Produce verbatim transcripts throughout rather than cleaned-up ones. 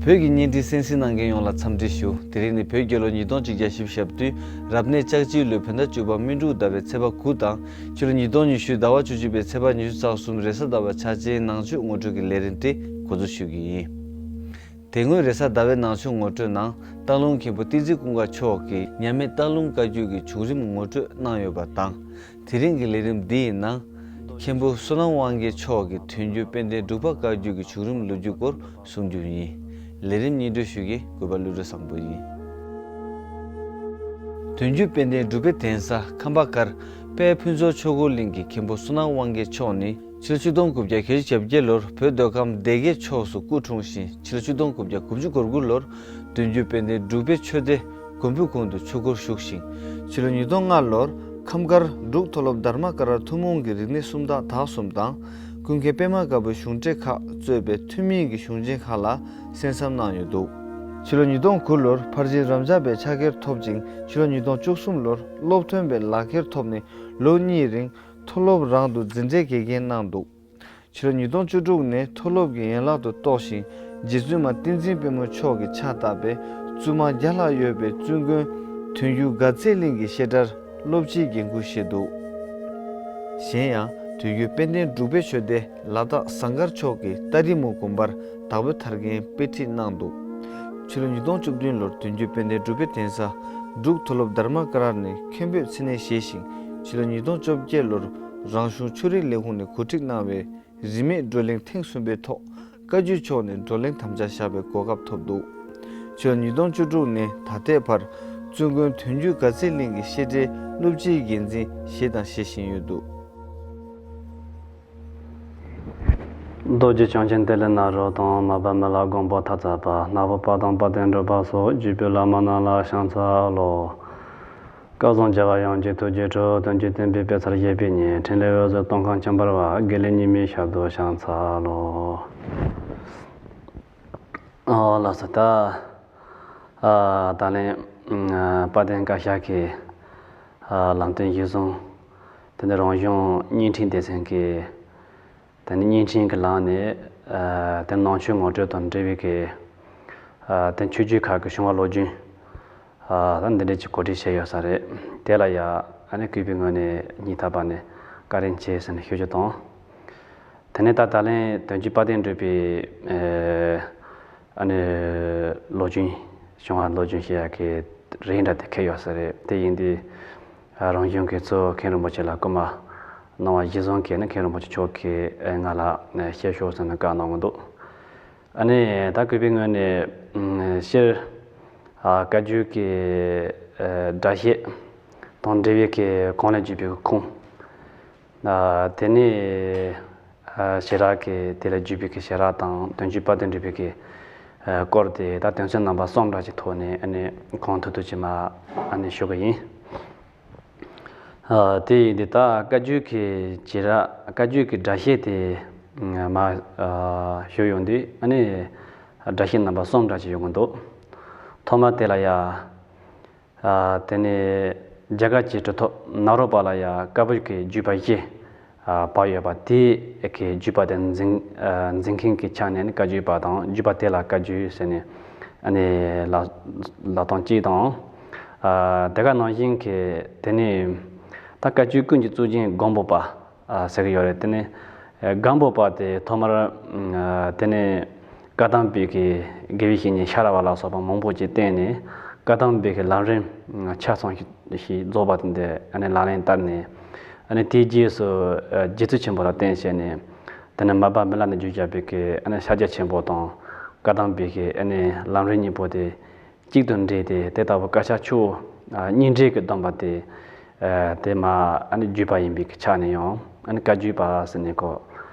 བོད་ཀྱི་བརྙན་འཕྲིན་གསན་གཟིགས་གནང་མཁན་ཡོངས་ལ་འཚམས་འདྲི་ཞུ། དེ་རིང་ནི་བོད་རྒྱལ་ལོ་ཉིས་སྟོང་ཆིག་བརྒྱ་བཞི་བཅུ་ཞེ་བདུན་རབ་གནས་ལྕགས་བྱིའུ་ལོའི་བོད་ཟླ་བཅུ་པ་སྨིན་དྲུག་ཟླ་བའི་ཚེས་པ་དགུ་དང་ཕྱི་ལོ་ཉིས་སྟོང་ཉི་ཤུ་ཟླ་བ་བཅུ་གཅིག་པའི་ཚེས་པ་ཉི་ཤུ་རྩ་གསུམ་རེས་གཟའ་ཟླ་བ་འཆར་ཅན་ནང་ཆོས་ངོ་སྤྲོད་ཀྱི་ལས་རིམ་དེ་འགོ་འཛུགས་ཞུ་གི་ཡིན། དེ་སྔོན་རེས་གཟའ་ཟླ་བའི་ནང་ཆོས་ངོ་སྤྲོད་ནང་སྟག་ལུང་མཁན་པོ་བསྟན་འཛིན་ཀུན་དགའ་མཆོག་གིས་མཉམ་མེད་སྟག་ལུང་བཀའ་བརྒྱུད་ཀྱི་བྱུང་རིམ་ངོ་སྤྲོད་གནང་ཡོད་པ་དང་། དེ་རིང་གི་ལས་རིམ་འདི་ཡི་ནང་། མཁན་པོ་བསོད་ནམས་དབང་རྒྱལ་མཆོག་གིས་དོན་བརྒྱུད་དཔལ་ལྡན་འབྲུག་པ་བཀའ་བརྒྱུད་ཀྱི་བྱུང་རིམ་ལོ་རྒྱུས་སྐོར་གསུང་རྒྱུ་ཡིན། ལས་རིམ་སྙན་སྒྲོན་ཞུ་མཁན་གུས་པ་ཀླུ་སྒྲུབ་བཟང་པོ་ཡིན། དོན་བརྒྱུད་དཔལ་ལྡན་འབྲུག་པའི་གདན་ས་ཁམས་པ་མཁར་དཔལ་ཕུན་ཚོགས་ཆོས་འཁོར་གླིང་གི་མཁན་པོ་བསོད་ནམས་དབང་རྒྱལ་མཆོག་ནི། ཕྱི་ལོ་ཆིག་སྟོང་དགུ་བརྒྱ་བརྒྱད་ཅུ་གྱ་བརྒྱད་ལོར་བོད་མདོ་ཁམས་སྡེ་དགེ་ཕྱོགས་སུ་སྐུ་འཁྲུངས་ཤིང་། ཕྱི་ལོ་ཆིག་སྟོང་དགུ་བརྒྱ་དགུ་བཅུ་གོ་དགུ་ལོར་དོན་བརྒྱུད་དཔལ་ལྡན་འབྲུག་པའི་ཆོས་སྡེ་མགོན་པོའི་གོང་དུ་ཆོས་སྒོར་ཞུགས་ཤིང་། ཕྱི་ལོ་ཉིས་སྟོང་ལྔ་ལོར་ཁམས་མཁར་འབྲུག་མཐོ་སློབ་དྷརྨ་ཀ་ར་ཐུན་མོང་གི་རིག་གནས་སུམ་རྟགས་དག་གསུམ་དང་། ཀུན་མཁྱེན་པད་མ་དཀར་པོའི་གཞུང་འགྲེལ་ཁག་གཙོས་པའི་ཐུན་མིན་གྱི་གཞུང་ཆེན་ཁག་ལ་གསན་བསམ་གནང་ཡོད་འདུག་ཕྱི་ལོ་ཉིས་སྟོང་དགུ་ལོར་ཕར་ཕྱིན་རབ་འབྱམས་པའི་ཕྱག་འཁྱེར་ཐོབ་ཅིང་། ཕྱི་ལོ་ཉིས་སྟོང་བཅུ་གསུམ་ལོར་སློབ་ཐོན་པའི་ལག་འཁྱེར་ཐོབ་ནས་ལོ་གཉིས་རིང་མཐོ་སློབ་རང་དུ་འཛིན་གྲྭའི་དགེ་རྒན་གནང་འདུག་ཕྱི་ལོ་ཉིས་སྟོང་བཅུ་དྲུག་ནས་མཐོ་སློབ་ཀྱི་ཡན་ལག་ཏུ་གཏོགས་ཤིང་། རྗེ་བཙུན་མ་བསྟན་འཛིན་དཔལ་མོ་མཆོག་གིས་ཕྱག་བཏབ་པའི་བཙུན་མ་བརྒྱ་ལྷག་ཡོད་པའི་བཙུན་དགོན་དོན་བརྒྱུད་དགའ་ཚལ་གླིང་གི་བཤད་གྲྭར་སློབ་སྤྱིའི་འགན་འཁུར་བཞེས་འདུག་གཞན་ཡང་དོན་བརྒྱུད་དཔལ་ལྡན་འབྲུག་པའི་ཆོས་སྡེ་ལ་དྭགས་ཟངས་དཀར་ཕྱོགས་ཀྱི་ཏཱ་རི་མོ་དགོན་པར་དྭགས་པོའི་ཐར་རྒྱན་དཔེ་ཁྲིད་གནང་འདུག་ཕྱི་ལོ་ཉིས་སྟོང་བཅུ་བདུན་ལོར་དོན་བརྒྱུད་དཔལ་ལྡན་འབྲུག་པའི་གདན་ས་འབྲུག་མཐོ་སློབ་དྷརྨ་ཀ་ར་ནས་མཁན་པོའི་མཚན་གནས་བཞེས་ཤིང་། ཕྱི་ལོ་ཉིས་སྟོང་བཅོ་བརྒྱད་ལོར་རང་གཞུང་ཆོས་རིག་ལས་ཁུངས་ནས་གོ་སྒྲིག་གནང་བའི་རིས་མེད་བགྲོ་གླེང་ཐེངས་གསུམ་པའི་ཐོག་བཀའ་བརྒྱུད་ཕྱོགས་ནས་བགྲོ་གླེང་དམ་བཅའ་བཞག་པའི་གོ་སྐབས་ཐོབ་འདུག་ཕྱི་ལོ་ཉིས་སྟོང་བཅུ་དྲུག་ནས་ད་ལྟའི་བར་བཙུན་དགོན་དོན་བརྒྱུད་དགའ་ཚལ་གླིང་གི་བཤད་གྲྭའི་སློབ་སྤྱིའི་འགན་འཛིན་བཞེས་དང་བཞེས་བཞིན་ཡོད་འདུག་རྡོ་རྗེ་འཆང་ཆེན་ཏེ་ལོ་ནཱ་རོ་དང་། མར་པ་མི་ལ་མགོན་པོ་མཐའ་རྩ་པ། ནག་པོ་དཔལ་ལྡན་དཔལ་ལྡན་འབྲུག་པ་སོགས། བརྒྱུད་པའི་བླ་མ་རྣམས་ལ་ཕྱག་འཚལ་ལོ། སྐལ་བཟང་རྒྱལ་བ་ཡོངས་ཀྱི་ཐུགས་རྗེ་ཁྲོད། དོན་བརྒྱུད་བསྟན་པའི་དཔེ་ཚར་བཞད་པའི་ཉིན། ཕྲིན་ལས་འོད་ཟེར་སྟོང་ཁམས་འཆམ་པར་བབས། དགེ་ལེགས་ཉི་མའི་ཞབས་སུ་ཕྱག་འཚལ་ལོ། ཨོ་ལགས་སོ། ད་ཨ་ད་ལན་ཨ་དཔལ་ལྡན་བཀའ་ཤག་གི་ཨ་ལམ་སྟོན་གཞིར་བཟུང་། དེ་ནས་རང་གཞུང་བརྙན་འཕྲིན་སྡེ་ཚན་གྱི་དེ་ནས་བརྙན་འཕྲིན་གྱི་ལམ་ནས་ཨ་དེ་ནང་ཆོས་ངོ་སྤྲོད་དང་འབྲེལ་བའི་གི་ཨ་དེ་ཆོས་བརྒྱུད་ཁག་གི་བྱུང་བ་ལོ་རྒྱུས་ཨ་ད་འདི་འདྲ་ཅིག་གོ་སྒྲིག་བྱས་ཡོད་ས་རེད། དེ་ལ་ཡ་ཨ་ནི་གུས་པའི་ངོས་ནས་སྙིང་ཐག་པ་ནས་བཀའ་དྲིན་ཆེ་ཟེར་ནས་ཞུ་རྒྱུ་དང་། དེ་ནས་ད་ད་ལན་དོན་བརྒྱུད་དཔལ་ལྡན་འབྲུག་པའི་ཨ་ཨ་ནི་ལོ་རྒྱུས། བྱུང་བ་ལོ་རྒྱུས་ཞེས་ཡ་གི་རིགས་འདྲ་དེ་འཁེལ་ཡོད་ས་རེད། དེ་ཡིན་དུས་རང་གཞུང་གི་གཙོ་བོ་མཁན་རིན་པོ་ཆེ་ལ་སྐུལ་མ་གནང་བ་གཞིར་བཟུང་གིས་ནི་མཁན་རིན་པོ་ཆེ་མཆོག་གིས་ང་ལ་བཤད་ཤོག་ཟེར་ནས་བཀའ་གནང་གི་འདུག་ཨ་ནི་ད་གུས་པའི་ངོས་ནས་སྤྱིར་བཀའ་བརྒྱུད་ཀྱི་སྒྲ་བཤད་དང་འབྲེལ་བའི་གི་གོང་ལ་བརྒྱུད་པའི་ཁུངས། ཨ་དེ་ནས་ཨ་ཞལ་རག་གི་དེ་ལ་བརྒྱུད་པའི་གི་ཞལ་རག་དང་དོན་བརྒྱུད་དཔལ་ལྡན་འབྲུག་པའི་གི་ཨ་སྐོར་དེ་ད་དོན་ཚན་རྣམ་པ་གསུམ་འདྲ་ཅིག་ཐོག་ནས་ཨ་ནི་གང་ཐུབ་ཐུབ་ཅིག་མ་ཨ་ནི་ཞུ་གི་ཡིན། ཨ་དེ་ཡིན་དུས་ད་བཀའ་བརྒྱུད་ཀྱི་ཞལ་རག་བཀའ་བརྒྱུད་ཀྱི་སྒྲ་བཤད་དེ་མ་ཨ་ཞུ་ཡོང་དུས་ཨ་ནི་སྒྲ་བཤད་རྣམ་པ་གསུམ་འདྲ་ཅིག་ཡོང་གི་འདུག་ཐོག་མ་དེ་ལ་ཡ། ཨ་དེ་ནས་རྒྱ་གར་གྱི་གྲུབ་ཐོབ་ནཱ་རོ་པ་ལ་ཡ་བཀའ་བརྒྱུད་ཀྱི་བརྒྱུད་པ་བཞི་ཨ་བབས་ཡོད་པ་དེ་གི་བརྒྱུད་པ་དེ་འཛིན་ཨ་འཛིན་མཁན་གྱི་ཆ་ནས་ནི་བཀའ་བརྒྱུད་པ་དང་བརྒྱུད་པ་དེ་ལ་བཀའ་བརྒྱུད་ཟེར་ནས་ཨ་ནི་ལབ་ལབ་སྟངས་གཅིག་དང་། ཨ་དེ་ག་ནང་བཞིན་གྱི་དེ་ནས་ད་བཀའ་བརྒྱུད་ཀུན་གྱི་གཙུག་རྒྱན་སྒམ་པོ་པ། ཨ་ཟེར་གྱི་ཡོད་རེད། དེ་ནས་ཨ་སྒམ་པོ་པ་དེ་ཐོག་མར་ཨ་དེ་ནས་བཀའ་གདམས་པའི་གི་དགེ་བའི་བཤེས་གཉེན་ཤ་ར་བ་ལ་སོགས་པ་མང་པོ་ཅིག་བསྟེན་ནས་བཀའ་གདམས་པའི་གི་ལམ་རིམ་ཆ་ཚང་ཞིག་རྫོགས་པ་དེ་འདྲ་ཨ་ནི་ལག་ལེན་བསྟར་ནས། ཨ་ནི་དེའི་རྗེས་སུ་ཨ་རྗེ་བཙུན་ཆེན་པོ་ལ་བསྟེན་བྱས་ནས། དེ་ནས་མར་པ་མི་ལ་ནས་བརྒྱུད་བྱས་པའི་གི་ཨ་ནི་ཤཱཀྱ་ཆེན་པོ་དང་བཀའ་གདམས་པའི་གི་ཨ་ནི་ལམ་རིམ་གཉིས་པོ་དེ། གཅིག་ཏུ་འདྲེས་ཏེ་དེ་ལྟ་བུ་དཀར་ཆག་ཆུ་བོ་གཉིས་འདྲེས་ཀྱི་སྡོམ་པ་དེ་དེ་མ་ཨ་ནི་བརྒྱུད་པ་ཡིན་པའི་ཆ་ནས་ཡང་ཨ་ནི་བཀའ་བརྒྱུད་པ་ཟེར་ནས་ཁོ་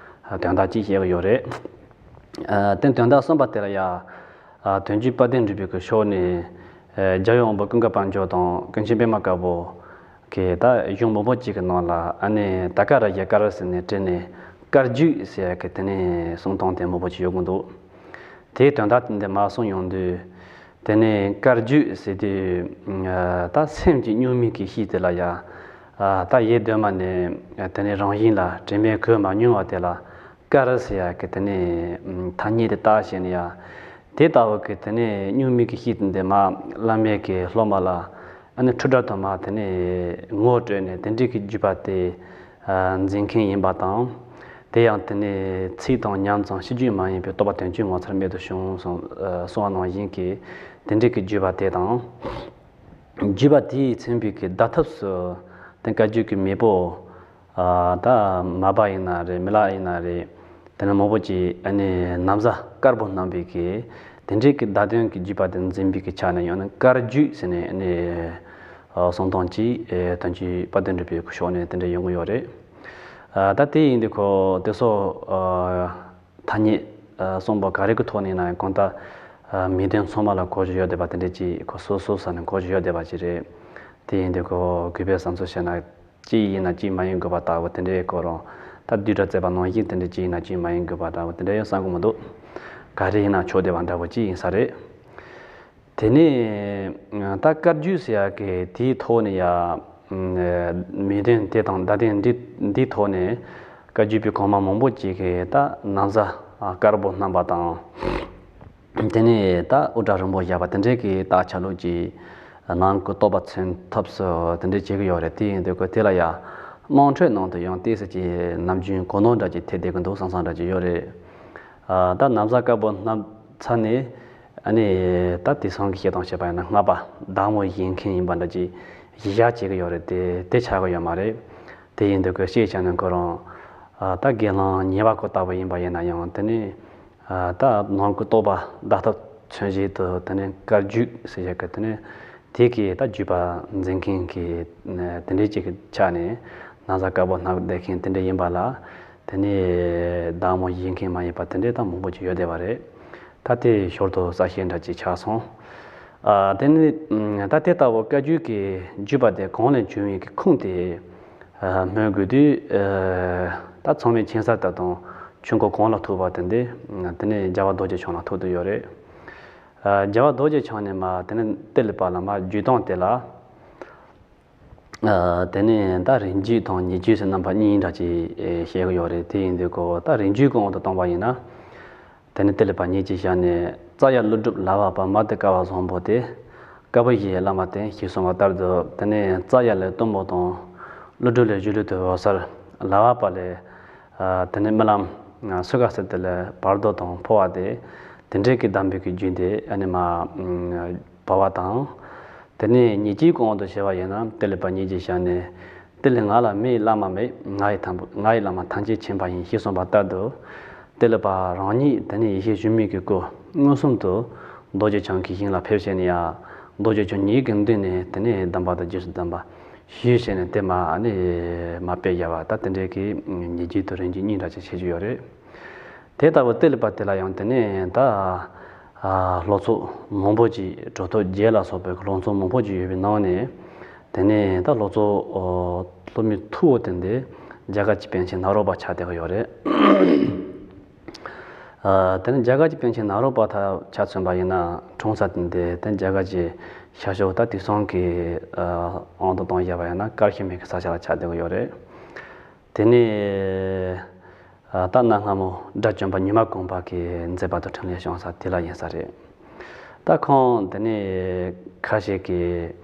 དོན་དག་གཅིག་བཤད་ཀྱི་ཡོད་རེད། དེ་དོན་དག་གསུམ་པ་དེ་ལ་ཡ་དོན་བརྒྱུད་དཔལ་ལྡན་འབྲུག་པའི་གི་ཕྱོགས་ནས་རྒྱལ་བའི་དབང་པོ་ཀུན་དགའ་དཔལ་འབྱོར་དང་ཀུན་མཁྱེན་པད་མ་དཀར་པོ་གི་ད་གཞུང་མང་པོ་གཅིག་གི་ནང་ལ་ཨ་ནི་ད་ཀ་ར་ཡ་ཀར་ཟེར་ནས་བྲིས་ནས་བཀའ་བརྒྱུད་ཟེར་ཡ་གི་དེ་ནས་གསུང་སྟངས་དེ་མང་པོ་ཅིག་ཡོད་གི་འདུག་དེའི་དོན་དག་དེ་འདི་མ་གསུངས་ཡོང་དུས། དེ་ནས་བཀའ་བརྒྱུད་ཟེར་དུས་ད་སེམས་ཀྱི་གཉུག་མའི་གི་གཤིས་དེ་ལ་ཡ། ད་ཡེ་གདོད་མ་ནས་དེ་ནས་རང་བཞིན་ལ་དྲན་པས་གོས་མ་མྱོང་བ་དེ་ལ་ཀར་ཟེར་ཡ་གི་དེ་ནས་ཐ་སྙད་དེ་བཏགས་བྱས་ནས་ཡ། དེ་ལྟ་བུ་གི་དེ་ནས་སྨྱུག་མིག་གི་ཤིག་དེ་འདི་མ་བླ་མེད་ཀྱི་སློབ་མ་ལ་ཨ་ནི་འཕྲུལ་དྲ་དུ་མ་དེ་ནས་ངོ་སྤྲོད་ནས་དེ་འདྲའི་གི་བརྒྱུད་པ་དེ་འཛིན་མཁན་ཡིན་པ་དང་། དེ་ཡང་དེ་ནས་ཚིག་དང་ཉམས་ཙམ་ཤེས་རྒྱུད་མ་ཡིན་པའི་རྟོགས་པ་དོན་གྱི་ངོ་མཚར་རྨད་དུ་བྱུང་གསུངས་གསུངས་པ་ནང་བཞིན་གྱི་དེ་འདྲའི་གི་བརྒྱུད་པ་དེ་དང་། བརྒྱུད་པ་དེས་མཚོན་པའི་གི་བརྡ་ཐབས་སུ་དེ་བཀའ་བརྒྱུད་ཀྱི་མེས་པོ། ཨ་ད་མར་པ་ཡིན་ན་རེད། མི་ལ་ཡིན་ན་རེད། དེ་ནས་མང་པོ་ཅིག་ཨ་ནི་ན་བཟའ་དཀར་པོ་བསྣམས་པའི་གི་དེ་འདྲའི་གི་བརྡ་དོན་གྱི་བརྒྱུད་པ་དེ་འཛིན་པའི་གི་ཆ་ནས་ཡང་ན་བཀའ་བརྒྱུད་ཟེར་ནས་ཨ་ནི་ཨ་གསུང་སྟངས་ཅིག་ཨེ་དོན་གྱི་དཔལ་ལྡན་འབྲུག་པའི་གི་ཕྱོགས་ནས་དེ་འདྲ་ཡོང་གི་ཡོད་རེད། ཨ་ད་དེ་ཡིན་དུས་ཁོ་དེ་ཚོ་ཨ་ཐ་སྙད་ཨ་གསུངས་པ་ག་རེ་གི་ཐོག་ནས་ཡིན་ན་ཡང་གང་ལྟར་ཨ་མིང་དོན་ཚང་མ་ལ་གོ་རྒྱུ་ཡོད་བསྡད་པ་དེ་འདྲ་ཅིག་ཁོ་སོ་སོ་ས་ནས་གོ་རྒྱུ་ཡོད་བསྡད་པ་ཅིག་རེད། དེ་ཡིན་དུས་ཁོ་གུས་པས་བསམ་ཚུལ་བཤད་ན། གཅིག་ཡིན་ན་གཅིག་མ་ཡིན་དགོས་པ་ལྟ་བུ་དེ་འདྲའི་སྐོར་རང་ད་བསྡུས་གྲྭ་བཙས་པ་ནང་བཞིན་དེ་འདྲ་གཅིག་ཡིན་ན་གཅིག་མ་ཡིན་དགོས་པ་འདྲ་བོ་དེ་འདྲ་ཡང་བསམ་གི་མི་འདུག་ག་རེ་ཡིན་ན་ཆོག་བསྡད་པ་འདྲ་བོ་གཅིག་ཡིན་ས་རེད། དེ་ནས་ད་བཀའ་བརྒྱུད་ཟེར་ཡག་གི་དེའི་ཐོག་ནས་ཡ་མིང་དོན་དེ་དང་བརྡ་དོན་འདི་འདིའི་ཐོག་ནས་བཀའ་བརྒྱུད་པའི་གོང་མ་མང་པོ་ཅིག་གིས་ད་ན་བཟའ་དཀར་པོ་བསྣམས་པ་དང་། དེ་ནས་ད་དབུ་སྐྲ་རིང་པོ་བཞག་པ་དེ་འདྲའི་གི་ད་ཆ་ལུགས་ཀྱི་ནང་གི་རྟོགས་པ་མཚོན་ཐབས་སུ་དེ་འདྲའི་བྱེད་ཀྱི་ཡོད་རེད། དེ་ཡིན་དུས་ཁོ་དེ་ལ་ཡང་དམངས་ཁྲོད་ནང་དུ་ཡང་ཏོག་ཙམ་གྱི་ནམ་རྒྱུན་གོ་ནོར་འདྲ་ཅིག་ཐེབས་བསྡད་ཀྱི་འདུག་བསམ་བསམ་འདྲ་ཅིག་ཡོད་རེད། ཨ་ད་ན་བཟའ་དཀར་པོ་བསྣམས་ཚར་ནས་ཨ་ནི་ད་དེང་སང་གི་བཤད་སྟངས་བྱས་པ་ཡིན་ན་སྔགས་པ་བདག་མོ་བཞེས་མཁན་ཡིན་པ་འདྲ་ཅིག་གཞི་བཞག་བྱེད་ཀྱི་ཡོད་རེད། དེ་དེ་ཆགས་ཀྱི་ཡོད་མ་རེད། དེ་ཡིན་དུས་ཁོ་ཤེས་བྱ་ནས་ཁོ་རང་ཨ་ད་དགེ་སློང་ཉེས་པ་ཁོ་ལྟ་བུ་ཡིན་པ་ཡིན་ན་ཡང་དེ་ནི། ད་ནང་གི་རྟོགས་པ་བརྡ་ཐབས་མཚོན་བྱེད་དུ་དེ་ནས་བཀའ་བརྒྱུད་ཟེར་ཡག་གི་དེ་ནས་དེ་གའི་ད་བརྒྱུད་པ་འཛིན་མཁན་གྱི་དེ་འདྲའི་ཅིག་གི་ཆ་ནས་ན་བཟའ་དཀར་པོ་བསྣམས་བསྡད་མཁན་དེ་འདྲ་ཡིན་པ་ལ་དེ་ནས་བདག་མོ་བཞེས་མཁན་མ་ཡིན་པ་དེ་འདྲའི་ད་མང་པོ་ཅིག་ཡོད་བསྡད་པ་རེད། ད་དེ་ཞོར་དུ་གསལ་བཤད་འདྲ་ཅིག་ཆགས་སོང་། ཨ་དེ་ནི་ད་དེ་ལྟ་བུ་བཀའ་བརྒྱུད་ཀྱི་བརྒྱུད་པ་དེ་གང་ལས་བྱུང་བའི་གི་ཁུངས་དེ་སྨོས་དགོས་དུས། ད་ཚང་མས་མཁྱེན་གསལ་ལྟར་དང་ཆོས་འཁོར་གང་ལ་ཐུག་པ་དེ་འདི་དེ་ནས་རྒྱལ་བ་རྡོ་རྗེ་འཆང་ལ་ཐུག་བསྡད་ཡོད་རེད། རྒྱལ་བ་རྡོ་རྗེ་འཆང་ནས་མ་དེ་ནས་ཏི་ལི་པ་ལ་མ་བརྒྱུད་སྟངས་དེ་ལ། དེ་ནས་ད་རིང་བརྒྱུད་དང་ཉེ་བརྒྱུད་ཟེར་རྣམ་པ་གཉིས་འདྲ་ཅིག་བཤད་ཀྱི་ཡོད་རེད། དེ་ཡིན་དུས་ཁོ་ད་རིང་བརྒྱུད་ཀྱི་དབང་དུ་བཏང་བ་ཡིན་ན། དེ་ནས་ཏི་ལི་པ་ཉིད་ཀྱི་ཞལ་ནས་རྩ་ཡ་ཀླུ་སྒྲུབ་ལ་བ་པ་མ་ཏི་ཀ་བ་བཟང་པོ་སྟེ། བཀའ་བཞི་ཡི་བླ་མ་བསྟེན་ཞེས་གསུངས་པ་ལྟར་དུ་དེ་ནས་རྩ་ཡ་ལས་གཏུམ་པོ་དང་། ཀླུ་སྒྲུབ་ལས་སྒྱུ་ལུས་དུ་འོད་གསལ། ལ་བ་པ་ལས་དེ་ནས་རྨི་ལམ་སུ་ཁ་སི་ཏི་ལས་བར་དོ་དང་འཕོ་བ་སྟེ། དེ་འདྲའི་གི་གདམས་པའི་གི་རྒྱུད་འདི་ཨ་ནི་མ་བ་བ་དང་། དེ་ནས་ཉེ་བརྒྱུད་ཀྱི་དབང་དུ་བྱས་པ་ཡིན་ན་ཏི་ལི་པ་ཉིད་ཀྱི་ཞལ་ནས། དེ་ལས་ང་ལ་མི་ཡི་བླ་མ་མེད། ང་ཡི་དང་པོ་ང་ཡི་བླ་མ་ཐམས་ཅད་མཁྱེན་པ་ཡིན་ཞེས་གསུངས་པ་ལྟར་དུ། དེ་ལས་པ་རང་ཉིད་དེ་ནས་ཡེ་ཤེས་སྒྱུ་མའི་གི་སྐུ་མངོན་སུམ་དུ་རྡོ་རྗེ་འཆང་གི་ཞིང་ལ་ཕེབས་བྱས་ནས་ཡང་རྡོ་རྗེ་འཆང་ཉིད་ཀྱི་མདུན་ནས་དེ་ནས་གདམས་པ་དང་རྗེས་སུ་གདམས་པ་ཞུས་བྱས་ནས་དེ་མ་ནི་མ་དཔེ་བཞག་པ་ད་དེ་འདྲའི་གི་ཉེ་བརྒྱུད་དང་རིང་བརྒྱུད་གཉིས་འདྲ་ཅིག་བྱེད་ཀྱི་ཡོད་རེད། དེ་ལྟ་བུ་ཏི་ལི་པ་དེ་ལ་ཡང་དེ་ནས་ད་ཨ་སློབ་ཚོགས་མང་པོ་ཅིག་གྲུབ་ཐོབ་བརྒྱད་ལ་སོགས་པའི་སློབ་ཚོགས་མང་པོ་ཅིག་ཡོད་པའི་ནང་ནས། དེ་ནས་ད་སློབ་ཚོགས་ཨོ་སློབ་མའི་ཐུ་བོ་དེ་འདི་རྒྱ་གར་གྱི་པཎ་ཆེན་ནཱ་རོ་པ་ཆགས་བསྡད་ཀྱི་ཡོད་རེད། ཨ་དེ་ནས་རྒྱ་གར་གྱི་པཎ་ཆེན་ནཱ་རོ་པ་ད་ཆ་མཚོན་པ་ཡིན་ན་འཁྲུངས་ས་དེ་འདི་དེ་རྒྱ་གར་གྱི་ཤར་ཕྱོགས་ད་དེང་སང་གི་ཨ་དབང་དུ་བཏང་བཞག་པ་ཡིན་ན་ཀར་ཤི་མིར་གྱི་ས་ཆ་ལ་ཆགས་བསྡད་ཀྱི་ཡོད་རེད། དེ་ནས་ཨ་ད་གནའ་སྔ་མོ་དགྲ་བཅོམ་པ་ཉི་མ་གུང་པ་གི་མཛད་པ་དང་འཕྲིན་ལས་བྱུང་ས་དེ་ལ་ཡིན་ས་རེད། ད་ཁོང་དེ་ནས་ཁ་ཤས་ཀྱིས་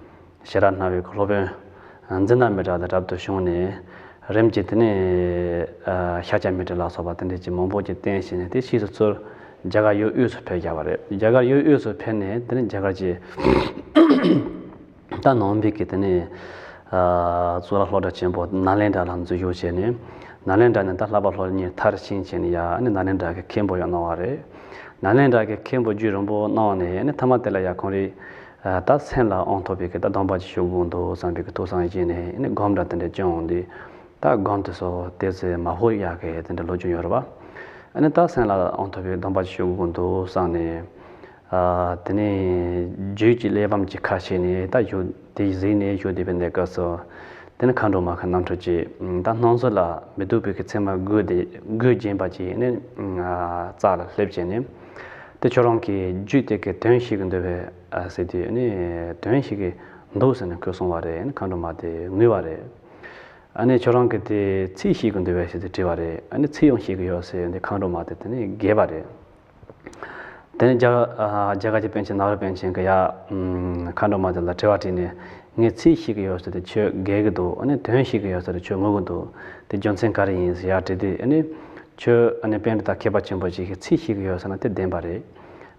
ཤེས་རབ་སྣང་བའི་སློབ་དཔོན་འཛིན་བདག་མི་ཏྲ་དང་རབ་ཏུ་བྱུང་ནས་རིམ་གྱིས་དེ་ནས་ཨ་ཤཱཀྱ་མི་ཏྲ་ལ་སོགས་པ་དེ་འདྲ་ཅིག་མང་པོ་ཅིག་བསྟེན་བྱས་ནས་དེ་ཕྱིས་སུ་ཚུར་རྒྱ་གར་ཡུལ་དབུས་སུ་ཕེབས་བཞག་པ་རེད། རྒྱ་གར་ཡུལ་དབུས་སུ་ཕེབས་ནས་དེ་ནས་རྒྱ་གར་གྱི་ད་ནང་པའི་གི་དེ་ནས་ཨ་གཙུག་ལག་སློབ་གྲྭ་ཆེན་པོ་ནཱ་ལེནྡྲ་ལ་འཛུལ་ཞུགས་བྱས་ནས་ནཱ་ལེནྡྲ་ནས་ད་བསླབ་པ་སློབ་གཉེར་མཐར་ཕྱིན་བྱས་ནས་ཡ་ཨ་ནི་ནཱ་ལེནྡྲ་གི་མཁན་པོ་ཡང་གནང་བ་རེད། ནཱ་ལེནྡྲ་གི་མཁན་པོ་རྒྱུན་རིང་པོ་གནང་ནས་ཨ་ནི་མཐའ་མ་དེ་ལ་ཡ་ཁོང་རེ་ཨ་ད་སེམས་ལ་དབང་ཐོབ་པའི་གི་ད་སྡོམ་པ་ཅིག་ཞུ་དགོས་འདུག་བསམ་པའི་གི་ཐུགས་བསམ་བཞེས་ནས་ཨ་ནི་སྒོམ་འདྲ་དེ་འདྲ་བསྐྱངས་འོང་དུས། ད་སྒོམ་དེ་ཚོ་ཏོག་ཙམ་མ་ཧོ་ཡག་གི་དེ་འདྲ་ལོ་རྒྱུས་ཡོད་རེད་པ། ཨ་ནི་ད་སེམས་ལ་དབང་ཐོབ་པའི་སྡོམ་པ་ཞིག་ཞུ་དགོས་འདུག་བསམ་ནས། ཨ་དེ་ནས་རྒྱུད་ཀྱི་གླེགས་བམ་གྱི་ཁ་ཕྱེ་ནས་ད་བཞུགས་དེ་གཟིགས་ནས་བཞུགས་བསྡད་པའི་གནས་སྐབས་སུ། དེ་ནས་མཁའ་འགྲོ་མ་ཁ་རྣམ་འཕྲུལ་གྱིས་ད་སྣང་ཚུལ་ལ་མི་སྡུག་པའི་གི་མཚན་མ་དགུ་དེ་དགུ་བརྒྱན་པ་ཅིག་ནི་རྩ་ལ་སླེབས་བྱས་ནས། དེ་ཁྱོད་རང་གི་རྒྱུད་དེ་གི་དོན་ཤེས་ཀྱི་འདུག་པས་ཟེར་དུས་ནི་དོན་ཤེས་ཀྱི་འདུག་ཟེར་ནས་ཁོས་གསུངས་པ་རེད། ནི་མཁའ་འགྲོ་མ་དེ་ངུས་པ་རེད། ཨ་ནི་ཁྱོད་རང་གིས་དེ་ཚིག་ཤེས་ཀྱི་འདུག་པས་ཟེར་ཏེ་དྲིས་པ་རེད། ཨ་ནི་ཚིག་ཡང་ཤེས་ཀྱི་ཡོད་ཟེར་ཏེ་མཁའ་འགྲོ་མ་དེ་དེ་ནས་རྒྱས་པ་རེད། དེ་ནས་རྒྱ་ཨ་རྒྱ་གར་གྱི་པཎ་ཆེན་ནཱ་རོ་པཎ་ཆེན་གྱིས་ཡ་ཨམ་མཁའ་འགྲོ་མ་དེ་ལ་དྲི་བ་དྲིས་ནས། ངས་ཚིག་ཤེས་ཀྱི་ཡོད་ཟེར་ཏེ་ཁྱོད་རྒས་ཀྱི་འདུག་ཨ་ནི་དོན་ཤེས་ཀྱི་ཡོད་ཟེར་ཏེ་ཁྱོད་ངུ་གི་འདུག་དེ་རྒྱུ་མཚན་ག་རེ་ཡིན་ཟེར་ཡ་དྲིས་དུས། ཨ་ནི་ཁྱོད་ཨ་ནི་པཎྜི་ཏ་མཁས་པ་ཆེན་པོ་ཞིག་གིས་ཚིག་ཤེས་ཀྱི་ཡོད་ཟེར་ན་དེ་བདེན་པ་རེད།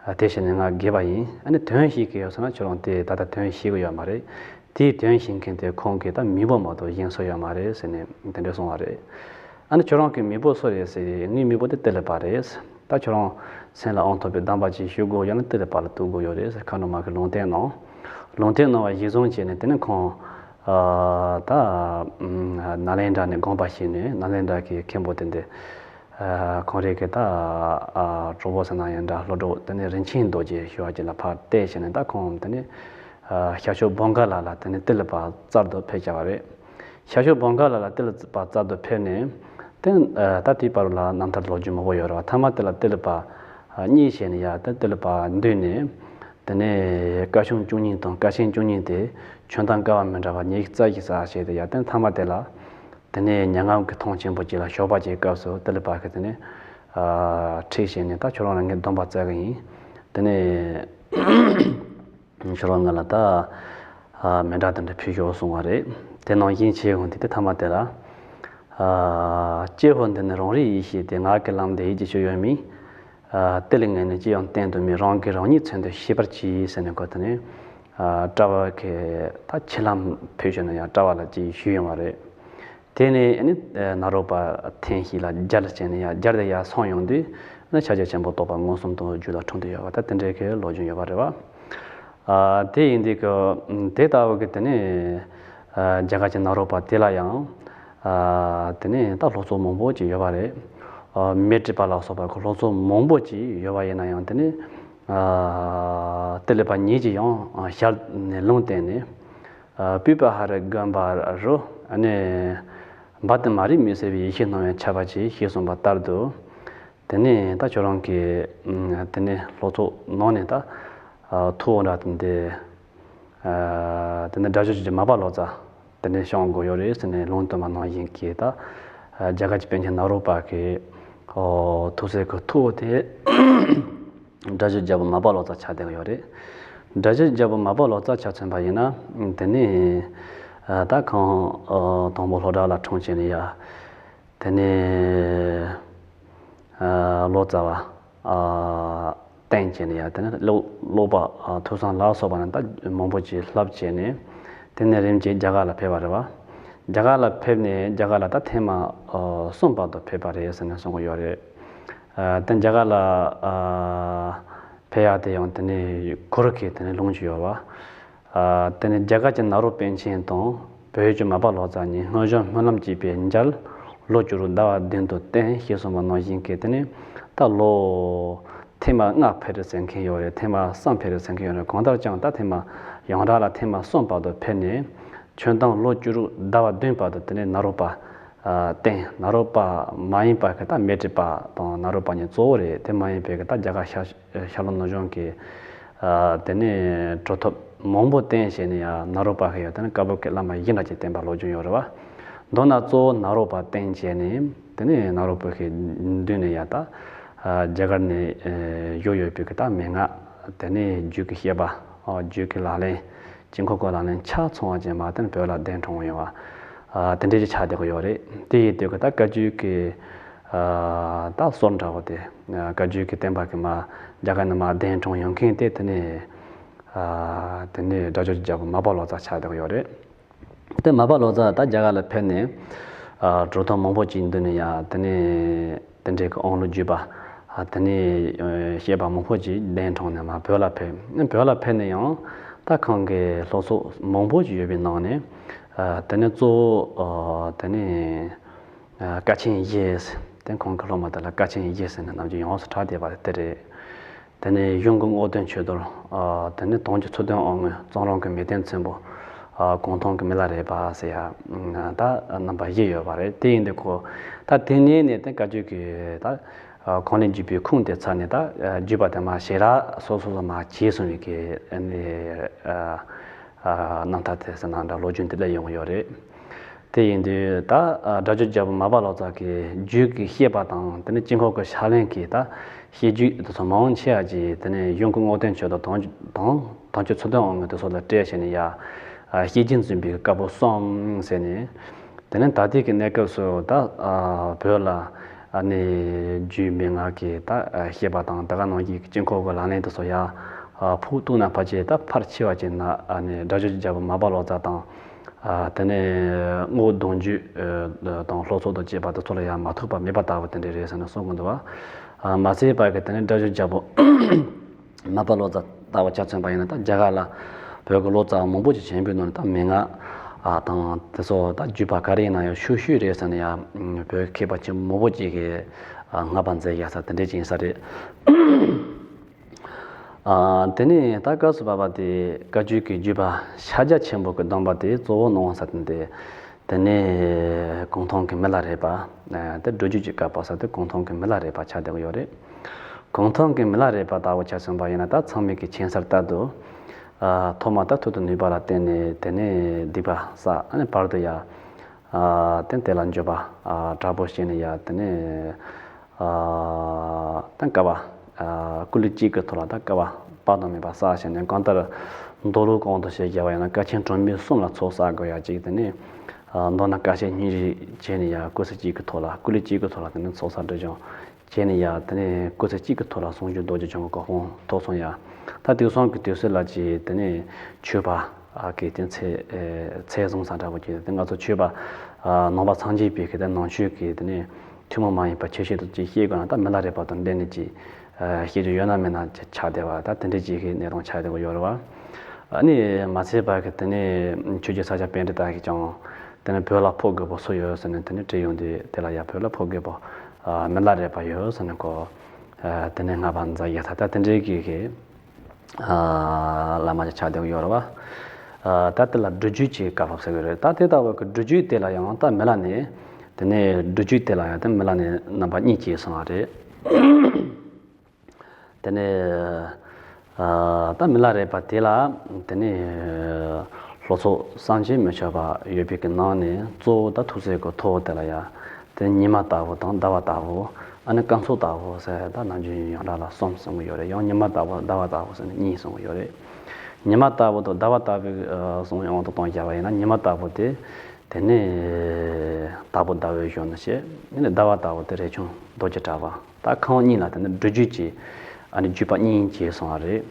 ཨ་དེ་བྱས་ནས་ང་རྒས་པ་ཡིན། ཨ་ནི་དོན་ཤེས་ཀྱི་ཡོད་ཟེར་ན་ཁྱོད་རང་དེ་ད་ལྟ་དོན་ཤེས་ཀྱི་ཡོད་མ་རེད། དེའི་དོན་ཤེས་མཁན་དེ་ཁོང་གི་ད་མེས་པོ་མ་གཏོགས་གཞན་སུ་ཡོད་མ་རེད་ཟེར་ནས་དེ་འདྲ་གསུངས་པ་རེད། ཨ་ནི་ཁྱོད་རང་གི་མེས་པོ་སུ་རེད་ཟེར། ངའི་མེས་པོ་དེ་ཏི་ལི་པ་རེད། ད་ཁྱོད་རང་སེམས་ལ་དབང་ཐོབ་པའི་གདམས་པ་ཅིག་ཞུ་དགོས་ཡོད་ན་ཏི་ལི་པ་ལ་གཏུག་དགོས་ཡོད་རེད་ཟེར་མཁའ་འགྲོ་མ་གིས་ལུང་བསྟན་གནང་། ལུང་བསྟན་གནང་བ་གཞིར་བཟུང་བྱས་ནས་དེ་ནས་ཁོང་ཨ་ད་ཨམ་ནཱ་ལེནྡྲ་ནས་དགོངས་པ་བཞེས་ནས། ནཱ་ལེནྡྲ་གི་མཁན་པོ་དེ་འདི་ཨ་ཁོང་རང་གི་ད་ཨ་གྲོགས་པོ་ཟེར་ན་ཡང་འདྲ། སློབ་གྲོགས་དེ་ནས་རིན་ཆེན་རྡོ་རྗེ་ཞུ་བ་ཅིག་ལ་ཕར་གཏད་བྱས་ནས། ད་ཁོང་དེ་ནས་ཨ་ཤར་ཕྱོགས་བོང་ག་ལ་ལ་དེ་ནས་ཏི་ལི་པ་བཙལ་དུ་ཕེབས་བྱ་བ་རེད། ཤར་ཕྱོགས་བོང་ག་ལ་ལ་ཏི་ལི་པ་བཙལ་དུ་ཕེབས་ནས། དེ་ཨ་ད་དེའི་བར་ལ་རྣམ་ཐར་ལོ་རྒྱུས་མང་པོ་ཡོད་རེད་བ། མཐའ་མ་དེ་ལ་ཏི་ལི་པ་ཨ་རྙེད་བྱས་ནས་ཡ། དེ་ཏི་ལི་པ་མདུན་ནས་དེ་ནས་བཀའ་གཞུང་བཅུ་གཉིས་དང་དཀའ་ཆེན་བཅུ་གཉིས་དེ་ཆོས་གཏམ་ཀ་བ་མི་འདྲ་བ་ཉི་ཤུ་རྩ་བཞི་ཙམ་བཤད་དེ་ཡ། དེ་མཐའ་མ་དེ་ལ་དེ་ནས་མྱ་ངམ་གྱི་མཐོངས་ཆེན་པོ་ཅིག་ལ་ཞོགས་པ་ཅིག་སྐབས་སུ་ཏི་ལི་པ་གིས་དེ་ནས་ཨ་ཁྲིད་བྱས་ནས། ད་ཁྱོད་རང་ལ་ངས་སྡོམ་པ་བསྩལ་གི་ཡིན། དེ་ནས་ཁྱོད་རང་ང་ལ་ད་ཨ་མཎྜལ་དེ་འདྲ་ཕུལ་ཤོག་གསུངས་པ་རེད། དེ་ནང་བཞིན་བྱས་ཡོང་དུས་དེ་མཐའ་མ་དེ་ལ། ཨ་ཀྱེ་ཧོ། འདི་ནི་རང་རིག་ཡེ་ཤེས་ཏེ། ང་གི་ལམ་འདི་ཡིད་ཀྱི་སྤྱོད་ཡུལ་མིན། ཨ་དེ་ལས་ངས་ནི་ཅི་ཡང་བསྟན་དུ་མེད། རང་གིས་རང་ཉིད་མཚོན་དུ་ཤེས་པར་གྱིས་ཟེར་ནས་ཁོ་དེ་ནས་ཨ་གྲྭ་པ་གི་ད་ཁྱིམ་ལམ་ཕུལ་ཞོར་ནས་ཡང་གྲྭ་པ་ལ་ཅིག་ཞུས་ཡོང་བ་རེད། དེ་ནས་ཨ་ནི་ནཱ་རོ་པ་ཐེངས་ཤིག་ལ་སྦྱར་བྱས་ནས་ཡང་སྦྱར་ཏེ་ཡར་སོང་ཡོང་དུས། ཨ་ནི་ཕྱག་རྒྱ་ཆེན་པོ་རྟོགས་པ་མངོན་སུམ་དུ་རྒྱུད་ལ་འཁྲུངས་ཏེ་ཡོད་པ། ད་དེ་འདྲའི་གི་ལོ་རྒྱུས་ཡོད་པ་རེད་བ། ཨ་དེ་ཡིན་དུས་ཀྱི་དེ་ལྟ་བུ་གི་དེ་ནས་ཨ་རྒྱ་གར་གྱི་ནཱ་རོ་པ་དེ་ལ་ཡང་ཨ་དེ་ནས་ད་སློབ་ཚོགས་མང་པོ་ཅིག་ཡོད་པ་རེད། ཨ་མཻ་ཏྲི་པ་ལ་སོགས་པ་གི་སློབ་ཚོགས་མང་པོ་ཅིག་ཡོད་པ་ཡིན་ན་ཡང་། དེ་ནས་ཨ་ཏི་ལི་པ་ཉིད་ཀྱིས་ཡང་ཨ་ཞལ་ནས་ལུང་བསྟན་ནས། ཨ་པུཥྤ་ཧ་ར་གམ་བ་རོ། ཨ་ནི་བ་དན་མ་རིག་མུན་སེལ་བའི་ཡེ་ཤེས་སྣང་བས་ཁྱབ་པར་གྱིས་ཞེས་གསུངས་པ་ལྟར་དུ། དེ་ནས་ད་ཁྱོད་རང་གི་ཨ་དེ་ནས་སློབ་ཚོགས་ནང་ནས་ད་ཨ་ཐུ་བོ་འདྲ་དེ་འདི་ཨ་དེ་ནས་སྒྲ་སྒྱུར་གྱི་མར་པ་ལོ་ཙཱ་དེ་ནས་བཤམས་དགོས་ཡོད་རེད་ཟེར་ནས་ལུང་བསྟན་པ་ནང་བཞིན་གྱི། ད་ཨ་རྒྱ་གར་གྱི་པཎ་ཆེན་ནཱ་རོ་པ་གི་ཨོ་ཐུགས་སྲས་ཀྱི་ཐུ་བོ་དེ་སྒྲ་སྒྱུར་རྒྱལ་པོ་མར་པ་ལོ་ཙཱ་ཆགས་བསྡད་ཀྱི་ཡོད་རེད། སྒྲ་སྒྱུར་རྒྱལ་པོ་མར་པ་ལོ་ཙཱ་ཆ་མཚོན་པ་ཡིན་ན། དེ་ནས་ཨ་ད་ཁོང་ཨ་དང་པོ་ལྷོ་བྲག་ལ་འཁྲུངས་བྱས་ནས་ཡ། དེ་ནས་ཨ་ལོ་ཙཱ་བ་ཨ་བསྟེན་བྱས་ནས་ཡ། དེ་ནས་ཀློག་ཀློག་པ་ཨ་ཐོས་བསམ་ལ་སོགས་པ་ནི་ད་མང་པོ་ཅིག་བསླབས་བྱས་ནས། དེ་ནས་རིམ་གྱིས་རྒྱ་གར་ལ་ཕེབས་པ་རེད་བ། རྒྱ་གར་ལ་ཕེབས་ནས་རྒྱ་གར་ལ་ད་ཐེངས་མ་ཨ་གསུམ་བར་དུ་ཕེབས་པ་རེད་ཟེར་ནས་གསུང་གི་ཡོད་རེད། ཨ་དེ་རྒྱ་གར་ལ་ཨ་ཕེབས་ཡག་དེ་ཡང་དེ་ནས་གུ་རུ་གི་དེ་ནས་ལུང་ཅིག་ཡོད་བ། ཨ་དེ་ནས་རྒྱ་གར་གྱི་ནཱ་རོ་པཎ་ཆེན་དང་བོད་ཀྱི་མར་པ་ལོ་ཙཱ་གཉིས་སྔོན་བྱོན་སྨོན་ལམ་གཅིག་པའི་མཇལ། ལོ་བཅུ་དྲུག་ཟླ་བ་བདུན་དུ་བསྟེན་ཞེས་གསུངས་པ་ནང་བཞིན་གྱི། དེ་ནས་ད་ལོ་ཐེངས་མ་ལྔ་ཕེབས་རེད་ཟེར་མཁན་ཡོད་རེད། ཐེངས་མ་གསུམ་ཕེབས་རེད་ཟེར་མཁན་ཡོད་རེད། གང་ལྟར་ཀྱང་ད་ཐེངས་མ་ཡོངས་གྲགས་ལ་ཐེངས་མ་གསུམ་བར་དུ་ཕེབས་ནས། ཆོས་གཏམ་ལོ་བཅུ་དྲུག་ཟླ་བ་བདུན་བར་དུ་དེ་ནས་ནཱ་རོ་པ་ཨ་བསྟེན། ནཱ་རོ་པ་མ་ཡིན་པ་གི་ད་མཻ་ཏྲི་པ་དང་ནཱ་རོ་པ་གཉིས་གཙོ་བོ་རེད། དེ་མ་ཡིན་པའི་གི་ད་རྒྱ་གར་ཤར་ཤར་ལྷོ་ནུབ་བྱང་གི་ཨ་དེ་ནས་གྲུབ་ཐོབ་མང་པོ་བསྟེན་བྱས་ནས་ཡ། ནཱ་རོ་པ་གི་ཡ་དེ་ནས་བཀའ་བབས་ཀྱི་བླ་མ་བཞི་འདྲ་ཅིག་བསྟེན་པ་ལོ་རྒྱུས་ཡོད་རེད་བ། མདོར་ན་གཙོ་བོ་ནཱ་རོ་པ་བསྟེན་བྱས་ནས། དེ་ནས་ནཱ་རོ་པ་གི་མདུན་ནས་ཡ་ད་ཨ་རྒྱ་གར་ནས་ཨ་བཞུགས་ཡོད་པའི་གི་ད་མན་ངག་དེ་ནས་རྒྱུད་ཀྱི་བཤད་པ། ཨ་རྒྱུད་ཀྱི་ལག་ལེན། དཀྱིལ་འཁོར་གྱི་ལག་ལེན་ཆ་ཚང་བ་ཅན་མར་དེ་ནས་བོད་ལ་གདན་དྲངས་ཡོང་བ། ཨ་དེ་འདྲ་ཅིག་ཆགས་བསྡད་ཀྱི་ཡོད་རེད། དེ་ཡིན་དུས་ཀྱི་ད་བཀའ་བརྒྱུད་ཀྱི་ཨ་ད་སྲོལ་འདྲ་བོ་དེ། ཨ་བཀའ་བརྒྱུད་ཀྱི་བསྟན་པ་གི་མར་རྒྱ་གར་ནས་མར་གདན་དྲངས་ཡོང་མཁན་དེ། དེ་ནས་ཨ་དེ་ནས་སྒྲ་སྒྱུར་རྒྱལ་པོ་མར་པ་ལོ་ཙཱ་ཆགས་བསྡད་ཀྱི་ཡོད་རེད། དེ་མར་པ་ལོ་ཙཱ་ད་རྒྱ་གར་ལ་ཕེབས་ནས་ཨ་གྲུབ་ཐོབ་མང་པོ་ཅིག་མདུན་ནས་ཡ། དེ་ནས་དེ་འདྲའི་གི་དབང་ལུང་བརྒྱུད་པ། ཨ་དེ་ནས་ཨ་བཤད་པ་མང་པོ་ཅིག་གདན་དྲངས་ནས་མར་བོད་ལ་ཕེབས། བོད་ལ་ཕེབས་ནས་ཡང་ད་ཁོང་གི་སློབ་ཚོགས་མང་པོ་ཅིག་ཡོད་པའི་ནང་ནས། ཨ་དེ་ནས་གཙོ་བོ་ཨ་དེ་ནས་ཨ་ཀ་ཆེན་བཞི། དེ་ཁོང་གི་སློབ་མ་དེ་ལ་ཀ་ཆེན་བཞི་ཟེར་ནས་ནམ་རྒྱུན་ཡོངས་སུ་གྲགས་བསྡད་པ་དེ་རེད། དེ་ནས་གཞུང་གི་སྔོག་འདོན་ཆོས་རྡོར། ཨ་དེ་ནས་དོན་གྱི་ཚུལ་སྟོན་དབང་མངོན། གཙང་རོང་གི་མེས་སྟོན་ཚོན་པོ། ཨ་གུང་ཐང་གི་མི་ལ་རས་པ་ཟེར་ཡ། ད་རྣམ་པ་བཞི་ཡོད་པ་རེད། དེ་ཡིན་དུས་ཁོ་ད་དེ་ནས་ནས་དེ་བཀའ་བརྒྱུད་ཀྱི་ད་ཨ་གོང་ནས་བརྒྱུད་པའི་ཁུངས་དེ་བཙལ་ནས། ད་ཨ་བརྒྱུད་པ་དེ་མར་ཞིག་ར་སོ་སོ་སོ་མར་གྱེས་སོང་བའི་གི་ཨ་ནི་ཨ་ཨ་རྣམ་ཐར་དེ་ཟེར་ན་འདྲ། ལོ་རྒྱུས་འདི་འདྲ་ཡོང་གི་ཡོད་རེད། དེ་ཡིན་དུས་ད་ཨ་སྒྲ་སྒྱུར་རྒྱལ་པོ་མར་པ་ལོ་ཙཱ་གི་རྒྱུད་ཀྱི་བཤད་པ་དང་། དེ་ནས་དཀྱིལ་འཁོར་གྱི་ཕྱག་ལེན་གྱི་ད་ བཤད་རྒྱུད་དེ་ཚོ་མང་ཆེ་བ་ཅིག་དེ་ནས་གཞུང་གི་རྔོག་སྟོན་ཆོས་དང་དོན་དང་དོན་གཅོད་ཚུལ་སྟོན་དབང་མོ་དེ་ཚོ་ལ་བཀྲལ་བྱས་ནས་ཡ། ཨ་བཤད་རྒྱུད་འཛིན་པའི་བཀའ་པོད་གསུམ་ཟེར་ནས། དེ་ནས་ད་ལྟའི་གི་གནས་སྐབས་སུ་ད་ཨ་བོད་ལ་ཨ་ནི་རྒྱུད་མན་ངག་གི་ད་ཨ་བཤད་པ་དང་དེ་ག་ནང་བཞིན་གྱི་དཀྱིལ་འཁོར་གྱི་ལག་ལེན་དེ་ཚོ་ཡ། ཨ་ཕུགས་གཏུགས་ན་ཕལ་ཆེར་ད་ཕལ་ཆེ་བ་ཅིག་ན་ཨ་ནི་སྒྲ་སྒྱུར་གྱི་རྒྱལ་པོ་མར་པ་ལོ་ཙཱ་དང་། ཨ་དེ་ནས་རྔོག་གདུང་རྒྱུད་ཨ་དང་ལྷོ་ཚོགས་དང་བཅས་པ་དེ་ཚོ་ལ་ཡང་མ་ཐུག་པ་མེད་པ་ལྟ་བུ་དེ་འདྲ་རེད་ཟེར་ནས་གསུང་གི་འདུག་བ། ཨ་མ་ཚད་པ་གི་དེ་ནས་སྒྲ་སྒྱུར་རྒྱལ་པོ་མར་པ་ལོ་ཙཱ་ལྟ་བུ་ཆ་མཚོན་པ་ཡིན་ན། ད་རྒྱ་གར་ལ་བོད་ཀྱི་ལོ་ཙཱ་བ་མང་པོ་ཅིག་བྱོན་པའི་ནང་ནས་ད་མན་ངག་ཨ་དང་དེ་ཚོ་ད་བརྒྱུད་པ་ག་རེ་ཡིན་ན་ཡང་ཤུལ་ཤུལ་རེད་ཟེར་ནས་ཡང་བོད་མཁས་པ་ཆེན་པོ་མང་པོ་ཅིག་གིས་ཨ་བསྔགས་པ་མཛད་ཡ་ས་དེ་འདྲ་ཅིག་ཡིན་ས་རེད། ཨ་དེ་ནས་ད་སྐབས་སུ་བབ་པ་དེ་བཀའ་བརྒྱུད་ཀྱི་བརྒྱུད་པ་ཕྱག་རྒྱ་ཆེན་པོ་གི་སྡོམ་པ་དེ་གཙོ་བོ་ནོ་ས་དེ་འདི། དེ་ནས་གུང་ཐང་གི་མི་ལ་རས་པ། ཨ་དེ་སྒྲུབ་བརྒྱུད་ཀྱི་བཀའ་པོད་ས་དེ་གུང་ཐང་གི་མི་ལ་རས་པ་ཆགས་བསྡད་ཀྱི་ཡོད་རེད། གུང་ཐང་གི་མི་ལ་རས་པ་ལྟ་བུ་ཆ་མཚོན་པ་ཡིན་ན། ད་ཚང་མས་ཀྱི་མཁྱེན་གསལ་ལྟར་དུ། ཨ་ཐོག་མ་ད་ཐུགས་དང་ནུས་པ་ལ་བརྟེན་ནས་དེ་ནས་སྡིག་པ་བསགས། ཨ་ནི་བར་དུ་ཡ། ཨ་དེ་དེ་ལ་འགྱོད་པ་ཨ་དྲག་པོ་སྐྱེས་ནས་ཡ། དེ་ནས་ཨ་ད་བསྐལ་པ་ཨ་སྐུ་ལུས་གཅིག་གི་ཐོག་ལ་ད་བསྐལ་པ་དཔག་ཏུ་མེད་པ་བསགས་བྱས་ནས། གང་ལྟར་མདོ་ལུགས་གོང་དུ་བཤད་བྱ་བ་ཡིན་ན་བཀའ་ཆེན་གྲངས་མེད་གསུམ་ལ་ཚོགས་བསགས་དགོས་ཡ་གཅིག། དེ་ནས་ཨ་མདོར་ན་བཀའ་ཆེན་སྙིང་རྗེ་བྱས་ནས་ཡ། སྐུ་ཚེ་གཅིག་གི་ཐོག་ལ་སྐུ་ལུས་གཅིག་གི་ཐོག་ལ་དེ་ནས་ཚོགས་བསགས་སྒྲིབ་སྦྱང་བྱས་ནས་ཡ། དེ་ནས་སྐུ་ཚེ་གཅིག་གི་ཐོག་ལ་ཟུང་འཇུག་རྡོ་རྗེ་འཆང་གི་གོ་འཕང་ཐོབ་སོང་ཡ། ད་དེང་སང་གི་དུས་ཚོད་ལ་ཅིག་དེ་ནས་ཆོས་པ་ཨ་གི་དེ་ཚེ་ཨེ་ཚེ་བཟང་ས་འདྲ་པོ་ཅིག་དེ་ང་ཚོ་ཆོས་པ་ཨ་ནང་པ་སངས་རྒྱས་པའི་གི་དེ་ནང་ཆོས་ཀྱི་དེ་ནས་ཐུན་མོང་མ་ཡིན་པ་ཆོས་བཤད་དུ་ཅིག་བཤད་དགོས་ན། ད་མི་ལ་རས་པ་དང་འབྲེལ་ནས་ཅིག་ཨ་བཤད་རྒྱུ་ཡོད་ན་མེད་ན་ཅིག་ཆགས་བསྡད་པ། ད་དེ་འདྲ་ཅིག་གི་གནས་སྟངས་ཆགས་བསྡད་པ་ཡོད་རེད་བ། ཨ་ནི་མ་ཚད་པ་གི་དེ་ནས་ཆོས་རྒྱལ་ས་སྐྱ་པཎྜི་ཏ་གིས་ཀྱང་དེ་ནས་བོད་ལ་ཕོ་རྒོད་པོ་སུ་ཡོད་ཟེར་ནས་དེ་ནས་དྲིས་ཡོང་དུས། དེ་ལ་ཡ་བོད་ལ་ཕོ་རྒོད་པོ་ཨ་མི་ལ་རས་པ་ཡོད་ཟེར་ནས་ཁོ་ཨ་དེ་ནས་བསྔགས་པ་མཛད་ཡ་ད་ད་དེ་འདྲའི་གི་གི་ཨ་བླ་མ་ཅིག་ཆགས་བསྡད་ཡོད་རེད་བ། ཨ་ད་དེ་ལ་སྒྲུབ་བརྒྱུད་ཀྱི་བཀའ་བབས་ཟེར་གི་རེད། ད་དེ་ལྟ་བུ་གི་སྒྲུབ་བརྒྱུད་དེ་ལ་ཡང་ད་མི་ལ་ནས་དེ་ནས་སྒྲུབ་བརྒྱུད་དེ་ལ་ཡང་ད་མི་ལ་ནས་རྣམ་པ་གཉིས་སྐྱེས་སོང་བ་རེད། དེ་ནས་ཨ་ད་མི་ལ་རས་པ་དེ་ལ་དེ་ནས་ལྷོ་ཕྱོགས་བསམ་གྱིས་མི་ཁྱབ་པ་ཡོད་པའི་གི་ནང་ནས་གཙོ་བོ་ད་ཐུགས་སྲས་ཀྱི་ཐུ་བོ་དེ་ལ་ཡ། དེ་ཉི་མ་ལྟ་བུ་དང་ཟླ་བ་ལྟ་བུ། ཨ་ནི་སྐར་ཚོགས་ལྟ་བུ་ཟེར་ད་ནམ་རྒྱུན་ཡོངས་གྲགས་ལ་གསུམ་གསུང་གི་ཡོད་རེད། ཡང་ཉི་མ་ལྟ་བུ་ཟླ་བ་ལྟ་བུ་ཟེར་ནས་གཉིས་གསུང་གི་ཡོད་རེད། ཉི་མ་ལྟ་བུ་དང་ཟླ་བ་ལྟ་བུའི་ཨ་གསུང་དབང་དུ་གཏོང་བྱ་བ་ཡིན་ན། ཉི་མ་ལྟ་བུ་དེ་དེ་ནས་དྭགས་པོ་ཟླ་བའི་གཞོན་ནུ་བྱས། དེ་ནས་ཟླ་བ་ལྟ་བུ་དེ་རས་ཆུང་རྡོ་རྗེ་གྲགས་པ། ད་ཁོང་གཉིས་ལ་དེ་ནས་སྒྲུབ་བརྒྱུད་ཀྱི་ཨ་ནི་བརྒྱུད་པ་གཉིས་སྐྱེས་སོང་བ་རེད།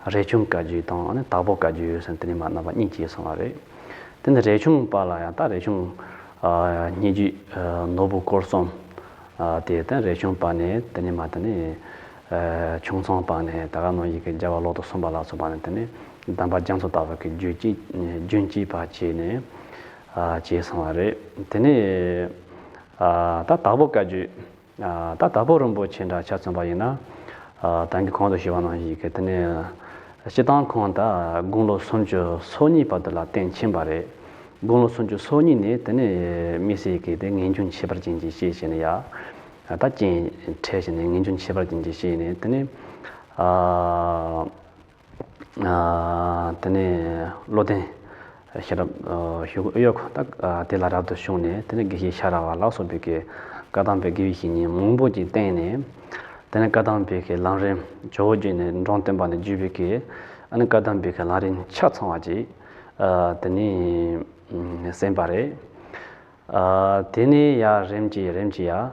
རས་ཆུང་བཀའ་བརྒྱུད་དང་ཨ་ནི་དྭགས་པོ་བཀའ་བརྒྱུད་ཟེར་དེ་ནས་མ་རྣམ་པ་གཉིས་སྐྱེས་སོང་བ་རེད། དེ་ནས་རས་ཆུང་པ་ལ་ཡང་ད་རས་ཆུང་ཨ་སྙན་བརྒྱུད་ཨ་ནོར་བུ་སྐོར་གསུམ་ཨ་དེ་ད་རས་ཆུང་པ་ནས་དེ་ནས་མ་དེ་ནས་ཨ་ཁྱུང་ཚང་པ་ནས་ད་ག་ནང་བཞིན་གྱི་རྒྱལ་བ་ལོ་ཏོག་གསུམ་པ་ལ་སོགས་པ་ནས་དེ་ནས་གདམས་པ་རྒྱ་མཚོ་ལྟ་བུ་གི་རྒྱུན་གཅིག་རྒྱུན་གཅིག་པ་བྱས་ནས་ཨ་བྱས་སོང་བ་རེད། དེ་ནས་ཨ་ད་དྭགས་པོ་བཀའ་བརྒྱུད། ཨ་ད་དྭགས་པོ་རིན་པོ་ཆེ་འདྲ་ཆ་མཚོན་པ་ཡིན་ན། ཨ་ད་གིན་གོང་དུ་ཞུས་པ་ནང་བཞིན་གྱི་དེ་ནས་སྤྱིར་བཏང་ཁོང་ད་དགུང་ལོ་སུམ་ཅུ་སོ་གཉིས་བར་དུ་ལ་སྟེང་ཕྱིན་པ་རེད། དགུང་ལོ་སུམ་ཅུ་སོ་གཉིས་ནས་དེ་ནས་དམིགས་བསལ་གྱི་དེ་ངེས་འབྱུང་ཁྱད་པར་ཅན་གྱི་སྐྱེས་བྱས་ནས་ཡ། ད་རྐྱེན་འཕྲད་བྱས་ནས་ངེས་འབྱུང་ཁྱད་པར་ཅན་གྱི་སྐྱེས་ནས་དེ་ནས་ཨ། ཨ་དེ་ནས་བློ་ལྡན་ཤེས་རབ་ཨ་ཞུ་གི་ཡོད་ཁོ། ད་ཨ་དེ་ལ་རབ་ཏུ་བྱུང་ནས་དེ་ནས་དགེ་བཤེས་ཤ་ར་བ་ལ་སོགས་པའི་གི་བཀའ་གདམས་པའི་དགེ་བའི་བཤེས་གཉེན་མང་པོ་ཅིག་བསྟེན་ནས། དེ་ནས་བཀའ་གདམས་པའི་གི་ལམ་རིམ་ཇོ་བོ་རྗེ་ནས་འབྲོམ་སྟོན་པ་ནས་བརྒྱུད་པའི་གི་ཨ་ནི་བཀའ་གདམས་པའི་གི་ལམ་རིམ་ཆ་ཚང་བ་ཅིག་ཨ་དེ་ནས་ཨ་གསན་པ་རེད། ཨ་དེ་ནས་ཡར་རིམ་གྱིས་རིམ་གྱིས་ཡར་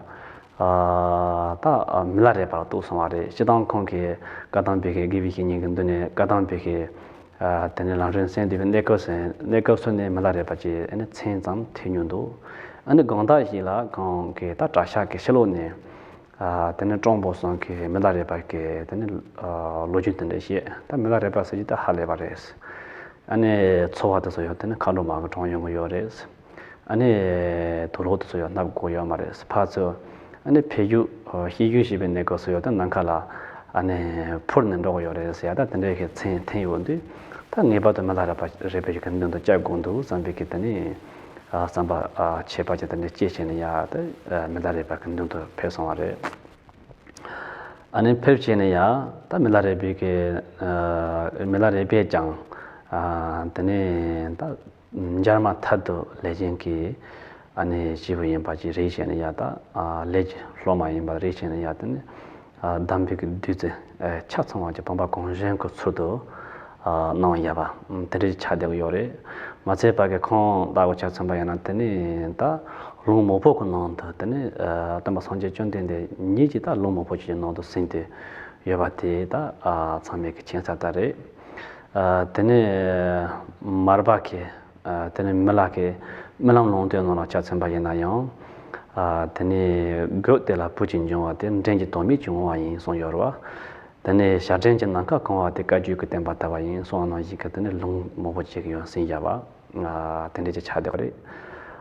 ཨ་ད་མི་ལ་རས་པར་གཏུགས་སོང་བ་རེད། སྤྱིར་བཏང་ཁོང་གིས་བཀའ་གདམས་པའི་གི་དགེ་བའི་བཤེས་གཉེན་གྱི་མདུན་ནས་བཀའ་གདམས་པའི་གི་ཨ་དེ་ནས་ལམ་རིམ་གསན་བསྡད་པའི་གནས་སྐབས་སུ་གནས་སྐབས་སུ་ནས་མི་ལ་རས་པ་ཅིག་ཨ་ནི་མཚན་ཙམ་ཐོས་མྱོང་འདུག་ཨ་ནི་དགོང་དག་ཞིག་ལ་ཁོང་གིས་ད་གྲྭ་ཤག་གི་ཕྱི་ལོགས་ནས་ཨ་དེ་ནས་སྤྲང་པོ་ཚོ་གིས་མི་ལ་རས་པ་གི་དེ་ནས་ཨ་ལོ་རྒྱུས་དེ་འདྲ་བཤད། ད་མི་ལ་རས་པ་ཟེར་གྱི་ད་ཧ་ལས་པ་རེད། ཨ་ནི་ཚོ་བ་དེ་ཚོ་ཡང་དེ་ནས་ཁ་ལོ་མ་གི་གྲོངས་ཡོང་གི་ཡོད་རེད། ཨ་ནི་དུག་ལོག་དེ་ཚོ་ཡང་མནབས་དགོས་ཡོད་མ་རེད། ཕར་ཚུར་ཨ་ནི་ཕེབས་རྒྱུགས་ཤེས་རྒྱུགས་བྱེད་པའི་གནས་སྐབས་སུ་ཡང་དེ་ནམ་མཁའ་ལ་ཨ་ནི་འཕུར་ནས་འགྲོ་གི་ཡོད་རེད་ཟེར་ཡ། ད་དེ་འདྲའི་གི་མཚན་ཐོན་ཡོང་དུས་ད་ངེས་པར་དུ་མི་ལ་རས་པ་རས་པའི་གི་མདུན་དུ་བཅར་དགོས་འདུག་བསམ་པའི་གི་དེ་ནས་ཨ་བསམ་པ་ཨ་ཁྱད་པར་ཅན་དེ་འདྲ་སྐྱེས་བྱས་ནས་ཡ་དེ་ཨ་མི་ལ་རས་པ་གི་མདུན་དུ་ཕེབས་སོང་བ་རེད། ཨ་ནི་ཕེབས་བྱས་ནས་ཡ་ད་མི་ལ་རས་པའི་གི་ཨ་མི་ལ་རས་པས་ཀྱང་ཨ་དེ་ནས་ད་འཇར་མ་ཐད་དུ་ལས་ཅན་གྱི་ཨ་ནི་སྐྱེས་བུ་ཡིན་པ་ཅིག་རེད་བྱས་ནས་ཡ། ད་ཨ་ལས་ཀྱི་སློབ་མ་ཡིན་པ་རེད་བྱས་ནས་ཡ། དེ་ནས་ གདམས་པའི་གི་བདུད་རྩི་ཆ་ཚང་བ་གི་བུམ་པ་གང་བྱོའི་གི་ཚུལ་དུ་གནང་ཡོད་པ་དེ་འདྲ་ཆགས་བསྡད་ཀྱི་ཡོད་རེད། མ་ཚད་པ་གི་ཁོང་ལྟ་བུ་ཆ་མཚོན་པ་ཡིན་ན་དེ་ནས་ད་ལུང་མང་པོ་གི་ནང་དུ་དེ་ནས་སྟོན་པ་སངས་རྒྱས་བཅོམ་ལྡན་འདས་ཉིད་ཀྱིས་ད་ལུང་མང་པོ་ཅིག་གི་ནང་དུ་གསན་ཏེ་ཡོད་པ་དེ་ད་ཚང་མས་གི་མཁྱེན་གསལ་ལྟར་རེད། དེ་ནས་མར་པ་གི་དེ་ནས་མི་ལ་གི་རྨི་ལམ་ལུང་བསྟན་ནང་ལ་ཆ་མཚོན་པ་ཡིན་ན་ཡང་། དེ་ནས་སྒོས་དེ་ལ་བུ་གཅིག་འབྱུང་བ་དེ་འདྲེན་གྱི་དོན་མེད་ཀྱི་འོང་བ་ཡིན་གསུངས་ཡོད་རེད་བ། དེ་ནས་ཞབས་འདྲེན་གྱི་ནམ་མཁའ་གང་བ་དེ་བཀའ་བརྒྱུད་ཀྱི་བསྟན་པ་དར་བ་ཡིན་གསུངས་པ་ནང་བཞིན་གྱི་དེ་ནས་ལུང་མང་པོ་ཅིག་ཡང་གསན་བཞག་པ། དེ་འདྲ་ཅིག་ཆགས་བསྡད་པ་རེད།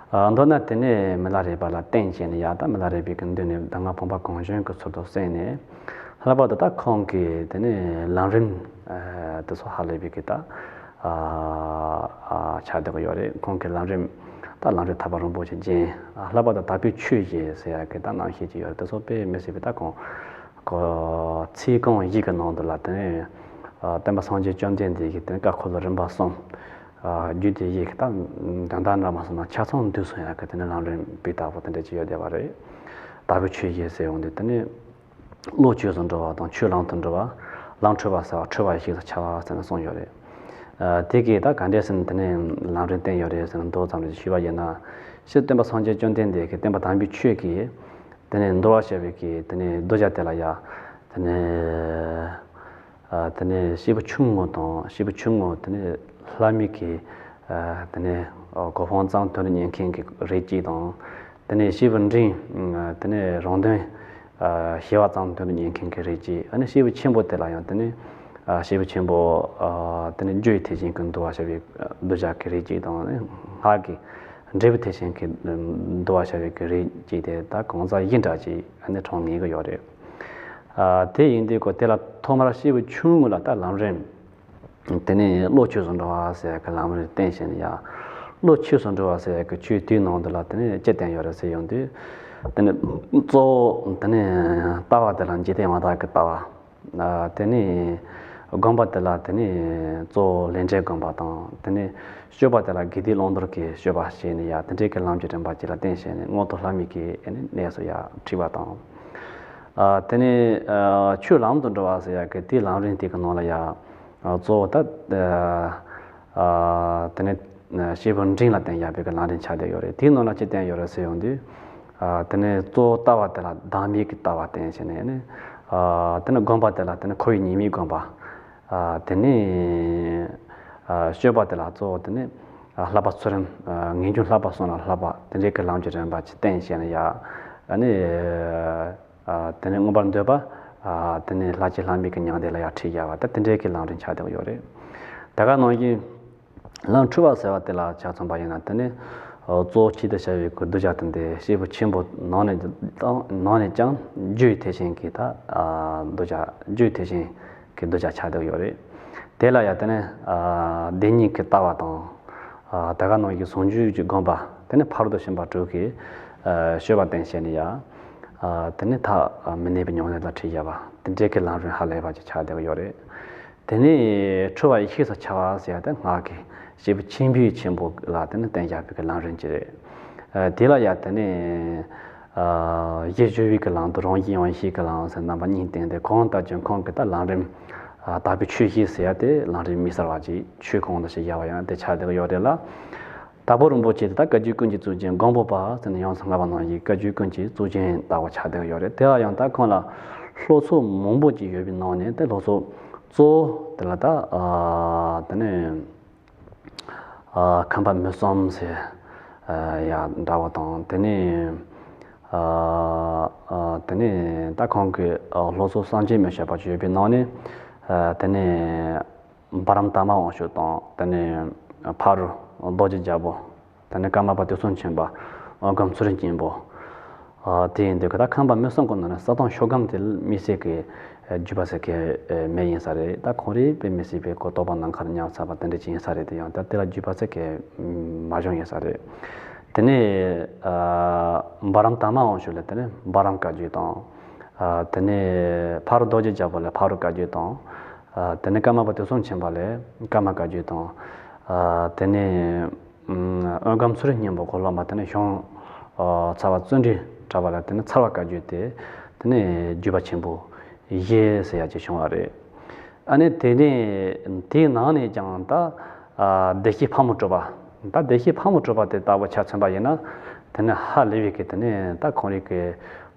མདོར་ན་དེ་ནས་མི་ལ་རས་པ་ལ་བསྟེན་བྱས་ནས་ཡ་ད་མི་ལ་རས་པའི་གི་མདུན་ནས་གདམས་ངག་བུམ་པ་གང་བྱོའི་གི་ཚུལ་དུ་གསན་ནས། ལྷག་པར་དུ་ད་ཁོང་གིས་དེ་ནས་ལམ་རིམ་དེ་ཚོ་ཧ་ལས་པའི་གི་ད་ཆགས་བསྡད་ཀྱི་ཡོད་རེད། ཁོང་གི་ལམ་རིམ་ད་ལམ་རིམ་ཐར་པ་རིན་པོ་ཆེ་རྒྱན། ལྷག་པར་དུ་དག་པའི་ཆོས་བཞི་ཟེར་ཡ་གི་ད་རྣམ་བཤད་ཅིག་ཡོད་རེད། དེ་ཚོ་དཔེ་མི་སྲིད་པའི་ད་ཁོང་གི་ཚིག་རྐང་བཞི་གི་ནང་དུ་ལ་དེ་ནས་སྟོན་པ་སངས་རྒྱས་བཅོམ་ལྡན་འདས་ཀྱི་དེ་ནས་བཀའ་འཁོར་ལོ་རིམ་པ་གསུམ། རྒྱུད་སྡེ་བཞི་གི་ད་དོན་དག་འདྲ་མ་སོང་ན་ཆ་ཚང་འདུས་སོང་ཡ་གི་དེ་ནས་ལམ་རིམ་སྤུས་དག་པོ་དེ་འདྲ་ཅིག་ཡོད་བསྡད་པ་རེད། དག་པའི་ཆོས་བཞི་ཟེར་ཡོང་དུས་དེ་ནས་བློ་ཆོས་སུ་འགྲོ་བ་དང་ཆོས་ལམ་དུ་འགྲོ་བ། ལམ་འཁྲུལ་པ་སེལ་བ་འཁྲུལ་པ་ཡེ་ཤེས་སུ་འཆར་བ་ཟེར་ནས་གསུངས་ཡོད་རེད། དེ་གིས་ད་ག་འདྲས་ཟེར་ན་དེ་ནས་ལམ་རིམ་བསྟན་ཡོད་རེད་ཟེར་ན་མདོ་ཙམ་རེ་ཞུས་པ་ཡིན་ན། སྤྱིར་སྟོན་པ་སངས་རྒྱས་བཅོམ་ལྡན་འདས་ཀྱིས་བསྟན་པ་དམ་པའི་ཆོས་ཀྱི་དེ་ནས་འདུལ་བར་བྱ་བའི་གི་དེ་ནས་གདུལ་བྱ་དེ་ལ་ཡ། དེ་ནས་ཨ་དེ་ནས་སྐྱེས་བུ་ཆུང་ངུ་དང་། སྐྱེས་བུ་ཆུང་ངུ་དེ་ནས་ལྷ་མི་གི་ཨ་དེ་ནས་ཨ་གོ་འཕང་ཙམ་དོན་དུ་གཉེར་མཁན་གྱི་རིགས་གཅིག་དང་། དེ་ནས་སྐྱེས་བུ་འབྲིང་། ཨ་དེ་ནས་རང་དོན་ཨ་ཞི་བ་ཙམ་དོན་དུ་གཉེར་མཁན་གྱི་རིགས་གཅིག་ཨ་ནི་སྐྱེས་བུ་ཆེན་པོ་དེ་ལ་ཡང་དེ་ནས་ཨ་སྐྱེས་བུ་ཆེན་པོ་ཨ་དེ་ནས་རྒྱུ་ཡི་ཐེག་ཆེན་གྱི་འདུལ་བར་བྱ་བའི་ཨ་གདུལ་བྱ་གི་རིགས་གཅིག་དང་། ཨ་ནི་སྔགས་ཀྱི་འབྲས་བུའི་ཐེག་ཆེན་གྱི་འདུལ་བར་བྱ་བའི་གི་རིགས་གཅིག་དེ་ད་གང་ཟག་བཞི་འདྲ་ཅིག་ཨ་ནི་གྲངས་ངེས་ཀྱི་ཡོད་རེད། ཨ་དེ་ཡིན་དུས་ཀོ་དེ་ལ་ཐོག་མར་སྐྱེས་བུ་ཆུང་ངུ་ལ་ད་ལམ་རིམ། དེ་ནས་བློ་ཆོས་སུ་འགྲོ་བ་ཟེར་གི་ལམ་རིམ་བསྟན་བྱས་ནས་ཡ། བློ་ཆོས་སུ་འགྲོ་བ་ཟེར་གི་ཆོས་དེའི་ནང་དུ་ལ་དེ་ནས་ཅི་བསྟན་ཡོད་རེད་ཟེར་ཡོང་དུས། དེ་ནས་གཙོ་བོ་དེ་ནས་ལྟ་བ་དེ་ལ་འཇིག་རྟེན་མ་དག་གི་ལྟ་བ། ཨ་དེ་ནས་སྒོམ་པ་དེ་ལ་དེ་ནས་གཙོ་བོ་ལས་འབྲས་སྒོམ་པ་དང་། དེ་ནས་སྤྱོད་པ་དེ་ལ་དགེ་སྡིག་བླང་དོར་གྱི་སྤྱོད་པ་བྱས་ནས་ཡ་དེ་འདྲའི་གི་ལམ་གྱི་རིམ་པ་ཅིག་ལ་བསྟན་བྱས་ནས་མངོན་མཐོ་ལྷ་མི་གི་ཨ་ནི་གནས་སུ་ཡ་ཁྲིད་པ་དང་། ཨ་དེ་ནས་ཨ་ཆོས་ལམ་དུ་འགྲོ་བ་ཟེར་ཡ་གི་དེའི་ལམ་རིམ་དེ་གི་ནང་ལ་ཡ། ཨ་གཙོ་བོ་ད་ཨ་དེ་ནས་སྐྱེས་བུ་འབྲིང་ལ་བསྟན་ཡག་པའི་གི་ལམ་རིམ་ཆགས་བསྡད་ཡོད་རེད། དེའི་ནང་ལ་ཅི་བསྟན་ཡོད་རེད་ཟེར་ཡོང་དུས། ཨ་དེ་ནས་གཙོ་བོ་ལྟ་བ་དེ་ལ་བདག་མེད་ཀྱི་ལྟ་བ་བསྟན་བྱས་ནས་ནི། ཨ་དེ་ནས་སྒོམ་པ་དེ་ལ་དེ་ནས་འཁོར་བའི་ཉེས་དམིགས་སྒོམ་པ། ཨ་དེ་ནས་ཨ་སྤྱོད་པ་དེ་ལ་གཙོ་བོ་དེ་ནས་ཨ་བསླབ་པ་ཚུལ་ཁྲིམས། ཨ་ངེས་འབྱུང་བསླབ་པ་གསུམ་ལ་བསླབ་པ་དེ་འདྲའི་གི་ལམ་གྱི་རིམ་པ་ཅིག་བསྟན་བྱས་ནས་ཡ། ཨ་ནི། ཨ་དེ་ནས་མངོན་པར་འདོད་པ། ཨ་དེ་ནས་ལྷ་བཅས་ལྷ་མིན་གྱི་མྱང་འདས་ལ་ཡར་ཁྲིད་བྱ་བ་ད་དེ་འདྲའི་གི་ལམ་རིམ་ཆགས་བསྡད་ཡོད་རེད། ད་ག་ནང་བཞིན་ལམ་འཁྲུལ་པ་ཟེར་བ་དེ་ལ་ཆ་མཚོན་པ་ཡིན་ན་དེ་ནི་གཙོ་བོ་ཆེད་དུ་བྱ་བའི་གི་གདུལ་བྱ་དེ་འདི་སྐྱེས་བུ་ཆེན་པོ་ནང་ནས་ནང་ནས་ཀྱང་རྒྱུ་ཡི་ཐེག་ཆེན་གྱི་ད་གདུལ་བྱ་རྒྱུ་ཡི་ཐེག་ཆེན་གྱི་གདུལ་བྱ་ཆགས་བསྡད་ཡོད་རེད། དེ་ལ་ཡང་དེ་ནི་བདེན་གཉིས་ཀྱི་ལྟ་བ་དང་། ཨ་ད་ག་ནང་བཞིན་ཟུང་འཇུག་གི་སྒོམ་པ། དེ་ནས་ཕ་རོལ་ཏུ་ཕྱིན་པ་དྲུག་གི་ཨ་སྤྱོད་པ་བསྟན་བྱས་ནས་ཡ། ཨ་དེ་ནས་ཐ་མི་གནས་པའི་མྱོང་བ་ལ་ཁྲིད་བྱ་བ་དེ་འདྲའི་གི་ལམ་རིམ་ཧ་ལས་པ་ཅིག་ཆགས་བསྡད་ཀྱི་ཡོད་རེད། དེ་ནས་འཁྲུལ་པ་ཡེ་ཤེས་སུ་འཆར་བ་ཟེར་ཡ་དེ་སྔགས་ཀྱི་སྐྱེས་བུ་ཆེན་པོའི་ཆེན་པོ་ལ་དེ་ནས་བསྟན་བྱ་བའི་གི་ལམ་རིམ་ཅིག་རེད། ཨ་དེ་ལ་ཡ་དེ་ནས་ཨ་གཞི་བཅུ་པའི་གི་ལམ་དུ་རང་བཞིན་དབང་ཤེས་ཀྱི་ལམ་ཟེར་རྣམ་པ་གཉིས་བསྟན་ཏེ་གང་ལྟར་ཀྱང་ཁོང་གི་ད་ལམ་རིམ་ཨ་དག་པའི་ཆོས་བཞི་ཟེར་ཡ་དེ་ལམ་རིམ་དམིགས་བསལ་བ་ཅིག་ཆོས་གང་དུ་ཞིག་བཞག་པ་ཡང་དེ་ཆགས་བསྡད་ཀྱི་ཡོད་རེད་ལ། དྭགས་པོ་རིན་པོ་ཆེ་དེ་ད་བཀའ་བརྒྱུད་ཀུན་གྱི་གཙུག་རྒྱན་སྒམ་པོ་པ་ཟེར་ནས་ཡོངས་སུ་བསྔགས་པ་ནང་བཞིན་བཀའ་བརྒྱུད་ཀུན་གྱི་གཙུག་རྒྱན་ལྟ་བུ་ཆགས་བསྡད་ཀྱི་ཡོད་རེད། དེ་ལ་ཡང་ད་ཁོང་ལ་སློབ་ཚོགས་མང་པོ་ཅིག་ཡོད་པའི་ནང་ནས་དེ་སློབ་ཚོགས་གཙོ་བོ་དེ་ལ་ད་ཨ་དེ་ནས་ཨ་ཁམས་པ་མི་གསུམ་ཟེར་ཨ་ཡ་འདྲ་བ་དང་། དེ་ནས་ཨ་ཨ་དེ་ནས་ད་ཁོང་གི་ཨ་སློབ་ཚོགས་གསང་ཆེན་མི་བཤད་པ་ཅིག་ཡོད་པའི་ནང་ནས་ཨ་དེ་ནས། འབའ་རམ་དར་མ་དབང་ཕྱུག་དང་། དེ་ནས་ཕ་རོལ་རྡོ་རྗེ་རྒྱལ་པོ། དེ་ནས་ཀརྨ་པ་དུས་གསུམ་མཁྱེན་པ། ཨོ་སྒམ་ཚུལ་ཁྲིམས་སྙིང་པོ། ཨ་དེ་ཡིན་དུས་ད་ཁམས་པ་མི་གསུམ་གྱི་ནང་ནས་ས་སྟོང་ཤོ་སྒམ་དེ་མི་སྲིད་ཀྱི་བརྒྱུད་པ་ཟེར་གི་མེད་ཡིན་ས་རེད། ད་ཁོང་རིགས་དཔེ་མི་སྲིད་པའི་གོ་རྟོགས་པ་ནམ་མཁའ་ལ་མཉམ་ཚར་བ་དེ་འདྲ་ཅིག་ཡིན་ས་རེད། དེ་ཡང་ད་དེ་ལ་བརྒྱུད་པ་ཟེར་གི་མ་བྱུང་ཡིན་ས་རེད། དེ་ནས་ཨ་འབའ་རམ་དར་མ་དབང་ཕྱུག་ལ་དེ་ནས་འབའ་རམ་བཀའ་བརྒྱུད་དང་། ཨ་དེ་ནས་ཕ་རོལ་རྡོ་རྗེ་རྒྱལ་པོ་ལ་ཕ་རོལ་བཀའ་བརྒྱུད་དང་། ཨ་དེ་ནས་ཀརྨ་པ་དུས་གསུམ་མཁྱེན་པ་ལ་ཀརྨ་བཀའ་བརྒྱུད་དང་། ཨ་དེ་ནས་ཨོ་སྒམ་ཚུལ་ཁྲིམས་སྙིང་པོ་གོ་ལོག་མ་དེ་ནས་ཞང་ཨ་ཚ་བ་བརྩོན་འགྲུས་གྲགས་པ་ལ་དེ་ནས་ཚར་བ་བཀའ་བརྒྱུད་དེ། དེ་ནས་བརྒྱུད་པ་ཆེན་པོ་ བཞི་ཟེར་ཡ་ཅིག་བྱུང་བ་རེད། ཨ་ནི་དེ་ནས་དེའི་ནང་ནས་ཀྱང་ད་ཨ་བདེ་གཤེགས་ཕག་མོ་གྲུ་པ། ད་བདེ་གཤེགས་ཕག་མོ་གྲུ་པ་དེ་ལྟ་བུ་ཆ་མཚོན་པ་ཡིན་ན། དེ་ནས་ཧ་ལས་པའི་གི་དེ་ནས་ད་ཁོང་རིགས་ཀྱི་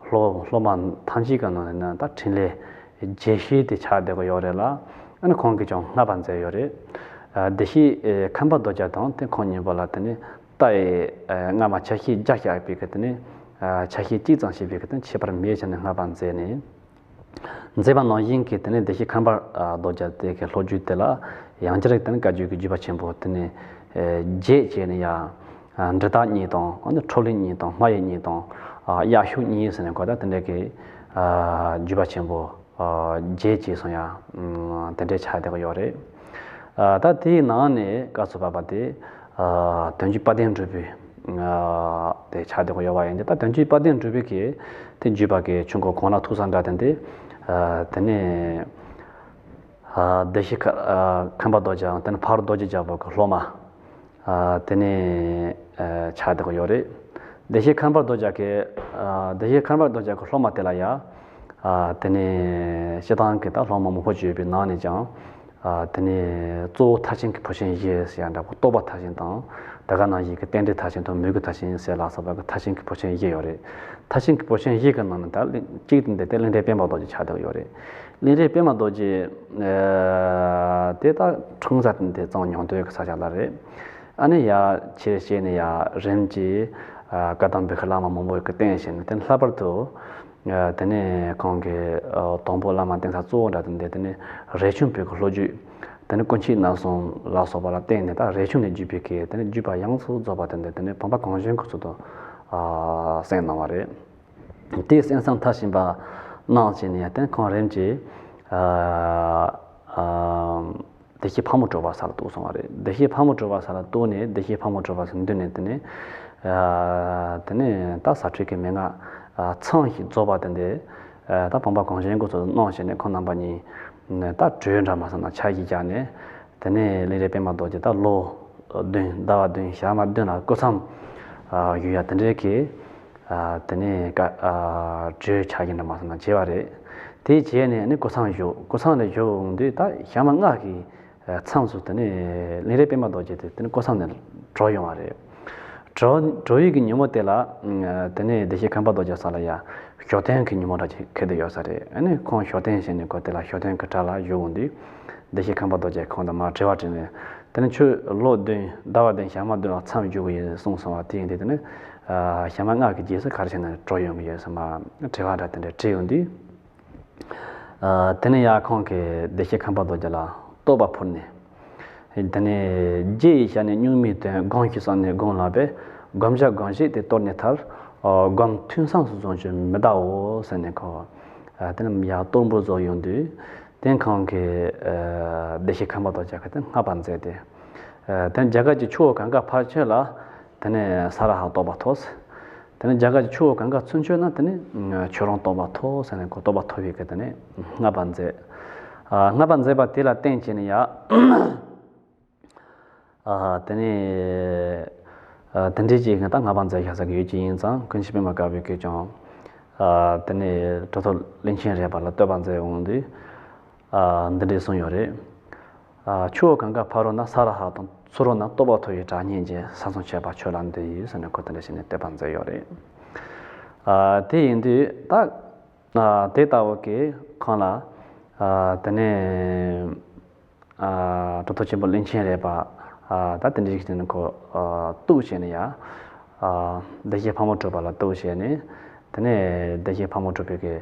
སློབ་སློབ་མ་ཐམས་ཅད་ཀྱི་ནང་ནས་ད་འཕྲིན་ལས་རྒྱས་བཤད་དེ་ཆགས་བསྡད་ཀྱི་ཡོད་རེད་ལ། ཨ་ནི་ཁོང་གིས་ཀྱང་བསྔགས་པ་མཛད་ཡོད་རེད། ཨ་བདེ་གཤེགས་ཨེ་ཁམས་པ་རྡོ་རྗེ་དང་དེ་ཁོང་གཉིས་པོ་ལ་དེ་ནས་ད་ཨེ་ཨེ་སྔ་མ་ཆ་ཤས་བརྒྱ་བཤད་པའི་གི་དེ་ནས་ཨ་ཆ་ཤས་གཅིག་ཙམ་བཤད་པའི་གི་དེ་ནས་ཁྱད་པར་མེད་བྱས་ནས་བསྔགས་པ་མཛད་ནས། མཛད་པ་ནང་བཞིན་གྱི་དེ་ནས་བདེ་གཤེགས་ཁམས་པ་རྡོ་རྗེ་དེ་གི་ལོ་རྒྱུས་དེ་ལ་ཡང་བསྐྱར་དེ་ནས་བཀའ་བརྒྱུད་ཀྱི་བརྒྱུད་པ་ཆེན་པོ་དེ་ནས་རྒྱས་བྱས་ནས་ཡང་འབྲི་སྟག་གཉིས་དང་ཨ་ནི་ཁྲོ་ལིང་གཉིས་དང་སྨྲ་བའི་གཉིས་དང་དབྱར་ཤུལ་གཉིས་ཟེར་ནས་གོ་ད་དེ་འདྲ་གི་བརྒྱུད་པ་ཆེན་པོ་རྒྱས་བྱས་སོང་ཡང་དེ་འདྲའི་ཆགས་བསྡད་ཀྱི་ཡོད་རེད། ད་དེའི་ནང་ནས་སྐབས་སུ་བབ་པ་དེ་དོན་བརྒྱུད་དཔལ་ལྡན་འབྲུག་པའི་དེ་ཆགས་བསྡད་ཀྱི་ཡོད་པ་ཡིན་ཏེ། ད་དོན་བརྒྱུད་དཔལ་ལྡན་འབྲུག་པའི་གི་དེ་བརྒྱུད་པ་གི་ཆུ་འགོ་གང་ལ་ཐུག་ས་འདྲ་དེ་འདི་དེ་ནས་བདེ་གཤེགས་ཁམས་པ་རྡོ་རྗེ་དང་དེ་ནས་ཕ་རོལ་རྡོ་རྗེ་རྒྱལ་པོ་གི་སློབ་མ། དེ་ནས་ཆགས་བསྡད་ཀྱི་ཡོད་རེད། བདེ་གཤེགས་ཁམས་པ་རྡོ་རྗེ་གི་བདེ་གཤེགས་ཁམས་པ་རྡོ་རྗེ་གི་སློབ་མ་དེ་ལ་ཡང་དེ་ནས་སྤྱིར་བཏང་གི་ད་སློབ་མ་མང་པོ་ཅིག་ཡོད་པའི་ནང་ནས་ཀྱང་དེ་ནས་གཙོ་བོ་མཐར་ཕྱིན་གྱི་བུ་ཆེན་བཞི་ཟེར་ཡ་འདྲ་པོ། རྟོགས་པ་མཐར་ཕྱིན་དང་དེ་ག་ནང་བཞིན་གྱི་རྟེན་འབྲེལ་མཐར་ཕྱིན་དང་མོས་གུས་མཐར་ཕྱིན་ཟེར་ལ་སོགས་པ་གི་མཐར་ཕྱིན་གྱི་བུ་ཆེན་བཞི་ཡོད་རེད། མཐར་ཕྱིན་གྱི་བུ་ཆེན་བཞི་གི་ནང་ནས་ད་གཅིག་དེ་འདི་དེ་གླིང་རས་པདྨ་རྡོ་རྗེ་ཆགས་བསྡད་ཡོད་རེད། གླིང་རས་པདྨ་རྡོ་རྗེ་དེ་ད་འཁྲུངས་ས་དེ་འདི་གཙང་ཉང་སྟོད་ཀྱི་ས་ཆ་ལ་རེད། ཨ་ནི་ཡ་ཆེ་བྱས་ནས་ཡ་རིམ་གྱིས་བཀའ་གདམས་པའི་བླ་མ་མང་པོ་གི་བསྟེན་བྱས་ནས། དེ་ལྷག་པར་དུ་དེ་ནས་ཁོང་གི་དང་པོ་བླ་མ་བསྟེན་ས་གཙོ་བོ་འདྲ་དེ་འདི་དེ་ནས་རས་ཆུང་པའི་གི་སློབ་བརྒྱུད། དེ་ནས་ཀུན་མཁྱེན་རྣམ་གསུམ་ལ་སོགས་པ་ལ་བརྟེན་ནས་ད་རས་ཆུང་ནས་བརྒྱུད་པའི་གི་དེ་ནས་བརྒྱུད་པ་ཡོངས་སུ་རྫོགས་པ་དེ་འདི་དེ་ནས་བུམ་པ་གངས་ཅན་གྱི་ཚུལ་དུ་གསན་གནང་བ་རེད། དེའི་གསན་བསམ་མཐར་ཕྱིན་པ་གནང་བྱས་ནས་ཡང་དེ་ཁོང་རིམ་གྱིས་ཨ་ཨ་བདེ་གཤེགས་ཕག་མོ་གྲུ་པ་ས་ལ་གཏུགས་སོང་བ་རེད། བདེ་གཤེགས་ཕག་མོ་གྲུ་པ་ས་ལ་གཏུགས་ནས་བདེ་གཤེགས་ཕག་མོ་གྲུ་པ་ས་མདུན་ནས་དེ་ནས་ཨ་དེ་ནས་ད་ཟབ་ཁྲིད་ཀྱི་མན་ངག་ཨ་མཚམས་ཤིག་རྫོགས་པ་དེ་འདི་ཨ་ད་བུམ་པ་གངས་ཅན་གྱི་ཚུལ་དུ་གནང་བྱས་ནས་ཁོང་རྣམ་པ་གཉིས་ད་གྲོས་འདྲ་མ་སོང་ན་ཕྱག་བཞེས་བརྒྱབ་ནས། དེ་ནས་གླིང་རས་པདྨ་རྡོ་རྗེ་ད་ལོ་བདུན་ཟླ་བ་བདུན་ཞག་མ་བདུན་ལ་སྐུ་མཚམས་ཨ་བཞུགས་ཡ་དེ་འདྲའི་གི་ཨ་དེ་ནས་བཀའ་ཨ་གྲོས་ཆ་རྐྱེན་འདྲ་མ་སོང་ན་བྱས་པ་རེད། དེ་བྱས་ནས་ནི་སྐུ་མཚམས་བཞུགས། སྐུ་མཚམས་ལ་བཞུགས་འོང་དུས་ད་ཞག་མ་ལྔ་གི་མཚམས་སུ་དེ་ནས་གླིང་རས་པདྨ་རྡོ་རྗེ་དེ་དེ་ནས་སྐུ་མཚམས་ནས་གྲོལ་ཡོང་བ་རེད། གྲོལ་གྲོལ་ཡས་ཀྱི་ཉིན་མོ་དེ་ལ་དེ་ནས་བདེ་གཤེགས་ཁམས་པ་རྡོ་རྗེ་ས་ལ་ཡ་ཞོ་སྟོན་གྱི་ཉིན་མོ་འདྲ་ཅིག་འཁེལ་བསྡད་ཡོད་ས་རེད། ཨ་ནི་ཁོང་ཞོ་སྟོན་བྱས་ནས་ཁོ་དེ་ལ་ཞོ་སྟོན་གྱི་གྲལ་ལ་བཞུགས་འོང་དུས། བདེ་གཤེགས་ཁམས་པ་རྡོ་རྗེ་ཁོང་དང་མར་དྲི་བ་དྲིས་ནས། དེ་ནས་ཁྱོད་ལོ་བདུན་ཟླ་བ་བདུན་ཞག་མ་བདུན་ལ་མཚམས་བཞུགས་ཀྱི་ཡིན་གསུངས་སོང་བ་དེ་ཡིན་དུས། དེ་ནས་ཞག་མ་ལྔ་གི་རྗེས་སུ་ག་རེ་བྱས་ནས་གྲོལ་ཡོང་གི་ཡོད་ཟེར་མར་དྲི་བ་འདྲ་དེ་འདྲ་དྲིས་ཡོང་དུས། ཨ་དེ་ནས་ཡར་ཁོང་གིས་བདེ་གཤེགས་ཁམས་པ་རྡོ་རྗེ་ལ་བསྟོད་པ་ཕུལ་ནས། དེ་ནས་རྗེ་ཡི་ཞལ་ནས་སྨྱུག་མའི་དོན། སྒོམ་ཞིག་བསམས་ནས་སྒོམ་ལགས་པས། སྒོམ་བྱ་སྒོམ་བྱེད་དེ་གཏོར་ནས་ཐར། ཨ་སྒོམ་ཐུན་མཚམས་སུ་བཟུང་ཞིང་མི་བདའོ་ཟེར་ནས་ཁོ་ཨ་དེ་ནས་ཡར་གཏོར་འབུལ་རྫོགས་ཡོང་དུས། དེ་ཁོང་གིས་ཨ་བདེ་གཤེགས་ཁམས་པ་རྡོ་རྗེ་གིས་དེ་བསྔགས་པ་མཛད་དེ། ཨ་དེ་ནས་རྒྱ་གར་གྱི་ཆུ་བོ་གངྒཱ་ཕར་ཆོད་ལ། དེ་ནས་ས་ར་ཧ་བསྟོད་པ་ཐོབ། དེ་ནས་རྒྱ་གར་གྱི་ཆུ་བོ་གངྒཱ་ཚུར་ཆོད་ན་དེ་ནས་ཁྱོད་རང་བསྟོད་པ་ཐོབ་ཟེར་ནས་ཁོ་བསྟོད་པ་ཐོབ་པའི་གི་དེ་ནས་བསྔགས་པ་མཛད། ཨ་བསྔགས་པ་མཛད་པ་དེ་ལ་བརྟེན་བྱས་ནས་ཡ། ཨ་དེ་ནས་ཨ་དེ་འདྲའི་ཅིག་ད་བསྔགས་པ་མཛད་བཞག་ས་གི་ཡུལ་ཅིག་ཡིན་ཙང་། ཀུན་མཁྱེན་པདྨ་དཀར་པོའི་གིས་ཀྱང་ཨ་དེ་ནས་གྲུབ་ཐོབ་གླིང་ཆེན་རས་པ་ལ་བསྟོད་པ་མཛད་འོང་དུས། ཨ་འདི་འདྲའི་གསུངས་ཡོད་རེད། ཨ་ཆུ་བོ་གངྒཱ་ཕ་རོལ་ན། ས་ར་ཧ་དང་ཚུ་རོལ་ན། རྟོགས་པ་ཐོབ་པའི་གྲགས་སྙན་ཅན། ས་མཚམས་ཆོད་པ་ཁྱོད་ལ་འདུད་ཟེར་ནས་ཁོ་དེ་འདྲ་བྱས་ནས་བསྟོད་པ་མཛད་ཡོད་རེད། ཨ་དེ་ཡིན་དུས་ད་ཨ་དེ་ལྟ་བུ་གི་ཁོང་ལ་ཨ་དེ་ནས་ཨ་གྲུབ་ཐོབ་ཆེན་པོ་གླིང་ཆེན་རས་པ་ཨ་ད་དེ་འདྲའི་ཞིག་བྱས་ནས་ཁོ་ཨ་གཏུགས་བྱས་ནས་ཡ། ཨ་བདེ་གཤེགས་ཕག་མོ་གྲུ་པ་ལ་གཏུགས་བྱས་ནས། དེ་ནས་བདེ་གཤེགས་ཕག་མོ་གྲུ་པའི་གི་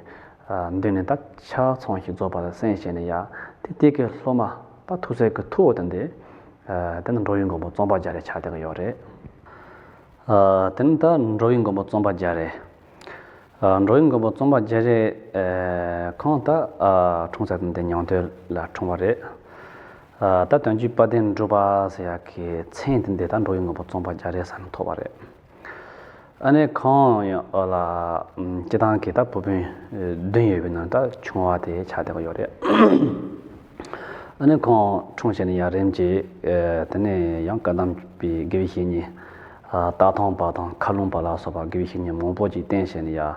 ཨ་མདུན་ནས་ད་ཆ་ཚང་ཞིག་རྫོགས་པ་ལ་གསན་བྱས་ནས་ཡ། དེ་དེ་གི་སློབ་མ་ད་ཐུགས་སྲས་ཀྱི་ཐུ་བོ་དེ་འདི་ཨ་དེ་ནི་འགྲོ་བའི་མགོན་པོ་གཙང་པ་རྒྱ་རས་ཆགས་བསྡད་ཀྱི་ཡོད་རེད། ཨ་དེ་ནི་ད་འགྲོ་བའི་མགོན་པོ་གཙང་པ་རྒྱ་རས། ཨ་འགྲོ་བའི་མགོན་པོ་གཙང་པ་རྒྱ་རས་ཨ་ཁོང་ད་ཨ་འཁྲུངས་ས་དེ་འདི་ཉང་སྟོད་ལ་འཁྲུངས་པ་རེད། ཨ་ད་དོན་བརྒྱུད་དཔལ་ལྡན་འབྲུག་པ་ཟེར་ཡག་གི་མཚན་དེ་འདི་ད་འགྲོ་བའི་མགོན་པོ་གཙང་པ་རྒྱ་རས་ཟེར་ནས་ཐོགས་པ་རེད། ཨ་ནི་ཁོང་ཡང་ཨོ་ལ་སྤྱི་བཏང་གི་ད་བུ་སྤུན་བདུན་ཡོད་པའི་ནང་ད་ཆུང་བ་དེ་ཆགས་བསྡད་ཀྱི་ཡོད་རེད། ཨ་ནི་ཁོང་འཁྲུངས་བྱས་ནས་ཡང་རིམ་གྱིས་ཨ་དེ་ནས་ཡང་བཀའ་གདམས་པའི་དགེ་བའི་བཤེས་གཉེན་ཨ་སྟག་ཐང་པ་དང་མཁར་ལུང་པ་ལ་སོགས་པ་དགེ་བའི་བཤེས་གཉེན་མང་པོ་ཅིག་བསྟེན་བྱས་ནས་ཡང་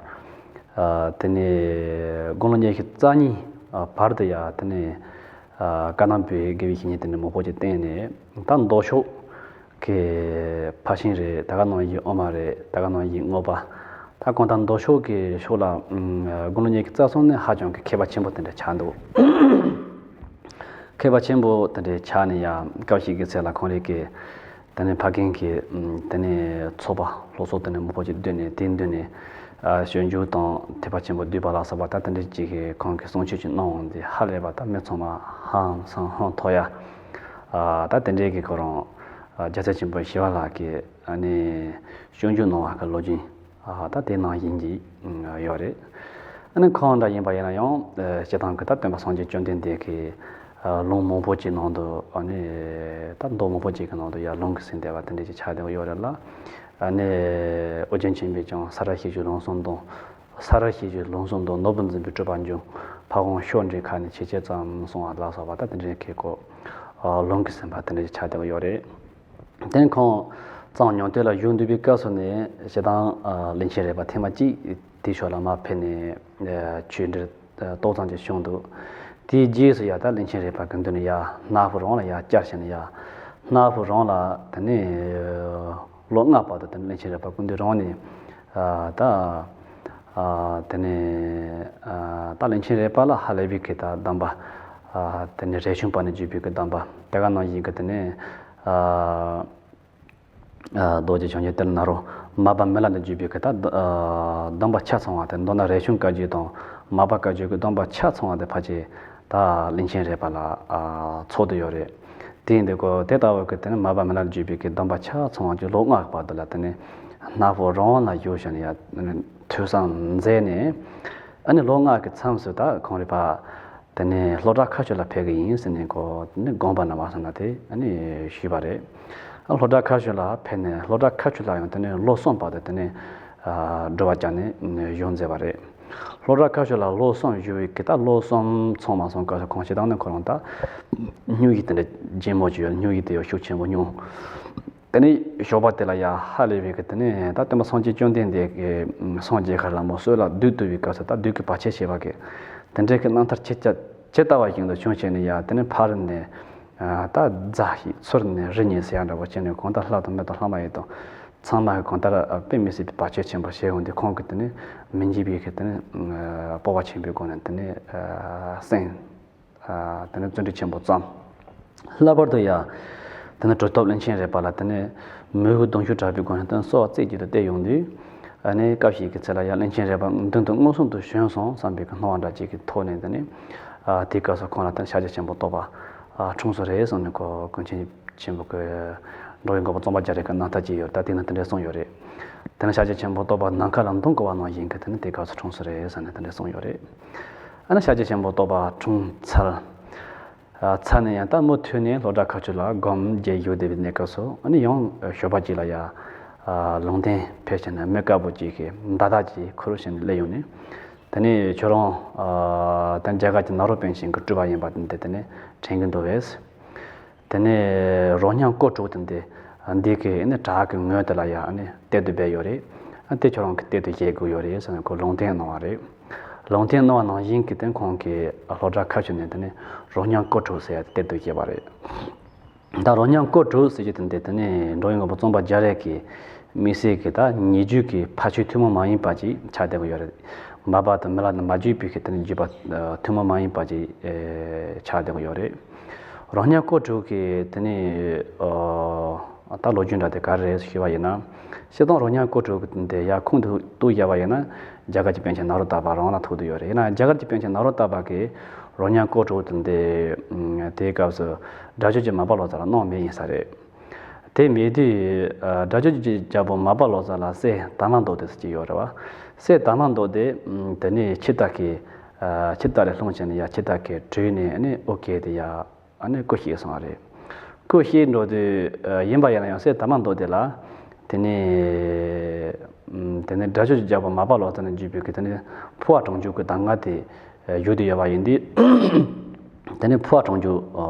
ཨ་དེ་ནས་དགུང་ལོ་ཉི་ཤུ་རྩ་གཉིས་ཨ་བར་དུ་ཡ་དེ་ནས་ཨ་བཀའ་གདམས་པའི་དགེ་བའི་བཤེས་གཉེན་དེ་ནས་མང་པོ་ཅིག་བསྟེན་ནས། ད་མདོ་ཕྱོགས་ཀྱི་ཕར་ཕྱིན་རེད། ད་ག་ནང་བཞིན་དབུ་མ་རེད། ད་ག་ནང་བཞིན་མངོན་པ། ད་གང་ལྟར་མདོ་ཕྱོགས་ཀྱི་ཕྱོགས་ལ་ཨ་དགུང་ལོ་ཉི་ཤུ་རྩ་གསུམ་ནས་ཧ་ཅང་གི་མཁས་པ་ཆེན་པོ་དེ་འདྲ་ཆགས་འདུག་མཁས་པ་ཆེན་པོ་དེ་འདྲའི་ཆ་ནས་ཡང་སྐབས་ཤིག་གི་ཚེ་ལ་ཁོང་རང་གིས་དེ་ནས་ཕ་རྒན་གྱི་ཨམ་དེ་ནས་ཚོགས་པ་སློབ་གསོ་དེ་ནས་མང་པོ་ཅིག་བསྡུས་ནས། དེ་བསྡུས་ནས་ཨ་སྤྱོད་འཇུག་དང་ཐེག་པ་ཆེན་པོ་བསྡུས་པ་ལ་སོགས་པ། ད་དེ་འདྲའི་ཅིག་གི་ཁོང་གིས་གསུང་ཆོས་ཅིག་གནང་འོང་དུས་ཧ་ལས་པ། ད་མི་ཚང་མ་ཧང་སང་ཧང་ཐོག་ཡ། ཨ་ད་དེ་འདྲའི་གི་ཁོ་རང་ཨ་རྒྱལ་སྲས་ཆེན་པོ་ཞི་བ་ལྷ་གིས་ཨ་ནི་སྤྱོད་འཇུག་གནང་བ་གི་ལོ་རྒྱུས། ཨ་ད་དེ་ནང་བཞིན་གྱི་ཡོད་རེད། ཨ་ནི་ཁོང་འདྲ་ཡིན་པ་ཡིན་ན་ཡང་ཨ་སྤྱིར་བཏང་གི་ད་སྟོན་པ་སངས་རྒྱས་བཅོམ་ལྡན་འདས་ཀྱི་ཨ་ལུང་མང་པོ་ཅིག་ནང་དུ། ཨ་ནི་ད་མདོ་མང་པོ་ཅིག་གི་ནང་དུ་ཡ་ལུང་གིས་ཟིན་བསྡད་པ་དེ་འདྲ་ཅིག་ཆགས་བསྡད་ཡོད་རེད་ལ། ཨ་ནི་ཨོ་རྒྱན་ཆོས་འཕེལ་ཀྱང་ས་ར་ཤེས་རྒྱུད་ལུང་གསུམ་དང་། ས་ར་ཤེས་རྒྱུད་ལུང་གསུམ་དང་། ནོར་བུ་འཛིན་པའི་སྤྲུལ་པ་འབྱུང་། ཕ་བོང་ཤོ་འདྲེ་ཁ་ནས་ཆེ་ཆེ་ཙམ་གསུང་བ་ལ་སོགས་པ། ད་དེ་འདྲའི་གི་སྐོར་ཨ་ལུང་གིས་ཟིན་པ་དེ་འདྲ་ཅིག་ཆགས་བསྡད་ཡོད་རེད། དེ་ཁོང་གཙང་ཉང་སྟོད་ལ་བཞུགས་འདུག་པའི་སྐབས་སུ་ནས་སྤྱིར་བཏང་ཨ་གླིང་ཆེན་རས་པ་ཐེངས་མ་གཅིག་དེའི་ཕྱོགས་ལ་མར་ཕེབས་ནས་ཨ་ཆོས་འབྲེལ་ཨ་ཏོག་ཙམ་ཅིག་བྱུང་འདུག་དེའི་རྗེས་སུ་ཡ་ད་གླིང་ཆེན་རས་པ་སྐུ་མདུན་ནས་ཡར་ནག་ཕུག་རོང་ལ་ཡར་བཅར་བྱས་ནས། ཡར་ནག་ཕུག་རོང་ལ་དེ་ནས་ལོ་ལྔ་བར་དུ་དེ་ནས་གླིང་ཆེན་རས་པ་སྐུ་མདུན་རང་ནས་ཨ་ད་ཨ་དེ་ནས་ཨ་ད་གླིང་ཆེན་རས་པ་ལ་ཧ་ལས་པའི་གི་ད་གདམས་པ། ཨ་དེ་ནས་རས་ཆུང་པ་ནས་བརྒྱུད་པའི་གི་གདམས་པ། དེ་ག་ནང་བཞིན་གི་དེ་ནས་ཨ་ཨ་རྡོ་རྗེ་འཆང་ཆེན་ཏེ་རུ་ནཱ་རོ། མར་པ་མི་ལ་ནས་བརྒྱུད་པའི་གི་ད་ཨ་གདམས་པ་ཆ་ཚང་བ་དེ། མདོར་ན་རས་ཆུང་བཀའ་བརྒྱུད་དང་མར་པ་བཀའ་བརྒྱུད་ཀྱི་གདམས་པ་ཆ་ཚང་བ་དེ་ཕལ་ཆེར་ད་གླིང་ཆེན་རས་པ་ལ་ཨ་ཚོགས་བསྡུས་ཡོད་རེད། དེ་ཡིན་དུས་ཀོ་དེ་ལྟ་བུ་གི་དེ་ནི་མར་པ་མི་ལ་བརྒྱུད་པའི་གི་གདམས་པ་ཆ་ཚང་བ་ཅིག་ལོ་ལྔ་བར་དུ་ལ་དེ་ནི་ནག་ཕུག་རོང་ལ་བཞུགས་བྱས་ནས་ཡ་ཐོས་བསམ་མཛད་ནས། ཨ་ནི་ལོ་ལྔ་གི་མཚམས་སུ་ད་ཁོང་རས་པ་དེ་ནས་ལྷོ་བྲག་མཁར་ཆུ་ལ་ཕེབས་ཀྱི་ཡིན་ཟེར་ནས་ཁོ་དེ་ནི་དགོངས་པ་གནང་བ་ཟེར་ན་དེ་ཨ་ནི་ཞུས་པ་རེད། ཨ་ལྷོ་བྲག་མཁར་ཆུ་ལ་ཕེབས་ནས། ལྷོ་བྲག་མཁར་ཆུ་ལ་ཡང་དེ་ནས་ལོ་གསུམ་བར་དུ་དེ་ནས་ཨ་སྒྲུབ་པ་བསྐྱངས་ནས་བཞུགས་མཛད་པ་རེད། ལྷོ་བྲག་མཁར་ཆུ་ལ་ལོ་གསུམ་བཞུགས་པའི་གི་ད་ལོ་གསུམ་ཚང་མ་སོང་སྐབས་སུ་ཁོང་སྤྱིར་བཏང་ནས་ཁོ་རང་ད་སྙུང་གཞི་དེ་འདྲ་ལྗིད་མོ་ཅིག་ཡོད། སྙུང་གཞི་དེ་ཡང་ཤུགས་ཆེན་པོ་སྙུང་། དེ་ནས་ཞོགས་པ་དེ་ལ་ཡ་ཧ་ལས་པའི་གི་དེ་ནས་ད་སྟོན་པ་སངས་རྒྱས་བཅོམ་ལྡན་འདས་ཀྱི་སངས་རྒྱས་ཁ་ལ་མོ་སྲོད་ལ་བདུད་བཏུལ་བའི་སྐབས་སུ་ད་བདུད་ཀྱི་བར་ཆད་བྱེད་པ་གི་དེ་འདྲའི་གི་རྣམ་ཐར་ཇི་ལྟ་ཇི་ལྟ་བ་བཞིན་དུ་བྱུང་བྱས་ནས་ཡ། དེ་ནས་ཕ་རི་ནས་ཨ་ད་རྫ་ཞིག་ཚུར་ནས་རི་ཉིལ་ཟེར་ཡ་འདྲ་པོ་བྱས་ནས། གང་ལྟར་ལྷ་དང་མི་དང་ལྷ་མ་ཡིན་དང་ཚང་མ་གང་ལྟར་དཔེ་མི་སྲིད་པའི་བར་ཆད་ཆེན་པོ་བྱས་ཡོང་དུས། ཁོང་གིས་དེ་ནས་མི་འཇིགས་པའི་གི་དེ་ནས་ཨ་སྤོབས་པ་ཆེན་པོའི་སྒོ་ནས་དེ་ནས་ཨ་གསན། ཨ་དེ་ནས་བརྩོན་འགྲུས་ཆེན་པོ་བརྩམས། ལྷག་པར་དུ་ཡ་དེ་ནས་གྲུབ་ཐོབ་གླིང་ཆེན་རས་པ་ལ་དེ་ནས་མོས་གུས་གདུང་ཤུགས་དྲག་པོའི་སྒོ་ནས་དེ་ནས་གསོལ་བ་རྩེ་གཅིག་ཏུ་གཏད་ཡོང་དུས། ཨ་ནི་སྐབས་ཤིག་གི་ཚེ་ལ་ཡ་གླིང་ཆེན་རས་པ་མདུན་དུ་མངོན་སུམ་དུ་བྱོན་སོང་བསམ་པའི་གི་སྣང་བ་འདྲ་ཅིག་གི་ཐོག་ནས། དེ་ནས་ཨ་དེའི་སྐབས་སུ་ཁོང་ལ་དེ་ནས་ཤཱཀྱ་ཆེན་པོ་བསྟོད་པ་ཨ་འཁྲུངས་སོ་རེད་གསུངས་ནས། ཁོ་ཀུན་མཁྱེན་ཆེན་པོ་གི་འགྲོ་བའི་མགོན་པོ་རྩོམ་པ་རྒྱ་རས་ཀྱི་རྣམ་ཐར་ཅིག་ཡོད། ད་དེ་ན་དེ་འདྲ་གསུངས་ཡོད་རེད། དེ་ནས་ཤཱཀྱ་ཆེན་པོ་བསྟོད་པ་ནམ་མཁའ་ལ་མདུང་བསྐོར་བ་ནང་བཞིན་གྱི་དེ་ནས་དེ་སྐབས་སུ་འཁྲུངས་སོ་རེད་ཟེར་ནས་དེ་འདྲ་གསུངས་ཡོད་རེད། ཨ་ནི་ཤཱཀྱ་ཆེན་པོ་བསྟོད་པ་འཁྲུངས་ཚར། ཨ་ཚར་ནས་ཡང་ད་མུ་མཐུད་ནས་ལྷོ་བྲག་མཁར་ཆུ་ལ་སྒོམ་བརྒྱབ་བཞུགས་བསྡད་པའི་གནས་སྐབས་སུ། ཨ་ནི་ཡང་ཞོགས་པ་ཅིག་ལ་ཡ་ཨ་ལུང་བསྟན་ཕེབས་བྱས་ནས་མི་དཀར་པོ་ཅིག་གིས་མདའ་དར་ཅིག་ཁུར་བྱས་ནས་སླེབས་ཡོང་ནས། དེ་ནས་ཁྱོད་རང་ཨ་ད་རྒྱ་གར་གྱི་ནཱ་རོ་པཎ་ཆེན་གྱི་སྤྲུལ་པ་ཡིན་པ་དེ་འདྲ་དེ་ནས་དྲན་གྱི་འདུག་པས། དེ་ནས་རོ་མཉམ་སྐོར་དྲུག་དེ་འདི་འདི་གི་ནི་བྲག་གི་ངོས་དེ་ལ་ཡ་ནི་གཏེར་དུ་སྦས་ཡོད་རེད། ཨ་དེ་ཁྱོད་རང་གི་གཏེར་དུ་བཞེས་དགོས་ཡོད་རེད་ཟེར་ནས་ཁོ་ལུང་བསྟན་གནང་བ་རེད། ལུང་བསྟན་གནང་བ་ནང་བཞིན་གྱི་དེ་ཁོང་གིས་ལྷོ་བྲག་མཁར་ཆུ་ནས་དེ་ནི་རོ་མཉམ་སྐོར་དྲུག་ཟེར་ཡ་དེ་གཏེར་དུ་བཞེས་པ་རེད། ད་རོ་མཉམ་སྐོར་དྲུག་ཟེར་རྒྱུ་དེ་འདི་དེ་ནི་འགྲོ་བའི་མགོན་པོ་རྩོམ་པ་རྒྱ་རས་ཀྱི་དམིགས་བསལ་གྱི་ད་ཉེ་བརྒྱུད་ཀྱི་ཕ་ཆོས་ཐུན་མོང་མ་ཡིན་པ་ཅིག་ཆགས་བསྡད་ཀྱི་ཡོད་རེད། མར་པ་དང་མི་ལ་དང་མ་བརྒྱུད་པའི་གི་དེ་ནི་བརྒྱུད་པ་ཨ་ཐུན་མོང་མ་ཡིན་པ་ཅིག་ཨེ་ཆགས་བསྡད་ཀྱི་ཡོད་རེད། རོ་མཉམ་སྐོར་དྲུག་གི་དེ་ནི་ཨ་ད་ལོ་རྒྱུས་འདྲ་དེ་ག་རེ་རེད་ཞུས་པ་ཡིན་ན། སྤྱིར་བཏང་རོ་མཉམ་སྐོར་དྲུག་གི་དེ་ཡར་ཁུངས་གཏུགས་བཞག་པ་ཡིན་ན། རྒྱ་གར་གྱི་པཎ་ཆེན་ནཱ་རོ་ཏ་པ་རང་ལ་ཐུག་བསྡད་ཡོད་རེད། ཡིན་ན་རྒྱ་གར་གྱི་པཎ་ཆེན་ནཱ་རོ་ཏ་པ་གིས་རོ་མཉམ་སྐོར་དྲུག་དེ་འདི་དེའི་སྐབས་སུ་སྒྲ་སྒྱུར་གྱི་མར་པ་ལོ་ཙཱ་ལ་གནང་མེད་ཡིན་ས་རེད། དེ་མེད་དུས་ཨ་སྒྲ་སྒྱུར་གྱི་རྒྱལ་པོ་མར་པ་ལོ་ཙཱ་ལ་སྲས་དར་མ་མདོ་སྡེ་ཟེར་གྱི་ཡོད་རེད་བ། སྲས་དར་མ་མདོ་སྡེ་དེ་ནས་ཁྱི་སྟག་གི་ཨ་ཁྱི་སྟག་ལས་ལྷུང་བྱས་ནས་ཡ་ཁྱི་སྟག་གིས་དྲུད་ནས་ནི་དབུ་བཀལ་ཏེ་ཡ། ཨ་ནི་སྐུ་གཤེགས་སོང་བ་རེད། སྐུ་གཤེགས་འགྲོ་དུས་ཨ་ཡིན་པ་ཡིན་ན་ཡང་སྲས་དར་མ་མདོ་སྡེ་ལ་དེ་ནས་ཨམ་དེ་ནས་སྒྲ་སྒྱུར་གྱི་རྒྱལ་པོ་མར་པ་ལོ་ཙཱ་ནས་བརྒྱུད་པའི་གི་དེ་ནས་ཕུར་པ་གྲོང་འཇུག་གི་གདམས་ངག་དེ་ཨ་བཞུགས་ཏེ་ཡོད་པ་ཡིན་དུས། དེ་ནས་ཕུར་པ་གྲོང་འཇུག་ཨ་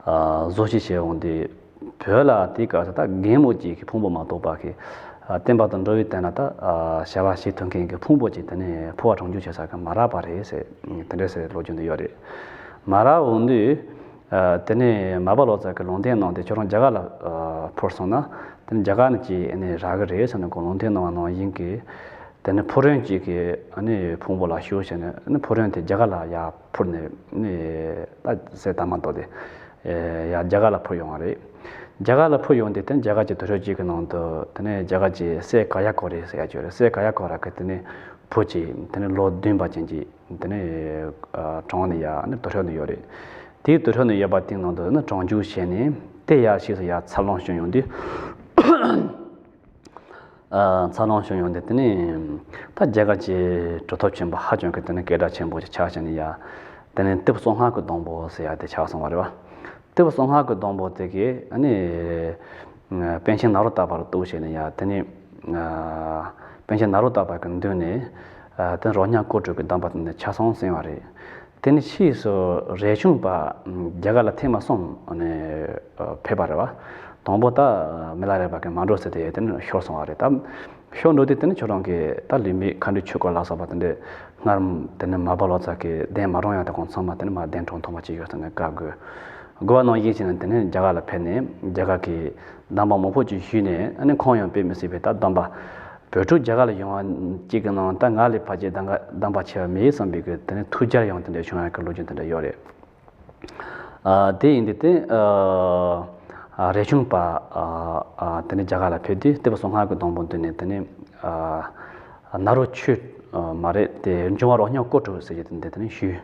ཨ་བཟོ་བྱེད་བྱས་འོང་དུས། བོད་ལ་དེའི་སྐབས་སུ་ད་རྒན་མོ་གཅིག་གི་ཕུང་པོ་མ་གཏོགས་པ་གི་ བསྟན་པ་དང་འགྲོ་བའི་དོན་ལ་ད་བྱ་བ་བྱེད་ཐུབ་མཁན་གྱི་ཕུང་པོ་ཅིག་དེ་ནས་འཕོ་བ་གྲོང་འཇུག་བྱེད་ས་གི་མ་རག་པ་རེད་ཟེར། དེ་འདྲ་ཟེར་ལོ་རྒྱུས་འདི་ཡོད་རེད། མ་རག་འོང་དུས། ཨ། དེ་ནས་མར་པ་ལོ་ཙཱ་གིས་ལུང་བསྟན་གནང་སྟེ་ཁྱོད་རང་རྒྱ་གར་ལ། ཨ། འཕུར་སོང་ན་དེ་ནས་རྒྱ་གར་ནས་ཅིག་ཨ་ནི་རག་གི་རེད་ཟེར་ནས་ཁོང་ལུང་བསྟན་གནང་བ་ནང་བཞིན་གྱི། དེ་ནས་ཕོ་རོན་གཅིག་གི་ཨ་ནི་ཕུང་པོ་ལ་ཞུགས་བྱས་ནས། ཨ་ནི་ཕོ་རོན་དེ་རྒྱ་གར་ལ་ཡར་འཕུར་ནས་ནི་ད་ཟེར་ད་མ་གཏོགས་དེ། ཨེ། ཡར་རྒྱ་གར་ལ་འཕུར་ཡོང་བ་རེད། རྒྱ་གར་ལ་འཕུར་ཡོང་དུས་དེ་ནས་རྒྱ་གར་གྱི་དུར་ཁྲོད་གཅིག་གི་ནང་དུ། དེ་ནས་རྒྱ་གར་གྱི་སྲས་ཀ་ཡ་ཀོ་རེ་ཟེར་ཡ་ཅིག་ཡོད་རེད། སྲས་ཀ་ཡ་ཀོ་ར་གི་དེ་ནས་བུ་གཅིག་དེ་ནས་ལོ་བདུན་པ་ཅན་གྱི། དེ་ནས་ཨ་གྲོངས་ནས་ཡར་ནི་དུར་ཁྲོད་ནས་ཡོད་རེད། དེའི་དུར་ཁྲོད་ནས་ཡོད་པ་དེའི་ནང་དུ་ནི་གྲོང་འཇུག་བྱས་ནས། དེ་ཡར་ཕྱིས་སུ་ཡར་འཚར་ལོངས་བྱུང་ཡོང་དུས། ཨ། འཚར་ལོངས་བྱུང་ཡོང་དུས་དེ་ནས་ད་རྒྱ་གར་གྱི་གྲུབ་ཐོབ་ཆེན་པོ་ཧ་ཅང་གི་དེ་ནས་སྐད་གྲགས་ཆེན་པོ་ཅིག་ཆགས་བྱས་ནས་ཡར། དེ་ནས་ཏི་ཕུ་སོ་ལྔ་གི་སྡོང་པོ་ཟེར་ཡ་དེ་ཆགས་སོང་བ་རེད་བ། ཏི་ཕུ་སོ་ལྔ་གི་སྡོང་པོ་དེ་གིས་ཨ་ནི་པཎ་ཆེན་ནཱ་རོ་ཏ་པ་ལ་གཏུགས་བྱས་ནས་ཡར། དེ་ནས་ཨ་པཎ་ཆེན་ནཱ་རོ་ཏ་པ་གི་མདུན་ནས། ཨ། དེ་རོ་སྙིང་སྐོར་དྲུག་གི་གདམས་པ་དེ་ནས་ཆ་ཚང་གསན་པ་རེད། དེ་ནས་ཕྱིས་སུ་རས་ཆུང་པ་རྒྱ་གར་ལ་ཐེངས་མ་གསུམ་ཨ་ནི་ཕེབས་པ་རེད་བ། དང་པོ་ད་མི་ལ་རས་པ་གིས་མ་འགྲོ་ཟེར་ཏེ་དེ་ནས་ཤོར་སོང་བ་རེད། ད་ཤོར་འགྲོ་དུས་དེ་ནས་ཁྱོད་རང་གིས་ད་ལུས་མེད་མཁའ་འགྲོའི་ཆོས་སྐོར་ལ་སོགས་པ་དེ་འདྲས་སྔར་དེ་ནས་མར་པ་ལོ་ཙཱ་གིས་གདན་མ་དྲངས་ཡ་དེ་ཁོང་ཚང་མ་དེ་ནས་མར་གདན་དྲངས་ཐུབ་པ་ཅིག་ཡོད་ཟེར་ནས་བཀའ་བསྒོས། བསྒོ་བ་ནང་བཞིན་བྱས་ནས་དེ་ནས་རྒྱ་གར་ལ་ཕེབས་ནས་རྒྱ་གར་གྱི་གདམས་པ་མང་པོ་ཅིག་ཞུས་ནས། ཨ་ནི་ཁོང་ཡང་དཔེ་མི་སྲིད་པའི་ད་གདམས་པ། བོད་ཕྲུག་རྒྱ་གར་ལ་ཡོང་བ་གཅིག་གི་ནང་ད་ང་ལས་ཕལ་ཆེར་གདམས་གདམས་པ་ཆེ་བ་མེད་བསམ་པའི་གི་དེ་ནས་ཐུགས་འཆར་ཡང་དེ་འདྲ་བྱུང་ཡ་གི་ལོ་རྒྱུས་དེ་འདྲ་ཡོད་རེད། ཨ། དེ་ཡིན་དུས་དེ། ཨ། རས་ཆུང་པ། ཨ། དེ་ནས་རྒྱ་གར་ལ་ཕེབས་དུས་ཏི་ཕུ་སོ་ལྔ་གི་སྡོང་པོ་མདུན་ནས་དེ་ནས། ཨ། ནཱ་རོ་ཆོས། ཨ། མ་རེད་དེ། འབྱུང་བ་རོ་སྙིང་སྐོར་དྲུག་ཟེར་གྱི་དེ་འདྲ་དེ་ནས་ཞུས།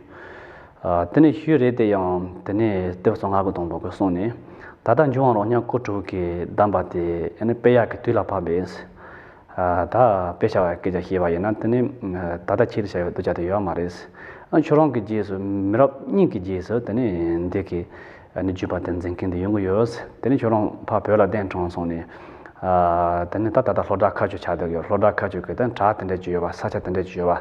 ཨ། དེ་ནས་ཞུས་རེད་དེ། ཡང་དེ་ནས་ཏི་ཕུ་སོ་ལྔ་གི་སྡོང་པོ་གིས་གསུངས་ནས། ད་ལྟ་འབྱུང་བ་རོ་སྙིང་སྐོར་དྲུག་གི་གདམས་པ་དེ་ཨ་ནི་སྤེལ་ཡག་གི་དུས་ལ་བབ་པས། ཨ། ད་དཔེ་བྱ་བའི་སྐད་ཆ་བཤད་པ་ཡིན་ན་དེ་ནི་ད་ལྟ་ཁྱེད་ལ་བྱ་བའི་གདུལ་བྱ་དེ་ཡོད་མ་རེད། ཨ། ཁྱོད་རང་གི་རྗེས་སུ་མི་རབས་གཉིས་ཀྱི་རྗེས་སུ་དེ་ནི་འདི་གི་ཨ་ནི་བརྒྱུད་པ་དེ་འཛིན་མཁན་དེ་ཡོང་གི་ཡོད། དེ་ནི་ཁྱོད་རང་ཕར་བོད་ལ་གདན་དྲངས་སོང་ནས། ཨ། དེ་ནི་ད་ད་ལྟ་ལྷོ་བྲག་མཁར་ཆུ་ཆགས་བསྡད་ཡོད། ལྷོ་བྲག་མཁར་ཆུ་གི་དེ་བྲག་དེ་འདྲ་ཅིག་ཡོད་པ། ས་ཆ་དེ་འདྲ་ཅིག་ཡོད་པ།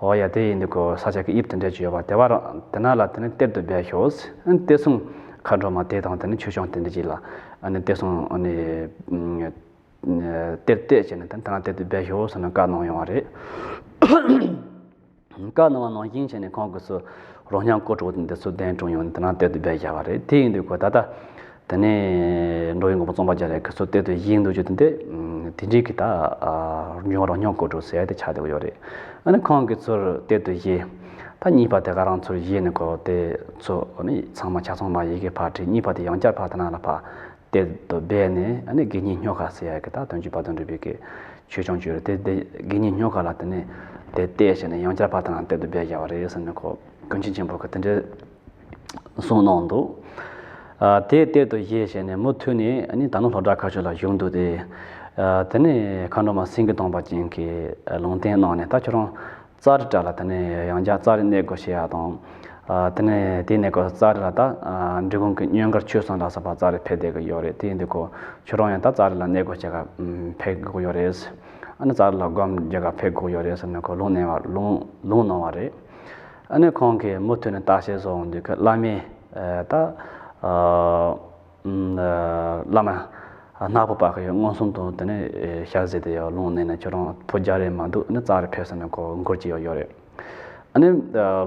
འོ་ཡ། དེ་ཡིན་དུས་ཀོ་ས་ཆ་གི་དབྱིབས་དེ་འདྲ་ཅིག་ཡོད་པ། དེ་བ་རང་དེ་ན་ལ་དེ་ནི་གཏེར་དུ་སྦས་ཤོག། ཨ་ནི་བསྟན་སྲུང་མཁའ་འགྲོ་མ་དེ་དང་དེ་ནི་ཆོས་སྐྱོང་དེ་འདྲ་ཅིག་ལ་ཨ་ནི་བསྟན་སྲུང་ཨ་ནི། གཏེར་གཏད་བྱས་ནས་དེ་ནས་དེ་ན་གཏེར་དུ་སྦས་ཤོག་ཟེར་ནས་བཀའ་གནང་ཡོང་བ་རེད། བཀའ་གནང་བ་ནང་བཞིན་བྱས་ནས་ཁོང་གིས་སུ་རོ་སྙིང་སྐོར་དྲུག་དེ་འདི་ཚོ་གདན་དྲངས་ཡོང་ནས་དེ་ན་གཏེར་དུ་སྦས་བཞག་པ་རེད། དེ་ཡིན་དུས་ཁོ་ད་ལྟ་དེ་ནས་འགྲོ་བའི་མགོན་པོ་ཙོང་པ་རྒྱ་རས་ཀྱིས་སུ་གཏེར་དུ་བཞེས་འདུག་རྒྱུ་དེ་འདི་དེ་འདྲའི་གི་ད་འབྱུང་བ་རོ་སྙིང་སྐོར་དྲུག་ཟེར་ཡ་དེ་ཆགས་བསྡད་ཡོད་རེད། ཨ་ནི་ཁོང་གིས་ཚུར་གཏེར་དུ་བཞེས། ད་གཉིས་པ་དེ་ག་རང་ཚུར་བཞེས་ནས་ཁོ་དེ་ཚོ་ཨ་ནི་ཚང་མ་ཆ་ཚང་མ་ཡི་གེ་ཕར་བྲིས། གཉིས་པ་དེ་ཡང་བསྐྱར་ཕར་དེ་ན་ལ་ཕར། གཏེར་དུ་སྦས་ནས་ཨ་ནི་དགེ་བསྙེན་སྨྱོ་ཁ་ཟེར་ཡ་གི་ད་དོན་གྱི་བར་དུ་འགྲུབ་པའི་གི་ཆོས་སྐྱོང་བཅོས་རེད་དེ། དེ་དགེ་བསྙེན་སྨྱོ་ཁ་ལ་དེ་ནས་དེ་གཏད་བྱས་ནས་ཡང་བསྐྱར་ཕར་དེ་ན་གཏེར་དུ་སྦས་བཞག་པ་རེད་ཟེར་ནས་ཁོ་ཀུན་མཁྱེན་ཆེན་པོ་གིས་དེ་འདྲ་གསུངས་གནང་འདུག། ཨ། དེ་གཏེར་དུ་བཞེས་བྱས་ནས་མུ་མཐུད་ནས་ཨ་ནི་ད་ནི་ལྷོ་བྲག་མཁར་ཆུ་ལ་བཞུགས་འདུག་སྟེ། ཨ། དེ་ནས་མཁའ་འགྲོ་མ་སེང་གེ་གདོང་པ་ཅན་གྱིས་ལུང་བསྟན་གནང་ནས། ད་ཁྱོད་རང་ཙཱ་རི་ཏྲ་ལ་དེ་ནས་ཡང་བསྐྱར་ཙཱ་རི་གནས་དགོས་ཞེས་ཡ་དང་། ཨ། དེ་ནས་དེའི་གནས་སྐབས་ཙཱ་རི་ལ་ད་ཨ་འབྲི་གུང་གི་མྱོས་འགར་ཆོས་གསུམ་ལ་སོགས་པ་ཙཱ་རི་ཕེབས་བསྡད་ཀྱི་ཡོད་རེད། དེ་ཡིན་དུས་ཁོ་ཁྱོད་རང་ཡང་ད་ཙཱ་རི་ལ་གནས་དགོས་ཞེས་ག་ཕེབས་དགོས་ཀྱི་ཡོད་རེད། ཨ་ནི་ཙཱ་རི་ལ་སྒོམ་རྒྱག་ག་ཕེབས་དགོས་ཀྱི་ཡོད་རེད་ཟེར་ནས་ཁོ་ལུང་གནང་བ། ལུང་ལུང་གནང་བ་རེད། ཨ་ནི་ཁོང་གིས་མུ་མཐུད་ནས་བརྟག་དཔྱད་བཟོ་འོང་དུས་ཁོ་བླ་མའི་ཨ་ད་ཨ། བླ་མ་སྣ་ཕུ་པ་ཁ་ཡོད་མངོན་སུམ་དུ་དེ་ནས་ཞལ་གཟིགས་ཏེ་ཡང་ལུང་གནང་ནས། ཁྱོད་རང་བུ་རྒྱག་རེས་མ་འདུག། ཨ་ནི་ཙཱ་རི་ཕེབས་ཟེར་ནས་ཁོ་མགུར་གྱི་ཡོད་ཡོད་རེད། ཨ་ནི་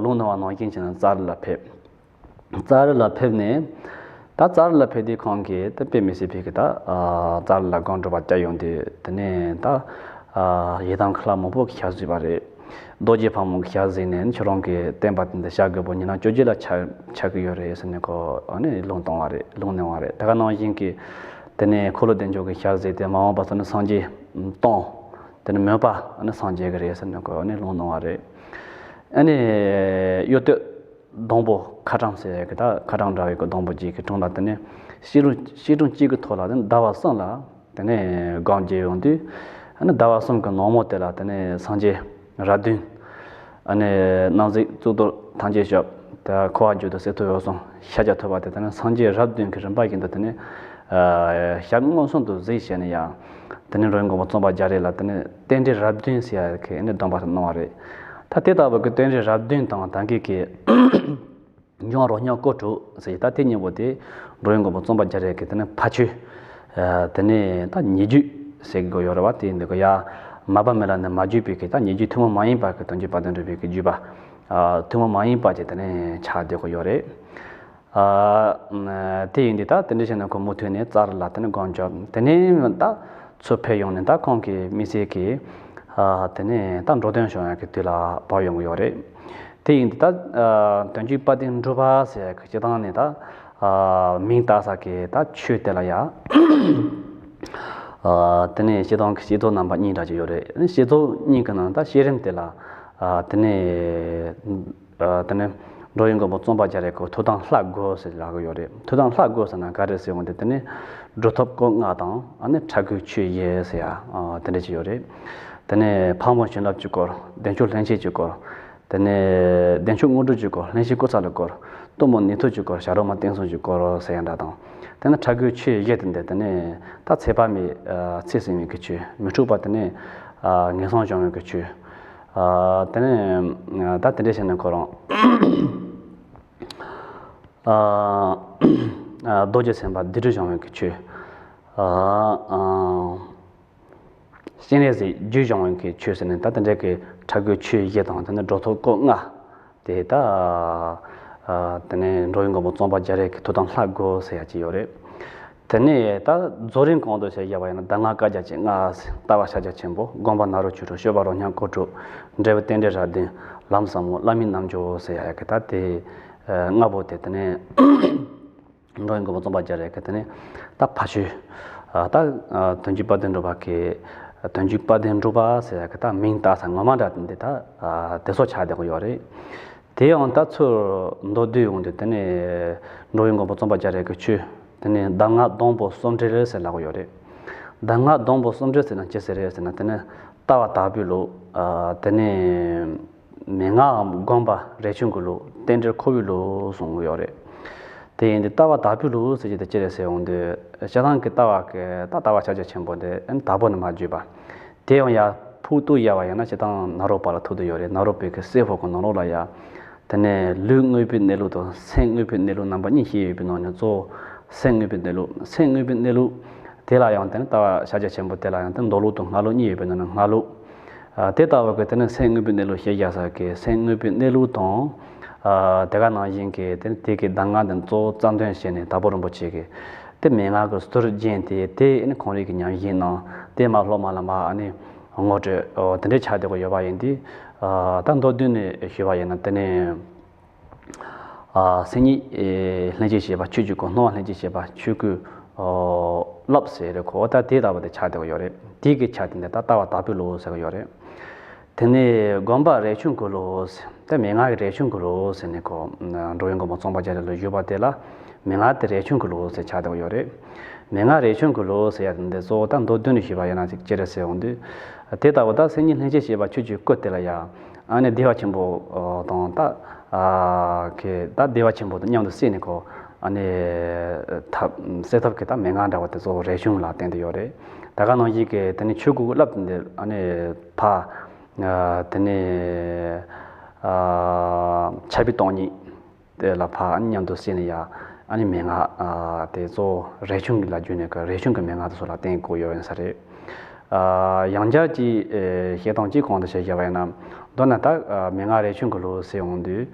ལུང་གནང་བ་ནང་བཞིན་བྱས་ནས་ཙཱ་རི་ལ་ཕེབས། ཙཱ་རི་ལ་ཕེབས་ནས། ད་ཙཱ་རི་ལ་ཕེབས་དུས་ཁོང་གིས་ད་དཔེ་མི་སྲིད་པའི་གི་ད་ཙཱ་རི་ལ་སྒོམ་སྒྲུབ་པ་བསྐྱལ་ཡོང་དུས། དེ་ནས་ད་ཡི་དམ་མཁའ་ལ་མང་པོ་གི་ཞལ་གཟིགས་པ་རེད། རྡོ་རྗེ་ཕག་མོ་གི་ཞལ་གཟིགས་ནས། ཁྱོད་རང་གི་བསྟན་པ་དེ་འདི་བཤད་དགོས་པོ་ཉི་ན་བཅོ་བརྒྱད་ལ་ཆགས་ཆགས་ཀྱི་ཡོད་རེད་ཟེར་ནས་ཁོ་ཨ་ནི་ལུང་གཏོང་བ་རེད། ལུང་གནང་བ་རེད། དེ་ག་ནང་བཞིན་གྱི་དེ་ནས་འཁོར་ལོ་བདེ་མཆོག་གི་ཞལ་གཟིགས་ཏེ། མ་འོངས་པ་ཚོ་ནི་སངས་རྒྱས་སྟོང་། དེ་ནས་མོས་པ་ཨ་ནི་སངས་རྒྱས་ཀྱི་རེད་ཟེར་ནས་ཁོ་ཨ་ནི་ལུང་གནང་བ་རེད། ཨ་ནི་གཡོ་སྟོད་སྡོང་པོ་ཁ་བྲང་ཟེར་གི་ད་ཁ་བྲང་འདྲ་བའི་གི་སྡོང་པོ་གཅིག་གི་དྲུང་ལ་དེ་ནས་བཤད་སྒྲུང་བཤད་སྒྲུང་གཅིག་གི་ཐོག་ལ་དེ་ནས་ཟླ་བ་གསུམ་ལ། དེ་ནས་སྒོམ་བརྒྱབ་ཡོང་དུས། ཨ་ནི་ཟླ་བ་གསུམ་གྱི་ནང་མོ་དེ་ལ་དེ་ནས་སངས་རྒྱས་རབས་བདུན། ཨ་ནི་རྣམ་གཟིགས་གཙུག་ཏོར་ཐམས་ཅད་སྐྱོབ། ད་འཁོར་བ་འཇུག་ལྡོག་གསེར་ཐུབ་འོད་སྲུང་ཤཱཀྱ་ཐུབ་པ་དེ། དེ་ནས་སངས་རྒྱས་རབས་བདུན་གྱི་རིམ་པ་བཞིན་དུ་དེ་ནས་ཨ་ཞལ་མངོན་སུམ་དུ་གཟིགས་བྱས་ནས་ཡང་། དེ་ནས་རོལ་མགོན་པོ་ཙོང་པ་རྒྱ་རས་ལ་དེ་ནས་རྟེན་འབྲེལ་རབས་བདུན་ཟེར་ཡ་གི་ཨ་ནི་སྡོམ་པ་གནང་བ་རེད། ད་དེ་ལྟ་བུ་གི་རྟེན་འབྲེལ་རབས་བདུན་དང་ད་གིན་གྱི་འབྱུང་བ་རོ་སྙིང་སྐོར་དྲུག་ཟེར་ཡ། ད་དེ་གཉིས་པོ་དེ་འགྲོ་བའི་མགོན་པོ་ཙོང་པ་རྒྱ་རས་ཀྱིས་དེ་ནས་ཕ་ཆོས། ཨ། དེ་ནས་ད་ཉེ་བརྒྱུད། ཟེར་གྱི་ཡོད་རེད་བ། དེ་ཡིན་དུས་ཀྱི་ཡ་མ་པ་མེ་ལ་ནི་མ་བརྗོད་པའི་གི་ད་ཉེ་རྒྱུ་ཐུན་མོང་མ་ཡིན་པ་གི་དོན་བརྗོད་དཔལ་ལྡན་འབྲུག་པའི་གི་བརྗོད་པ། ཨ་ཐུན་མོང་མ་ཡིན་པ་ཅིག་དེ་ནས་ཆགས་བསྡད་ཀྱི་ཡོད་རེད། ཨ་དེ་ཡིན་དུས་ད་དེ་འདྲ་བྱས་ནས་ཁོ་མུ་མཐུད་ནས་ཙཱ་རི་ལ་དེ་ནས་དགོངས་འཇོག་དེ་ནས་ད་ཚུར་ཕེབས་ཡོང་ནས་ད་ཁོང་གི་དམིགས་བསལ་གྱི་ཨ་དེ་ནས་ད་འགྲོ་དོན་བྱུང་ཡག་གི་དུས་ལ་བབས་ཡོང་གི་ཡོད་རེད། དེ་ཡིན་དུས་ད་ཨ་དོན་བརྗོད་དཔལ་ལྡན་འབྲུག་པ་ཟེར་ཡག་གི་སྤྱིར་བཏང་ནས་ད་ཨ་མིང་བཏགས་ས་གི་ད་ཆོས་དེ་ལ་ཡ། ཨ་དེ་ནས་བཤད་སྟངས་ཀྱི་བསྐྱེད་རྫོགས་རྣམ་པ་གཉིས་འདྲ་ཅིག་ཡོད་རེད། བསྐྱེད་རྫོགས་གཉིས་ཀྱི་ནང་ད་བསྐྱེད་རིམ་དེ་ལ་ཨ་དེ་ནས་ཨ་དེ་ནས་འགྲོ་བའི་མགོན་པོ་བརྩོན་པ་རྒྱ་རས་ཀྱི་ཐུགས་དམ་ལྷ་དགུ་ཟེར་ལབ་ཀྱི་ཡོད་རེད། ཐུགས་དམ་ལྷ་དགུ་ཟེར་ན་ག་རེ་ཟེར་འོང་དེ་དེ་ནས་སྒྲུབ་ཐབས་སྐོར་ལྔ་དང་ཨ་ནི་ཕྲ་རྒོད་ཆོས་བཞི་ཟེར་ཡ་ཨ་དེ་འདྲ་ཅིག་ཡོད་རེད། དེ་ནས་ཕག་མོ་བྱིན་རླབས་ཀྱི་སྐོར། བདེ་མཆོག་ལྷན་སྐྱེས་ཀྱི་སྐོར། དེ་ནས་བདེ་མཆོག་དངོས་གྲུབ་ཀྱི་སྐོར། ལྷན་སྐྱེས་སྐུ་ཚ་ལ་སྐོར། གཏུམ་མོ་ནུས་མཐུ་ཀྱི་སྐོར། བྱ་རོག་མ་བསྟན་སྲུང་གི་སྐོར་ཟེར་ཡ་འདྲ་དང་། དེ་ནས་ཕྲ་རྒོད་ཆོས་བཞི་དེ་འདི་དེ་ནས་ད་ཚེ་དཔག་མེད་ཨ་ཚེ་བསྲིང་བའི་གི་ཆོས། མི་འཁྲུགས་པ་དེ་ནས་ཨ་ངན་སོང་སྦྱོང་བའི་གི་ཆོས། ཨ་དེ་ནས་ཨ་ད་དེ་འདྲ་བྱས་ནས་ཁོ་རང་ཨ་ཨ་རྡོ་རྗེ་སེམས་དཔའ་སྡིག་སྒྲིབ་སྦྱོང་བའི་གི་ཆོས། ཨ་ཨ། སྤྱན་རས་གཟིགས་རྒྱུད་སྦྱོང་བའི་གི་ཆོས་ཟེར་ནས་ད་དེ་འདྲའི་གི་ཕྲ་རྒོད་ཆོས་བཞི་དང་དེ་ནས་སྒྲུབ་ཐབས་སྐོར་ལྔ། དེ་ད་ཨ་དེ་ནས་འགྲོ་བའི་མགོན་པོ་བརྩོན་པ་རྒྱ་རས་ཀྱི་ཐུགས་དམ་ལྷ་དགུ་ཟེར་ཡ་ཅིག་ཡོད་རེད། དེ་ནས་ད་རྫོགས་རིམ་གོང་དུ་བཤད་བཞག་པ་ཡིན་ན་གདམས་ངག་བཀའ་རྒྱ་བཅས་ལྔ་ཟེར། ལྟ་བ་ཕྱག་རྒྱ་ཆེན་པོ། སྒོམ་པ་ནཱ་རོ་ཆོས་དྲུག། སྤྱོད་པ་རོ་མཉམ་སྐོར་དྲུག། འབྲས་བུ་རྟེན་འབྲེལ་རབ་བདུན། ལམ་ཟབ་མོ་བླ་མའི་རྣལ་འབྱོར་ཟེར་ཡ་གི་ད་དེ་ཨ་ལྔ་པོ་དེ་དེ་ནས། འགྲོ་བའི་མགོན་པོ་བརྩོན་པ་རྒྱ་རས་ཀྱི་དེ་ནས་ད་ཕ་ཆོས། ཨ་ད་ཨ་དོན་བརྒྱུད་དཔལ་ལྡན་འབྲུག་པ་གི་དོན་བརྒྱུད་དཔལ་ལྡན་འབྲུག་པ་ཟེར་ཡ་གི་ད་མིང་བཏགས་ས་ངོ་མ་འདྲ་དེ་འདི་ད་ཨ་དེ་ཚོ་ཆགས་བསྡད་ཀྱི་ཡོད་རེད། དེ་ཡང་ད་ཚུར་མདོར་བསྡུས་ཡོང་དུས་དེ་ནས་འགྲོ་བའི་མགོན་པོ་བརྩོན་པ་རྒྱ་རས་ཀྱི་ཆོས་དེ་ནས་གདམས་ངག་སྡོང་པོ་གསུམ་འབྲེལ་ཟེར་ལབ་ཀྱི་ཡོད་རེད། གདམས་ངག་སྡོང་པོ་གསུམ་འབྲེལ་ཟེར་ན་ཅི་ཟེར་རེད་ཟེར་ན་དེ་ནས་ལྟ་བ་དྭགས་པོའི་ལུགས། ཨ་དེ་ནས་མན་ངག་སྒོམ་པ་རས་ཆུང་གི་ལུགས། རྟེན་འབྲེལ་ཁོ་བོའི་ལུགས་གསུང་གི་ཡོད་རེད། དེ་ཡིན་དུས་ལྟ་བ་དྭགས་པོའི་ལུགས་ཟེར་གྱི་དེ་ཅི་རེད་ཟེར་འོང་དུས་སྤྱིར་བཏང་གི་ལྟ་བ་གི་ད་ལྟ་བ་ཕྱག་རྒྱ་ཆེན་པོ་འདི་ཨ་ནི་དྭགས་པོ་ནས་མར་བརྒྱུད་པ། དེ་ཡང་ཡར་ཕུགས་གཏུགས་བཞག་པ་ཡིན་ན་སྤྱིར་བཏང་ནཱ་རོ་པ་ལ་ཐུག་བསྡད་ཡོད་རེད། ནཱ་རོ་པའི་གི་བསྲེ་འཕོ་གི་ནང་ལོགས་ལ་ཡ། དེ་ནས་ལུས་དངོས་པོའི་གནས་ལུགས་དང་སེམས་དངོས་པོའི་གནས་ལུགས་རྣམ་པ་གཉིས་བཤད་ཡོད་པའི་ནང་ནས་གཙོ་བོ་སེམས་དངོས་པོའི་གནས་ལུགས། སེམས་དངོས་པོའི་གནས་ལུགས་དེ་ལ་ཡང་དེ་ནི་ལྟ་བ་ཕྱག་རྒྱ་ཆེན་པོ་དེ་ལ་ཡང་དེ་མདོ་ལུགས་དང་སྔགས་ལུགས་གཉིས་ཡོད་པའི་ནང་ནས་སྔགས་ལུགས། ཨ་དེ་ལྟ་བུ་གི་དེ་ནི་སེམས་དངོས་པོའི་གནས་ལུགས་བཤད་རྒྱག་ས་གི་སེམས་དངོས་པོའི་གནས་ལུགས་དང་། ཨ་དེ་ག་ནང་བཞིན་གྱི་དེ་ནི་དེ་གི་གདམས་ངག་འདི་གཙོ་བོ་རྩ་དོན་བྱས་ནས་དྭགས་པོ་རིན་པོ་ཆེ་གི་དེ་མན་ངག་གི་ཟུར་རྒྱན་དེ་དེ་ནི་ཁོང་རང་གི་ཉམས་བཞེས་གནང་། དེ་མ་ལྷོ་མ་ལ་མ་ཨ་ནི་ངོ་སྤྲོད་ཨོ་དེ་འདྲའི་ཆགས་བསྡད་ཀྱི་ཡོད་པ་ཡིན་དུས། ཨ་ད་མདོར་བསྡུས་ནས་ཞུས་པ་ཡིན་ན་དེ་ནི། ཨ་སེམས་ཉིད་ལྷན་སྐྱེས་ཞེས་པ་ཆོས་ཀྱི་སྐུ། སྣང་བ་ལྷན་སྐྱེས་ཞེས་པ་ཆོས་སྐུའི་ཨོ་རླབས་ཟེར་རེད། ཁོ་ད་དེ་ལྟ་བུ་དེ་ཆགས་བསྡད་ཀྱི་ཡོད་རེད། དེ་གི་ཆ་དེ་འདི་ད་ལྟ་བ་དྭགས་པོའི་ལུགས་ཟེར་གྱི་ཡོད་རེད། དེ་ནས་སྒོམ་པ་རས་ཆུང་གི་ལུགས་ཟེར། ད་མན་ངག་གི་རས་ཆུང་གི་ལུགས་ཟེར་ནས་ཁོ་འགྲོ་བའི་མགོན་པོ་བརྩོན་པ་རྒྱ་རས་ལ་ཞུས་པ་དེ་ལ་མན་ངག་དེ་རས་ཆུང་གི་ལུགས་ཟེར་ཆགས་བསྡད་ཀྱི་ཡོད་རེད། མན་ངག་རས་ཆུང་གི་ལུགས་ཟེར་ཡ་དེ་འདི་གཙོ་བོ་ད་མདོར་བསྡུས་ནས་ཞུས་པ་ཡིན་ན་ཅིག་ཅི་རེད་ཟེར་འོང་དུས། དེ་ལྟ་བུ་ད་སེམས་ཉིད་ལྷན་སྐྱེས་ཞེས་པ་ཆོས་ཀྱི་སྐུ་དེ་ལ་ཡ། ཨ་ནི་བདེ་བ་ཆེན་པོ་དང་ད་ཨ་གི་ད་བདེ་བ་ཆེན་པོ་དང་མཉམ་དུ་བསྲེས་ནས་ཁོ་ཨ་ནི་ཐབས་བསྲེ་ཐབས་ཀྱི་ད་མན་ངག་འདྲ་བ་དེ་གཙོ་བོ་རས་ཆུང་ལ་བརྟེན་ཏེ་ཡོད་རེད། ད་ག་ནང་བཞིན་གྱི་དེ་ནི་ཆོས་སྐུ་གི་རླབས་དེ་འདི་ཨ་ནི་ཕ་ཨ་དེ་ནི་ཨ་ཕྱྭ་པའི་སྟོང་ཉིད། དེ་ལ་ཕར་ཨ་ནི་མཉམ་དུ་བསྲེས་ནས་ཡ་ཨ་ནི་མན་ངག་ཨ་དེ་གཙོ་བོ་རས་ཆུང་གི་ལ་བརྒྱུད་ནས་ཀྱི་རས་ཆུང་གི་མན་ངག་དེ་ཚོ་ལ་བརྟེན་དགོས་ཡོད་ཡིན་ས་རེད། ཨ་ཡང་བསྐྱར་གྱི་ཨེ་བཤད་སྟངས་གཅིག་གོང་དུ་བཤད་བཞག་པ་ཡིན་ན་མདོར་ན་ད་ཨ་མན་ངག་རས་ཆུང་གི་ལུགས་ཟེར་འོང་དུས།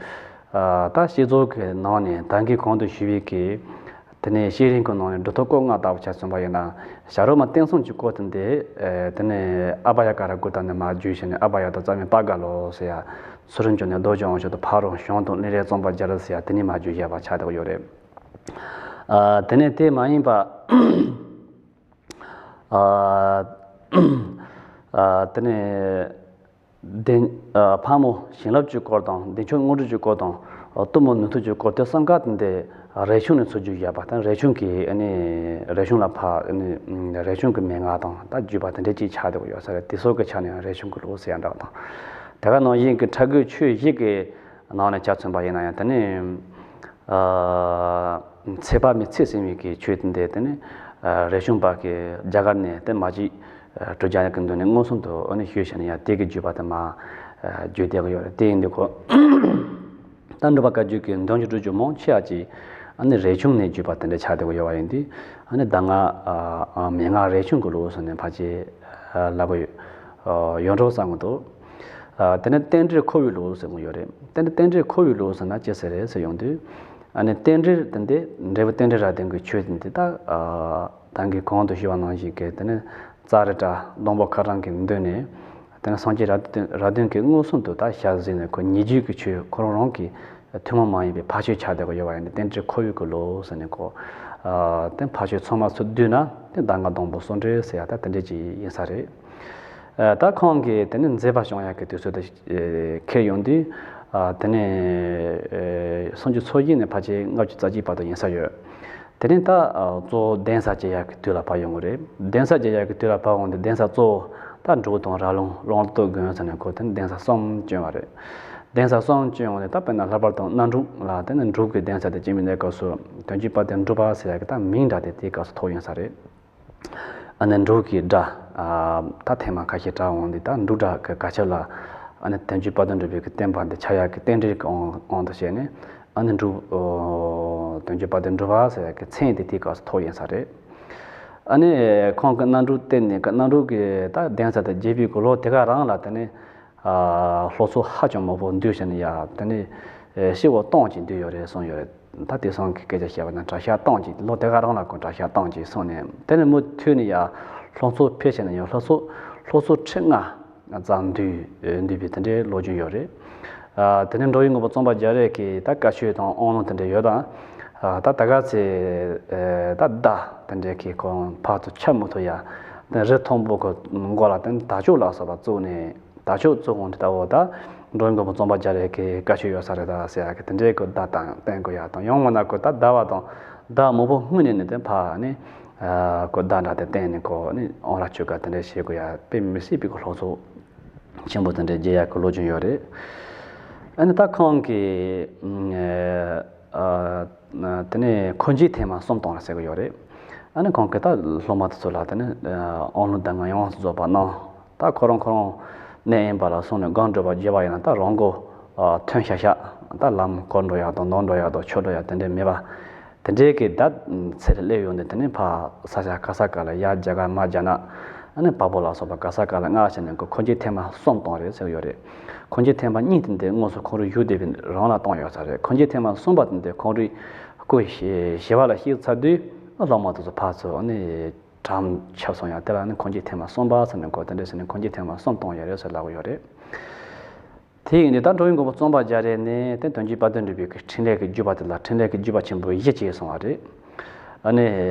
ཨ་ད་བསྐྱེད་རྫོགས་ཀྱི་ནང་ནས་ད་གིན་གོང་དུ་ཞུས་པའི་གི་དེ་ནས་བསྐྱེད་རིམ་གྱི་ནང་ནས་སྒྲུབ་ཐབས་སྐོར་ལྔ་ལྟ་བུ་ཆ་མཚོན་པ་ཡིན་ན། བྱ་རོག་མ་བསྟན་སྲུང་གི་སྐོར་དེ་འདི་ཨེ་དེ་ནས་ཨ་བྷ་ཡ་ཀ་ར་ཀུ་ཏ་ནས་མར་བརྒྱུད་བྱས་ནས་ཨ་བྷ་ཡ་དང་རྩ་བའི་པ་ག་ལོ་ཟེར་ཡ། ཚུལ་ཁྲིམས་སྐྱོང་ནས་རྡོ་རྗེ་དབང་ཕྱུག་དང་ཕ་རོལ་བྱང་དུ་གླིང་རས་བརྩོན་པ་རྒྱ་རས་ཟེར་ཡ་དེ་ནས་མར་བརྒྱུད་བཞག་པ་ཆགས་བསྡད་ཡོད་རེད། ཨ་དེ་ནས་དེ་མ་ཡིན་པ། ཨ་ཨ་དེ་ནས་བདེ་ཨ་ཕག་མོ་བྱིན་རླབས་ཀྱི་སྐོར་དང་བདེ་མཆོག་དངོས་གྲུབ་ཀྱི་སྐོར་དང་གཏུམ་མོ་ནུས་མཐུ་ཀྱི་སྐོར་དེ་གསུམ་ཀ་དེ་འདི་རས་ཆུང་ནས་ཚུར་བརྒྱུད་བཞག་པ་དང་རས་ཆུང་གི་ཨ་ནི་རས་ཆུང་ལ་ཕར་ཨ་ནི་རས་ཆུང་གི་མན་ངག་དང་ད་བརྒྱུད་པ་དེ་འདྲ་ཅིག་ཆགས་བསྡད་ཡོད་ས་རེད། དེ་སོགས་ཀྱི་ཆ་ནས་རས་ཆུང་གི་ལུགས་ཟེར་ཡ་འདྲ་བ་དང་། དེ་ག་ནང་བཞིན་གྱི་ཕྲ་རྒོད་ཆོས་བཞི་གི་ནང་ནས་ཆ་མཚོན་པ་ཡིན་ན་ཡང་དེ་ནི་ཨ་ཚེ་དཔག་མེད་ཚེ་བསྲིང་བའི་གི་ཆོས་དེ་འདི་དེ་ནི་ཨ་རས་ཆུང་པ་གི་རྒྱ་གར་ནས་དེ་མ་གཅིག་ཨ་གྲུབ་རྒྱལ་གྱི་མདུན་ནས་མངོན་སུམ་དུ་ཨ་ནི་ཞུས་བྱས་ནས་ཡང་དེ་གི་བརྒྱུད་པ་དེ་མར་ཨ་བརྒྱུད་བསྡད་ཀྱི་ཡོད་རེད། དེ་ཡིན་དུས་ཁོ་ད་འབྲུག་པ་བཀའ་བརྒྱུད་ཀྱི་འདོན་ཆོས་སྒྲུབ་བརྒྱུད་མང་ཆེ་བ་ཅིག་ ཨ་ནི་རས་ཆུང་ནས་བརྒྱུད་པ་དེ་འདྲ་ཆགས་བསྡད་ཀྱི་ཡོད་པ་ཡིན་དུས། ཨ་ནི་གདམས་ངག་ཨ་ཨ་མན་ངག་རས་ཆུང་གི་ལུགས་ཟེར་ནས་ཕལ་ཆེར་ཨ་ལབ་ཀྱི་ཡོད་འགྲོ་བསམ་གྱི་འདུག་ཨ་དེ་ནས་རྟེན་འབྲེལ་ཁོ་བོའི་ལུགས་ཟེར་གྱི་ཡོད་རེད། དེ་ནས་རྟེན་འབྲེལ་ཁོ་བོའི་ལུགས་ཟེར་ན་ཅི་ཟེར་རེད་ཟེར་ཡོང་དུས། ཨ་ནི་རྟེན་འབྲེལ་དེ་འདི་འབྲས་བུ་རྟེན་འབྲེལ་རབ་བདུན་གྱི་ཆོས་དེ་འདི་ད་ཨ་ད་གིན་གོང་དུ་ཞུས་པ་ནང་བཞིན་གྱི་དེ་ནི་ཙཱ་རི་ཏྲ་སྡོང་པོ་ཁ་གྲངས་ཀྱི་མདུན་ནས། དེ་ནི་སངས་རྒྱས་རབ་བདུན་རབ་བདུན་གྱིས་མངོན་སུམ་དུ་ད་ཞལ་གཟིགས་ནས་ཁོ་ཉེ་བརྒྱུད་ཀྱི་ཆོས་ཁོ་རང་རང་གི་ཐུན་མོང་མ་ཡིན་པའི་ཕ་ཆོས་ཆགས་བསྡད་ཀྱི་ཡོད་པ་ཡིན་ཏེ། རྟེན་འབྲེལ་ཁོ་བོའི་གི་ལུགས་ཟེར་ནས་ཁོ། ཨ་དེ་ཕ་ཆོས་ཚང་མ་ཚུར་བསྡུས་ན་དེ་གདམས་ངག་སྡོང་པོ་གསུམ་འགྲེལ་ཟེར་ཡ་ད་དེ་འདྲ་ཅིག་ཡིན་ས་རེད། ཨ་ད་ཁོང་གིས་དེ་ནི་མཛད་པ་བྱུང་ཡག་གི་དུས་ཚོད་དེ་ཨེ་འཁེལ་ཡོང་དུས། ཨ་དེ་ནི་ཨེ་སུམ་ཅུ་སོ་བཞི་ནས་ཕལ་ཆེར་ལྔ་བཅུ་རྩ་གཅིག་བར་དུ་ཡིན་ས་ཡོད། དེ་ནི་ད་ཨ་གཙོ་བོ་གདན་ས་བཅད་ཡག་གི་དུས་ལ་བབ་ཡོང་གི་རེད། གདན་ས་བཅད་ཡག་གི་དུས་ལ་བབ་འོང་དུས་གདན་ས་གཙོ་བོ་ད་འབྲུག་དང་ར་ལུང་རོང་སྟོད་དགོན་ཟེར་ནས་ཁོ་དེ་ནི་གདན་ས་གསུམ་བསྐྲུན་པ་རེད། གདན་ས་གསུམ་བསྐྲུན་འོང་དུས་ད་དཔེར་ན་ལྷག་པར་དུ་གནམ་འབྲུག་ལ་དེ་ནི་འབྲུག་གི་གདན་ས་དེ་བསྐྲུན་པའི་གནས་སྐབས་སུ་དོན་བརྒྱུད་དཔལ་ལྡན་འབྲུག་པ་ཟེར་ཡག་གི་ད་མིང་འདྲ་དེ་དེའི་སྐབས་སུ་ཐོགས་ཡོང་ས་རེད། ཨ་ནི་འབྲུག་གི་སྒྲ། ཨ་ད་ཐེངས་མ་ཁ་ཤས་གྲགས་འོང་དུས་ད་འབྲུག་སྒྲ་གི་གར་ཁྱབ་ལ། ཨ་ནི་དོན་བརྒྱུད་དཔལ་ལྡན་འབྲུག་པའི་གི་བསྟན་པ་འདི་ཆགས་ཡག་གི་རྟེན་འབྲེལ་གྱི་དབང་དབང་དུ་བྱས་ནས། ཨ་ནི་འབྲུག་ཨོ་དོན་བརྒྱུད་དཔལ་ལྡན་འབྲུག་པ་ཟེར་ཡག་གི་མཚན་དེ་དེའི་སྐབས་སུ་ཐོགས་ཡིན་ས་རེད། ཨ་ནི་ཁོང་གི་གནམ་འབྲུག་བསྟན་ནས་གི་གནམ་འབྲུག་གི་ད་གདན་ས་དེ་བརྒྱུད་པའི་གི་ལོ་དེ་ག་རང་ལ་དེ་ནི། ཨ་སློབ་ཚོགས་ཧ་ཅང་མང་པོ་འདུས་བྱས་ནས་ཡ་དེ་ནི་ཨེ་ཤི་བོ་སྟོང་ཅིག་འདུས་ཡོད་རེད་གསུངས་ཡོད་རེད། ད་དེང་སང་གི་སྐད་ཆ་བཤད་པ་ན་གྲྭ་ཤག་སྟོང་ཅིག་ལོ་དེ་ག་རང་ལ་ཁོ་གྲྭ་ཤག་སྟོང་ཅིག་སོང་ནས་དེ་ནས་མུ་མཐུད་ནས་ཡ་སློབ་ཚོགས་ཕེབས་བྱས་ནས་ཡང་སློབ་ཚོགས་སློབ་ཚོགས་ཁྲི་ལྔ་ཙམ་འདུས་འདུས་པའི་དེ་འདྲའི་ལོ་རྒྱུས་ཡོད་རེད། ཨ་དེ་ནས་འགྲོ་བའི་མགོན་པོ་གཙང་པ་རྒྱ་རས་ཀྱིས་ད་བཀའ་ཆོས་དང་དབང་ལུང་དེ་འདྲ་ཡོད་དང་། ཨ་ད་ད་ག་ཚེ་ཨེ་ད་བརྡ་དེ་འདྲའི་གི་ཁོང་ཕར་ཚུར་ཁྱབ་མི་ཐུབ་ཡ། དེ་རི་མཐོན་པོ་གི་མགོ་ལ་དེ་དར་ལྕོག་ལ་སོགས་པ་བཙུགས་ནས། དར་ལྕོག་བཙུགས་འོང་དུས་ད་འོ་ད་འགྲོ་བའི་མགོན་པོ་གཙང་པ་རྒྱ་རས་ཀྱི་བཀའ་ཆོས་ཡོད་ས་རེད་ད་ཟེར་ཡག་གི་དེ་འདྲའི་གི་བརྡ་བཏང་བསྟན་དགོས་ཡག་དང་། ཡང་མིན་ན་ཁོ་ད་བརྡ་བ་དང་བརྡ་མང་པོ་སྔོན་ནས་ནི་དེ་ཕར་ནི་ཨ་ཁོ་བརྡ་འདྲ་དེ་བསྟན་ནས་ཁོ་ནི་དབང་ར་ཆོས་བཀའ་དེ་འདྲ་བྱེད་དགོས་ཡག་དཔེ་མི་སྲིད་པའི་གི་སློབ་ཚོགས་ཆེན་པོ་དེ་འདྲ་རྒྱས་ཡག་གི་ལོ་རྒྱུས་ཡོད་རེད། ཨ་ནི་ད་ཁོང་གིས་ཨ། ཨ་དེ་ནས་འཁོར་འགྱེད་ཐེངས་མ་གསུམ་བཏང་ར་ཟེར་གི་ཡོད་རེད། ཨ་ནི་ཁོང་གིས་ད་སློབ་མ་དེ་ཚོ་ལ་དེ་ནས་ཨ་དབང་ལུང་གདམས་ངག་ཡོངས་སུ་རྫོགས་པ་གནང་། ད་ཁོ་རང་ཁོ་རང་གནས་ཡིན་པ་ལ་སོང་ནས་སྒོམ་སྒྲུབ་པ་བརྒྱུད་པ་ཡིན་ན་ད་རང་མགོ་ཨ་ཐོན་ཤག་ཤག་ད་ལམ་བསྐོར་འགྲོ་ཡག་དང་ནོར་འགྲོ་ཡག་དང་ཆོག་འགྲོ་ཡག་དེ་འདྲ་མེད་པ། དེ་འདྲའི་གི་ད་ཚེ་རིང་སླེབས་ཡོང་དུས་དེ་ནས་ཕར་ས་ཆ་ག་ས་ག་ལ་ཡར་རྒྱ་གར་མར་རྒྱ་ནག་ཨ་ནི་བལ་པོ་ལ་སོགས་པ་ག་ས་ག་ལ་སྔ་ཕྱི་ནས་ཁོ་འཁོར་འགྱེད་ཐེངས་མ་གསུམ་བཏང་རེད་ཟེར་གི་ཡོད་རེད། འཁོར་འགྱེད་ཐེངས་མ་གཉིས་དེ་འདི་དངོས་སུ་ཁོང་རང་བཞུགས་བསྡད་པའི་རང་ལ་བཏང་ཡོད་ས་རེད། འཁོར་འགྱེད་ཐེངས་མ་གསུམ་པ་དེ་འདི་ཁོང་རང་སྐུ་ཞི་ཞི་བ་ལ་གཤེགས་ཚར་དུས་སློབ་མ་དེ་ཚོ་ཕར་ཚུར་ཨ་ནི་གྲམ་ཁྱབ་སོང་ཡ། དེ་ལ་ནི་འཁོར་འགྱེད་ཐེངས་མ་གསུམ་པ་ཟེར་ནས་ཁོ་དེ་འདྲ་ཟེར་ནས་འཁོར་འགྱེད་ཐེངས་མ་གསུམ་བཏང་ཡོད་རེད་ཟེར་ལབ་གི་ཡོད་རེད། དེ་ཡིན་དུས་ད་འགྲོ་བའི་མགོན་པོ་གཙང་པ་རྒྱ་རས་ནས་དེ་དོན་བརྒྱུད་དཔལ་ལྡན་འབྲུག་པའི་གི་འཕྲིན་ལས་ཀྱི་བརྒྱུད་པ་དེ་ལ་འཕྲིན་ལས་ཀྱི་བརྒྱུད་པ་ཆེན་པོ་བཞི་བྱས་སོང་བ་རེད། ཨ་ནི་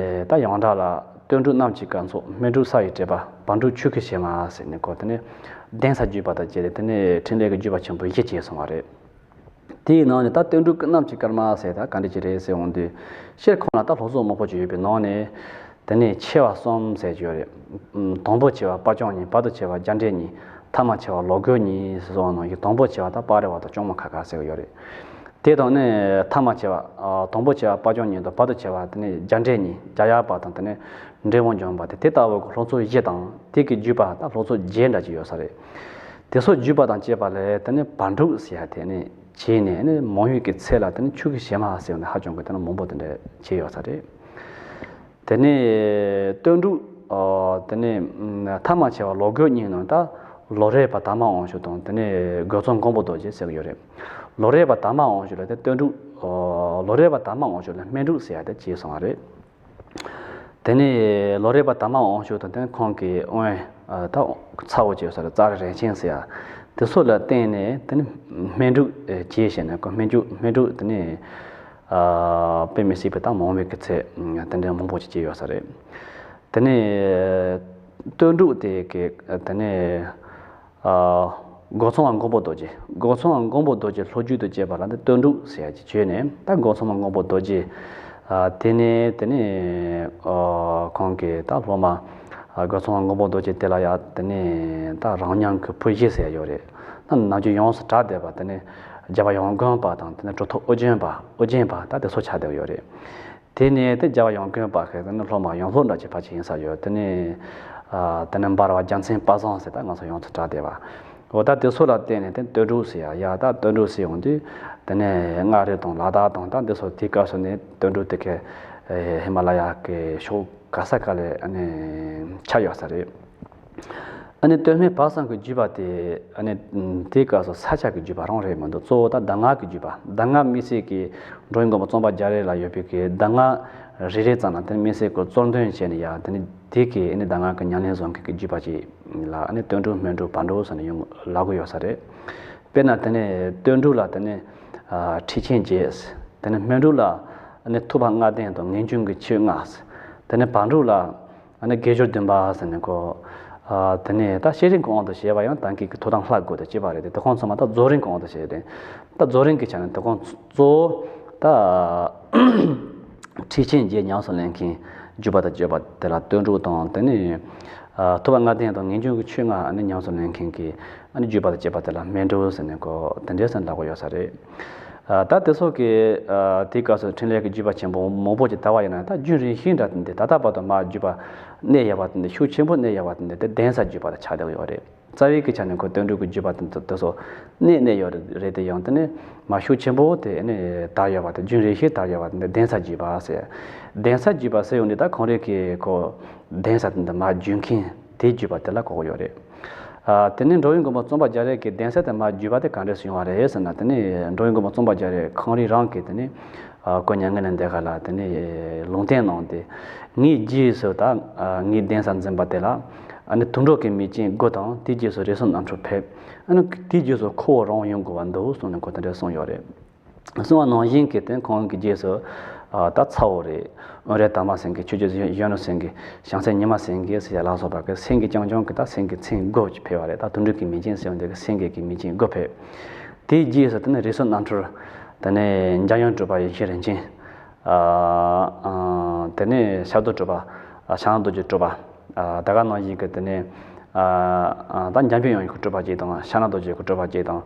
ད་ཡོངས་གྲགས་ལ་སྟོན་འབྲུག་གནམ་གྱི་སྐར་ཚོགས། སྨིན་འབྲུག་ས་ཡི་བྲིས་པ། བར་འབྲུག་ཆོས་ཀྱི་གཞས་མ་ཟེར་ནས་ཁོ་དེ་ནས་གདན་ས་བརྒྱུད་པ་དང་བཅས་ཏེ་དེ་ནས་འཕྲིན་ལས་ཀྱི་བརྒྱུད་པ་ཆེན་པོ་བཞི་བྱས་སོང་བ་རེད། དེའི་ནང་ནས་ད་སྟོན་འབྲུག་གི་གནམ་གྱི་སྐར་མ་ཟེར་ད་ག་འདྲ་ཅིག་རེད་ཟེར་འོང་དུས། སྤྱིར་ཁོང་ལ་ད་སློབ་ཚོགས་མང་པོ་ཅིག་ཡོད་པའི་ནང་ནས། དེ་ནས་ཆེ་བ་གསུམ་ཟེར་གྱི་ཡོད་རེད། དང་པོ་ཆེ་བ་དཔལ་སྐྱོང་གཉིས། བར་དུ་ཆེ་བ་རྒྱ་འབྲས་གཉིས། ཐ་མ་ཆེ་བ་ལོ་རྒོད་གཉིས་ཟེར་སོང་བ་ནང་བཞིན་དང་པོ་ཆེ་བ་ད་དཔའ་རི་བ་དང་སྐྱོང་མོ་ཁ་ཁ་ཟེར་གྱི་ཡོད་རེད། དེ་དང་ནི་ཐ་མ་ཆེ་བ། ཨ་དང་པོ་ཆེ་བ་དཔལ་སྐྱོང་གཉིས་དང་བར་དུ་ཆེ་བ་དེ་ནི་རྒྱ་འབྲས་གཉིས། རྒྱ་ཡག་པ་དང་དེ་ནི་འབྲས་སྤུངས་ལྗོན་པ་དེ་དེ་ལྟ་བུ་གི་སློབ་ཚོགས་བཞི་དང་དེ་གི་བརྒྱུད་པ་ད་སློབ་ཚོགས་བརྒྱད་འདྲ་ཅིག་ཡོད་ས་རེད། དེ་ཚོ་བརྒྱུད་པ་དང་བཅས་པ་ལས་དེ་ནི་བར་འབྲུག་ཟེར་ཡ་དེ་ནི་བྱས་ནས་ནི་མང་ཡུལ་གྱི་ཚད་ལ་དེ་ནི་ཆོས་ཀྱི་གཞས་མ་ཟེར་བ་ནི་ཧ་ཅང་གི་དེ་ནི་མང་པོ་དེ་འདྲ་བྱས་ཡོད་ས་རེད། དེ་ནས་སྟོན་འབྲུག་ཨ་དེ་ནས་ཐ་མ་ཆེ་བ་ལོ་རྒོད་གཉིས་ནང་ད་ལོ་རས་པ་དར་མ་དབང་ཕྱུག་དང་དེ་ནས་རྒོད་ཚང་མགོན་པོ་རྡོ་རྗེ་ཟེར་གྱི་ཡོད་རེད། ལོ་རས་པ་དར་མ་དབང་ཕྱུག་ལ་དེ་སྟོན་འབྲུག་ཨ་ལོ་རས་པ་དར་མ་དབང་ཕྱུག་ལ་སྨིན་འབྲུག་ཟེར་ཡ་དེ་བྱས་སོང་བ་རེད། དེ་ནས་ལོ་རས་པ་དར་མ་དབང་ཕྱུག་དང་དེ་ནས་ཁོང་གི་དབོན་ད་ཚ་བོ་བྱས་ས་རེད། ཙཱ་རི་རས་ཆེན་ཟེར་ཡ་དེ་ཚོ་ལ་བརྟེན་ནས་དེ་ནས་སྨིན་འབྲུག་བྱས་བྱས་ནས་ཁོ་སྨིན་འབྲུག་སྨིན་འབྲུག་དེ་ནས། ཨ་དཔེ་མི་སྲིད་པའི་ད་མང་བའི་གི་ཚད་དེ་འདྲའི་མང་པོ་ཅིག་སྐྱེས་ཡོད་ས་རེད། དེ་ནས་སྟོན་འབྲུག་དེ་གི་དེ་ནས་ཨ་རྒོད་ཚང་བ་མགོན་པོ་རྡོ་རྗེ། རྒོད་ཚང་བ་མགོན་པོ་རྡོ་རྗེ་ལྷོ་རྒྱུད་དུ་སྐྱེས་པ་ལ་ནི་སྟོན་འབྲུག་ཟེར་ཡ་ཅིག་བྱས་ནས་ད་རྒོད་ཚང་བ་མགོན་པོ་རྡོ་རྗེ། ཨ་དེ་ནས་དེ་ནས་ཨ་ཁོང་གི་ད་སློབ་མ་ཨ་རྒོད་ཚང་བ་མགོན་པོ་རྡོ་རྗེ་དེ་ལ་ཡ་དེ་ནས་ད་རང་ཉམས་ཀྱི་ཕུར་བཞི་ཟེར་ཡ་ཡོད་རེད། ད་ནམ་རྒྱུན་ཡོངས་སུ་གྲགས་བསྡད་པ་དེ་ནས་རྒྱལ་བ་ཡང་དགོན་པ་དང་དེ་ནས་གྲུབ་ཐོབ་ཨོ་རྒྱན་པ་ཨོ་རྒྱན་པ་ད་དེ་ཚོ་ཆགས་བསྡད་ཡོད་རེད། དེ་ནས་དེ་རྒྱལ་བ་ཡང་དགོན་པ་ཁེ་དེ་ནི་སློབ་མ་ཡང་སློབ་འདྲ་ཅིག་ཕལ་ཆེར་ཡིན་ས་ཡོད། དེ་ནས་ཨ་དེ་ནས་འབར་བ་རྒྱལ་མཚན་དཔལ་བཟང་ཟེར་ད་ང་ཚོ་ཡོངས་སུ་གྲགས་བསྡད་པ། འོ་ད་དེ་ཚོ་ལ་བརྟེན་ནས་དེ་དུད་འགྲོ་ཟེར་ཡ། ཡ་ད་དུད་འགྲོ་ཟེར་ཡོང་དུས་དེ་ནས་མངའ་རིས་དང་ལ་དྭགས་དང་ད་འདི་ཚོ་དེའི་སྐབས་སུ་ནས་དུད་འགྲོ་དེ་གའི་ཧི་མ་ལ་ཡ་གི་ཕྱོགས་ག་ས་ག་ལ་ཨ་ནི་ཆགས་ཡོད་ས་རེད། ཨ་ནི་སྟོད་སྨད་བར་གསུམ་གྱི་བརྒྱུད་པ་དེ་ཨ་ནི་དེའི་སྐབས་སུ་ས་ཆ་གི་བརྒྱུད་པ་རང་རེད་མི་འདུག་གཙོ་བོ་ད་གདམས་ངག་གི་བརྒྱུད་པ། གདམས་ངག་དམིགས་བསལ་གྱི་འགྲོ་བའི་མགོན་པོ་གཙང་པ་རྒྱ་རས་ལ་ཡོད་པའི་གི་གདམས་ངག་རེ་རེ་ཙམ་ལ་དེ་ནི་དམིགས་བསལ་གྱི་གཙོར་འདོན་བྱས་ནས་ཡ་དེ་ནི་དེ་གི་ཨ་ནི་གདམས་ངག་གི་ཉམས་ལེན་བཟང་མཁན་གྱི་བརྒྱུད་པ་ཅིག་ལ་ཨ་ནི་དུད་འགྲོ་སྨད་འགྲོ་བར་འགྲོ་ཟེར་ནས་ཡོང་ལབ་གི་ཡོད་ས་རེད། དཔེར་ན་དེ་ནས་དུད་འགྲོ་ལ་དེ་ནས་ཨ་ཁྲིད་ཆེན་བརྒྱད། དེ་ནས་སྨད་འགྲོ་ལ་ཨ་ནི་ཐུབ་པ་ལྔ་ལྡན་དང་ངེས་འབྱུང་གི་ཆོས་ལྔ། དེ་ནས་བར་འགྲོ་ལ་ཨ་ནི་དགེ་སྦྱོར་བདུན་པ་ཟེར་ནས་གོ། ཨ་དེ་ནས་ད་བཤེས་རིམ་གྱི་དབང་དུ་བྱས་པ་ཡང་ད་གིན་གྱི་ཐུགས་དམ་ལྷ་དགུ་དང་བཅས་པ་རེད་དེ། དེ་ཁོང་ཚང་མ་ད་རྫོགས་རིམ་གྱི་དབང་དུ་བྱས་ཏེ། ད་རྫོགས་རིམ་གྱི་ཆ་ནས་དེ་ཁོང་གཙོ་བོ་ད་ཁྲིད་ཆེན་བརྒྱད་ཉམས་སུ་ལེན་མཁན་བརྒྱུད་པ་དང་བརྒྱུད་པ་དེ་ལ་དུད་འགྲོ་དང་དེ་ནས་ཨ་ཐུབ་པ་ལྔ་ལྡན་དང་ངེས་འབྱུང་གི་ཆོས་ལྔ་ཨ་ནི་ཉམས་སུ་ལེན་མཁན་གྱི་ཨ་ནི་བརྒྱུད་པ་དང་བཅས་པ་དེ་ལ་སྨད་འགྲོ་ཟེར་ནས་གོ། དེ་འདྲའི་ཟེར་ལབ་གི་ཡོད་ས་རེད། ཨ་ད་དེ་སོགས་ཀྱི་ཨ་དེའི་སྐབས་སུ་འཕྲིན་ལས་ཀྱི་བརྒྱུད་པ་ཆེན་པོ་མང་པོ་ཅིག་དར་བ་ཡིན་ན་ད་རྒྱུན་རིང་ཤོས་འདྲ་དེ་འདི་ད་ལྟ་བར་དུ་མར་བརྒྱུད་པ་གནས་ཡོད་པ་དེ་འདི་ཤུགས་ཆེན་པོ་གནས་ཡོད་པ་དེ་འདི་དེ་གདན་ས་བརྒྱུད་པ་དང་ཆགས་བསྡད་ཡོད་རེད། རྩ་བའི་གི་ཆ་ནས་ཁོ་དུད་འགྲོ་གི་བརྒྱུད་པ་དེ་ཚོ་དེ་ཚོ་གནས་གནས་ཡོད་རེད་དེ། ཡང་དེ་ནས་མར་ཤུགས་ཆེན་པོ་དེ་ནས་དར་ཡོད་པ་དེ། རྒྱུན་རིང་ཤོས་དར་ཡོད་པ་དེ་འདི་གདན་ས་བརྒྱུད་པ་ཟེར། གདན་ས་བརྒྱུད་པ་ཟེར་ཡོང་དུས་ད་ཁོང་རང་གི་ཁོ་གདན་ས་དེ་འདི་མར་བརྒྱུད་མཁན་དེ་བརྒྱུད་པ་དེ་ལ་གོ་གི་ཡོད་རེད། ཨ་དེ་ནས་འགྲོ་བའི་མགོན་པོ་གཙང་པ་རྒྱ་རས་ཀྱི་གདན་ས་དེ་མར་བརྒྱུད་པ་དེ་ག་འདྲས་སུ་ཡོང་བ་རེད་ཟེར་ན། དེ་ནས་འགྲོ་བའི་མགོན་པོ་གཙང་པ་རྒྱ་རས་ཁོང་རང་རང་གིས་དེ་ནས་ཨ་དཀོན་མཆོག་དངོས་གནས་འདི་ག་ལ་དེ་ནས་ལུང་བསྟན་གནང་སྟེ། ངའི་རྗེས་སུ་ད་ཨ་ངའི་གདན་ས་འཛིན་པ་དེ་ལ་ཨ་ནི་དུད་འགྲོ་གི་མིང་ཅན་དགུ་དང་དེའི་རྗེས་སུ་རིགས་གསུམ་རྣམ་འཕྲུལ་ཕེབས། ཨ་ནི་དེའི་རྗེས་སུ་ཁོ་བོ་རང་ཡོང་དགོས་པ་འདུག་གསུངས་ནས་ཁོ་དེ་འདྲ་གསུངས་ཡོད་རེད། གསུངས་པ་ནང་བཞིན་གྱི་དེ་ཁོང་གི་རྗེས་སུ་ཨ་ད་ཚ་བོ་རེད། དབོན་རས་དར་མ་སེང་གེ། ཆོས་རྗེ་གཞོན་ནུ་སེང་གེ། བྱང་སེང་ཉི་མ་སེང་གེ་ཟེར་ཡ་ལ་སོགས་པ་གི་སེང་གེ་རྐྱང་རྐྱང་གི་ད་སེང་གེ་མཚན་དགུ་ཅིག་ཕེབས་པ་རེད། ད་དུད་འགྲོ་གི་མིང་ཅན་ཟེར་བ་འདི་གི་སེང་གེ་གི་མིང་ཅན་དགུ་ཕེབས། དེའི་རྗེས་སུ་དེ་ནས་རིགས་གསུམ་རྣམ་འཕྲུལ། དེ་ནས་འཇམ་དབྱངས་གྲུབ་པ་ཡེ་ཤེས་རིན་ཆེན། ཨ་ཨ་དེ་ནས་ཤར་རྡོར་གྲུབ་པ། ཨ་ཕྱག་ན་རྡོ་རྗེ་གྲུབ་པ། ཨ་ད་ག་ནང་བཞིན་གྱི་དེ་ནས་ཨ་ཨ་ད་འཇམ་དཔལ་དབྱངས་ཀྱི་གྲུབ་པ་གཅིག་དང་། ཕྱག་ན་རྡོ་རྗེ་གི་གྲུབ་པ་གཅིག་དང་།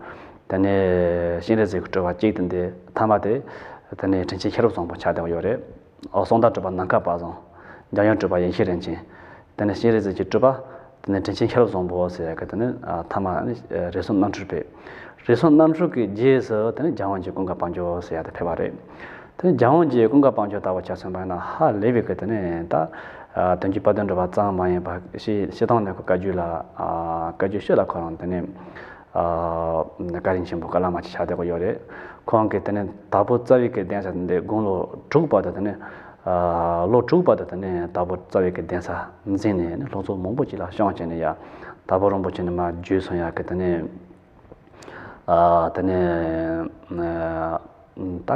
དེ་ནས་སྤྱན་རས་གཟིགས་ཀྱི་གྲུབ་པ་གཅིག་དང་། དེ་ཐ་མ་དེ་དེ་ནས་དྲིན་ཆེན་ཤེས་རབ་བཟང་པོ་ཆགས་བསྡད་ཡོད་རེད། ཨོ་གསང་བདག་གྲུབ་པ་ནམ་མཁའ་པ་བཟང་། འཇམ་དབྱངས་གྲུབ་པ་ཡེ་ཤེས་རིན་ཆེན། དེ་ནས་སྤྱན་རས་གཟིགས་ཀྱི་གྲུབ་པ། དེ་ནས་དྲིན་ཆེན་ཤེས་རབ་བཟང་པོ་ཟེར་ཡ་གི་དེ་ནས་ཨ་ཐ་མ་ནི་རིགས་གསུམ་རྣམ་འཕྲུལ་ཕེབས། རིགས་གསུམ་རྣམ་འཕྲུལ་གྱི་རྗེས་སུ་དེ་ནས་འཇམ་དབྱངས་ཀྱི་ཀུན་དགའ་དཔལ་འབྱོར་ཟེར་ཡ་དེ་ཕེབས་པ་རེད། དེ་ནས་འཇམ་དབྱངས་ཀྱི་ཀུན་དགའ་དཔལ་འབྱོར་ལྟ་བུ་ཆ་མཚོན་པ་ཡིན་ན་ཧ་ལས་པའི་གི་དེ་ནས་ད་ཨ་དོན་གྱི་དཔལ་ལྡན་འབྲུག་པ་ཙམ་མ་ཡིན་པ་སྤྱིར་སྤྱིར་བཏང་ནས་ཁོ་བཀའ་བརྒྱུད་ལ་ཨ་བཀའ་བརྒྱུད་ཤོད་ལ་ཁོ་རང་དེ་ནས་ཨ་བཀའ་དྲིན་ཆེན་པོ་བཀའ་བླ་མ་ཅིག་ཆགས་བསྡད་ཀྱི་ཡོད་རེད། ཁོང་གིས་དེ་ནས་དྭགས་པོ་རྩ་བའི་གི་གདན་ས་འདི་དགུང་ལོ་དྲུག་བར་དུ་དེ་ནས་ཨ་ལོ་དྲུག་བར་དུ་དེ་ནས་དྭགས་པོ་རྩ་བའི་གི་གདན་ས་འཛིན་ནས་ནི་ལྷུག་རྩོམ་མང་པོ་ཅིག་ལ་བསྐྱངས་བྱས་ནས་ཡ་དྭགས་པོ་རིན་པོ་ཆེ་ནས་མར་བརྒྱུད་སོང་ཡ་གི་དེ་ནས་ཨ་དེ་ནས་ཨ་ད་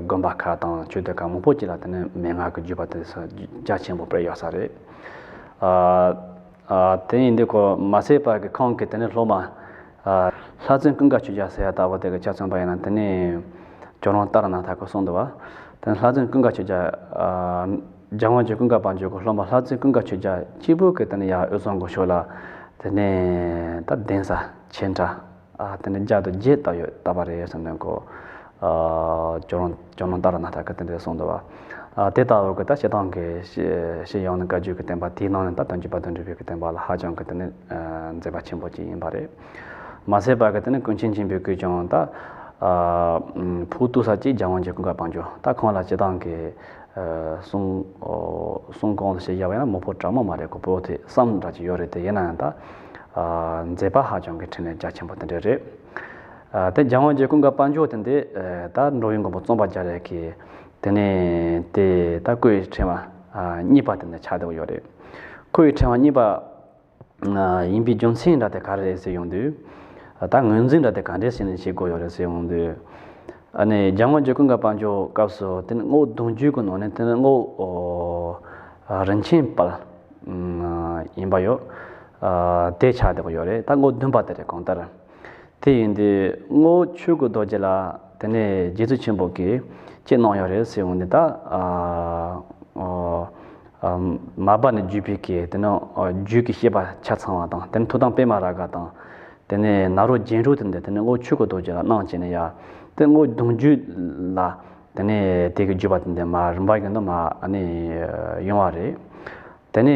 དགོན་པ་ཁག་དང་ཆོས་སྡེ་ཁག་མང་པོ་ཅིག་ལ་དེ་ནས་མན་ངག་གི་བརྒྱུད་པ་དེ་ཚོ་རྒྱ་ཆེན་པོ་སྤེལ་ཡོད་ས་རེད། ཨ་ཨ་དེ་ཡིན་དུས་ཁོ་མ་ཟད་པ་གི་ཁོང་གི་དེ་ནས་སློབ་མ་ཨ་ལྷ་བཙུན་ཀུན་དགའ་ཆོས་རྒྱལ་ཟེར་ཡ་ལྟ་བུ་དེ་གི་ཆ་མཚོན་པ་ཡིན་ན། དེ་ནས་ཇོ་ནང་ཏཱ་ར་ནཱ་ཐ་གིས་གསུངས་འདུག་བ། དེ་ནས་ལྷ་བཙུན་ཀུན་དགའ་ཆོས་རྒྱལ་ཨ་འཇམ་དབྱངས་ཀྱི་ཀུན་དགའ་དཔལ་འབྱོར་གྱི་སློབ་མ་ལྷ་བཙུན་ཀུན་དགའ་ཆོས་རྒྱལ་གཅིག་པུ་གིས་དེ་ནས་ཡར་དབུས་གཙང་གི་ཕྱོགས་ལ་དེ་ནས་ད་གདན་ས་ཆེ་ཕྲ་ཨ་དེ་ནས་བརྒྱ་དང་བརྒྱད་བཏབ་ཡོད་བཏབ་པ་རེད་ཟེར་ནས་ཁོ་ཨ་ཇོ་ནང་ཇོ་ནང་ཏཱ་ར་ནཱ་ཐ་གིས་དེ་འདྲ་གསུངས་འདུག་བ། ཨ་དེ་ལྟ་བུ་གི་ད་སྤྱིར་བཏང་གི་ཤེས་ཤེས་ཡོན་ནི་བཀའ་བརྒྱུད་ཀྱི་བསྟན་པ་དེའི་ནང་ནས་ད་དོན་གྱི་དཔལ་ལྡན་འབྲུག་པའི་གི་བསྟན་པ་ལ་ཧ་ཅང་གི་དེ་ནས་ཨ་མཛེས་པ་ཆེན་པོ་ཅིག་ཡིན་པ་རེད། མ་ཟད་པ་གི་དེ་ནས་ཀུན་མཁྱེན་ཆེན་པོས་ཀྱང་ད་ཨ་ཕུགས་གཏུགས་ས་ཅིག་འཇམ་དབྱངས་ཀྱི་ཀུན་དགའ་དཔལ་འབྱོར། ད་ཁོང་ལ་སྤྱིར་བཏང་གི་ཨ་གསུང་ཨོ་གསུང་གོང་དུ་བཤད་བཞག་པ་ཡིན་ན་མོ་ཕོ་གྲགས་མོ་མ་རེད། ཁོ་བོ་དེ་བསམ་འདྲ་ཅིག་ཡོད་རེད་དེ། ཡིན་ན་ཡང་ད་ཨ་མཛད་པ་ཧ་ཅང་གི་འཕྲིན་ལས་རྒྱ་ཆེན་པོ་དེ་འདྲ་རེད། ཨ་དེ་འཇམ་དབྱངས་ཀྱི་ཀུན་དགའ་དཔལ་འབྱོར་དེ་འདི་ཨ་ད་འགྲོ་བའི་མགོན་པོ་གཙང་པ་རྒྱ་རས་ཀྱི་དེ་ནས་དེ་ད་སྐུའི་ཕྲེང་བ་ཨ་གཉིས་པ་དེ་འདི་ཆགས་བསྡད་ཡོད་རེད། སྐུའི་ཕྲེང་བ་གཉིས་པ་ཨ་ཡིན་པའི་རྒྱུ་མཚན་འདྲ་དེ་ག་རེ་རེད་ཟེར་ཡོང་དུས། ཨ་ད་ངོས་འཛིན་འདྲ་དེ་ག་འདྲས་བྱས་ནས་བྱེད་དགོས་ཡོད་རེད་ཟེར་ཡོང་དུས། ཨ་ནི་འཇམ་དབྱངས་ཀྱི་ཀུན་དགའ་དཔལ་འབྱོར་སྐབས་སུ་དེ་ནི་དངོས་བདུན་ཅུ་གི་ནང་ནས་དེ་ནི་དངོས་ཨོ་ཨ་རིན་ཆེན་དཔལ་ཨ་ཡིན་པ་ཡོད། ཨ་དེ་ཆགས་བསྡད་ཀྱི་ཡོད་རེད། ད་དངོས་བདུན་པ་དེ་རེད་གང་ལྟར། དེ་ཡིན་དུས་དངོས་ཆོས་སྐུ་རྡོ་རྗེ་ལ་དེ་ནས་རྗེ་བཙུན་ཆེན་པོ་གིས་ཅི་གནང་ཡོད་རེད་ཟེར་ཡོང་དུས། ད་ཨ་ཨོ་ཨ་མར་པ་ནས་བརྒྱུད་པའི་གི་དེ་ནི་ཨོ་རྒྱུད་ཀྱི་བཤད་པ་ཆ་ཚང་བ་དང་། དེ་ནི་ཐུགས་དམ་པདྨ་རཱ་ག་དང་། དེ་ནས་ནཱ་རོ་རྒྱན་དྲུག་དེ་འདི་དེ་ནི་དངོས་ཆོས་སྐུ་རྡོ་རྗེ་ལ་གནང་བྱས་ནས་ཡ། དེ་དངོས་བདུན་ཅུ་ལ་དེ་ནས་དེ་གི་བརྒྱུད་པ་དེ་འདི་མར་རིམ་པ་བཞིན་དུ་མར་ཨ་ནི་ཡོང་བ་རེད། དེ་ནས་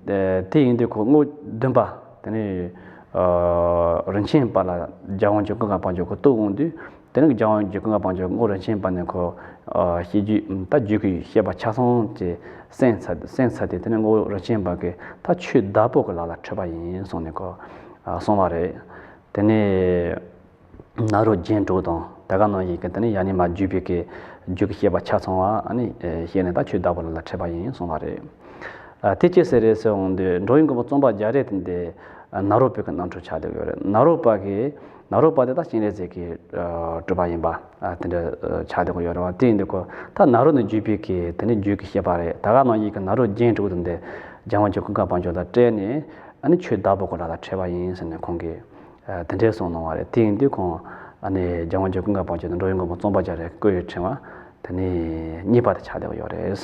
ཨ་དེ་ཡིན་དུས་ཁོ་དངོས་བདུན་པ་དེ་ནས་ ཨ་རིན་ཆེན་པ་ལ་རྒྱལ་དབང་གི་ཀུན་དགའ་བང་ཕྱུག་གིས་གཏུག་འོང་དུས། དེ་ནས་རྒྱལ་དབང་གི་ཀུན་དགའ་བང་ཕྱུག་ངོ་རིན་ཆེན་པ་ནས་ཁོ་ཨ་བཤད་རྒྱུད་ད་རྒྱུད་ཀྱི་བཤད་པ་ཆ་ཚང་དེ་གསན་ཚར་གསན་ཚར་ཏེ། དེ་ནས་ངོ་རིན་ཆེན་པ་གིས་ད་ཁྱོད་བདག་པོ་གི་ལག་ལ་འཕྲད་པ་ཡིན་གསུངས་ནས་ཁོ་ཨ་སོང་བ་རེད། དེ་ནས་ནཱ་རོ་རྒྱན་དྲུག་དང་དེ་ག་ནང་བཞིན་གྱི་དེ་ནས་ཡ་ནི་མ་རྒྱུད་པའི་གི་རྒྱུད་ཀྱི་བཤད་པ་ཆ་ཚང་བ་ཨ་ནི་བཤད་ནས། ད་ཁྱོད་བདག་པོ་ལག་ལ་འཕྲད་པ་ཡིན་གསུངས་པ་རེད། ཨ་དེ་ཅི་ཟེར་རེད་ཟེར་འོང་དུས། འགྲོ་བའི་མགོན་པོ་བརྩོན་པ་རྒྱ་རས་དེ་འདི་ནཱ་རོ་པའི་གི་རྣམ་འཕྲུལ་ཆགས་བསྡད་ཡོད་རེད། ནཱ་རོ་པ་གི་ནཱ་རོ་པ་དེ་ད་སྤྱན་རས་གཟིགས་ཀྱི་ཨ་སྤྲུལ་པ་ཡིན་པ་ཨ་དེ་འདྲ་ཨ་ཆགས་བསྡད་ཡོད་རེད་བ། དེ་ཡིན་དུས་ཁོ་ད་ནཱ་རོ་ནི་རྒྱུད་པའི་གི་དེ་ནི་རྒྱུད་ཀྱི་བཤད་པ་རེད། དེ་ག་ནང་བཞིན་གྱི་ནཱ་རོ་རྒྱན་དྲུག་དེ་འདི་རྒྱལ་དབང་གི་ཀུན་དགའ་བང་ཕྱུག་ལ་སྤྲད་ནས། ཨ་ནི་ཁྱོད་བདག་པོ་གི་ལག་ལ་འཕྲད་པ་ཡིན་ཟེར་ནས་ཁོང་གིས་ཨ་དེ་འདྲས་གསུངས་གནང་བ་རེད། དེ་ཡིན་དུས་ཁོང་ཨ་ནི་རྒྱལ་དབང་གི་ཀུན་དགའ་བང་ཕྱུག་དང་འགྲོ་བའི་མགོན་པོ་བརྩོན་པ་རྒྱ་རས་སྐུ་ཡི་ཕྲེང་བ་དེ་ནི་གཉིས་པ་དེ་ཆགས་བསྡད་ཡོད་རེད།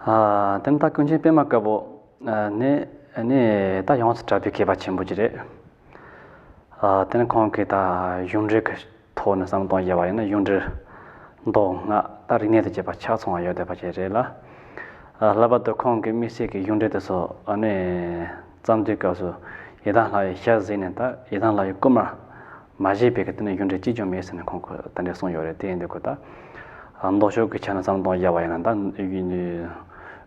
ཨ་དེ་ནི་ད་ཀུན་མཁྱེན་པད་མ་དཀར་པོ་ཨ་ནི་ཨ་ནི་ད་ཡོངས་སུ་གྲགས་པའི་མཁས་པ་ཆེན་པོ་ཅིག་རེད། ཨ་དེ་ནི་ཁོང་གིས་ད་གཞུང་འགྲེལ་གྱི་ཐོག་ནས་བསམ་བློ་གཏོང་བྱས་པ་ཡིན་ན། གཞུང་འགྲེལ་མདོ་སྔགས་ད་རིག་གནས་དང་བཅས་པ་ཆ་ཚང་བ་ཡོད་བསྡད་པ་ཅིག་རེད་ལ། ཨ་ལྷག་པར་དུ་ཁོང་གི་དམིགས་བསལ་གྱི་གཞུང་འགྲེལ་དེ་ཚོ་ཨ་ནི་བརྩམས་དུས་སྐབས་སུ་ཡི་དམ་ལྷ་ཡི་ཞལ་གཟིགས་ནས། ད་ཡི་དམ་ལྷ་ཡི་སྐུ་མར་མ་བཞེས་པའི་གི་དེ་ནི་གཞུང་འགྲེལ་གཅིག་ཀྱང་མེད་ཟེར་ནས་ཁོང་གིས་དེ་འདྲས་གསུངས་ཡོད་རེད། དེ་ཡིན་དུས་ཁོ་ད་མདོ་ཕྱོགས་ཀྱི་ཆ་ནས་བསམ་བློ་གཏོང་བྱས་པ་ཡིན་ན། ད་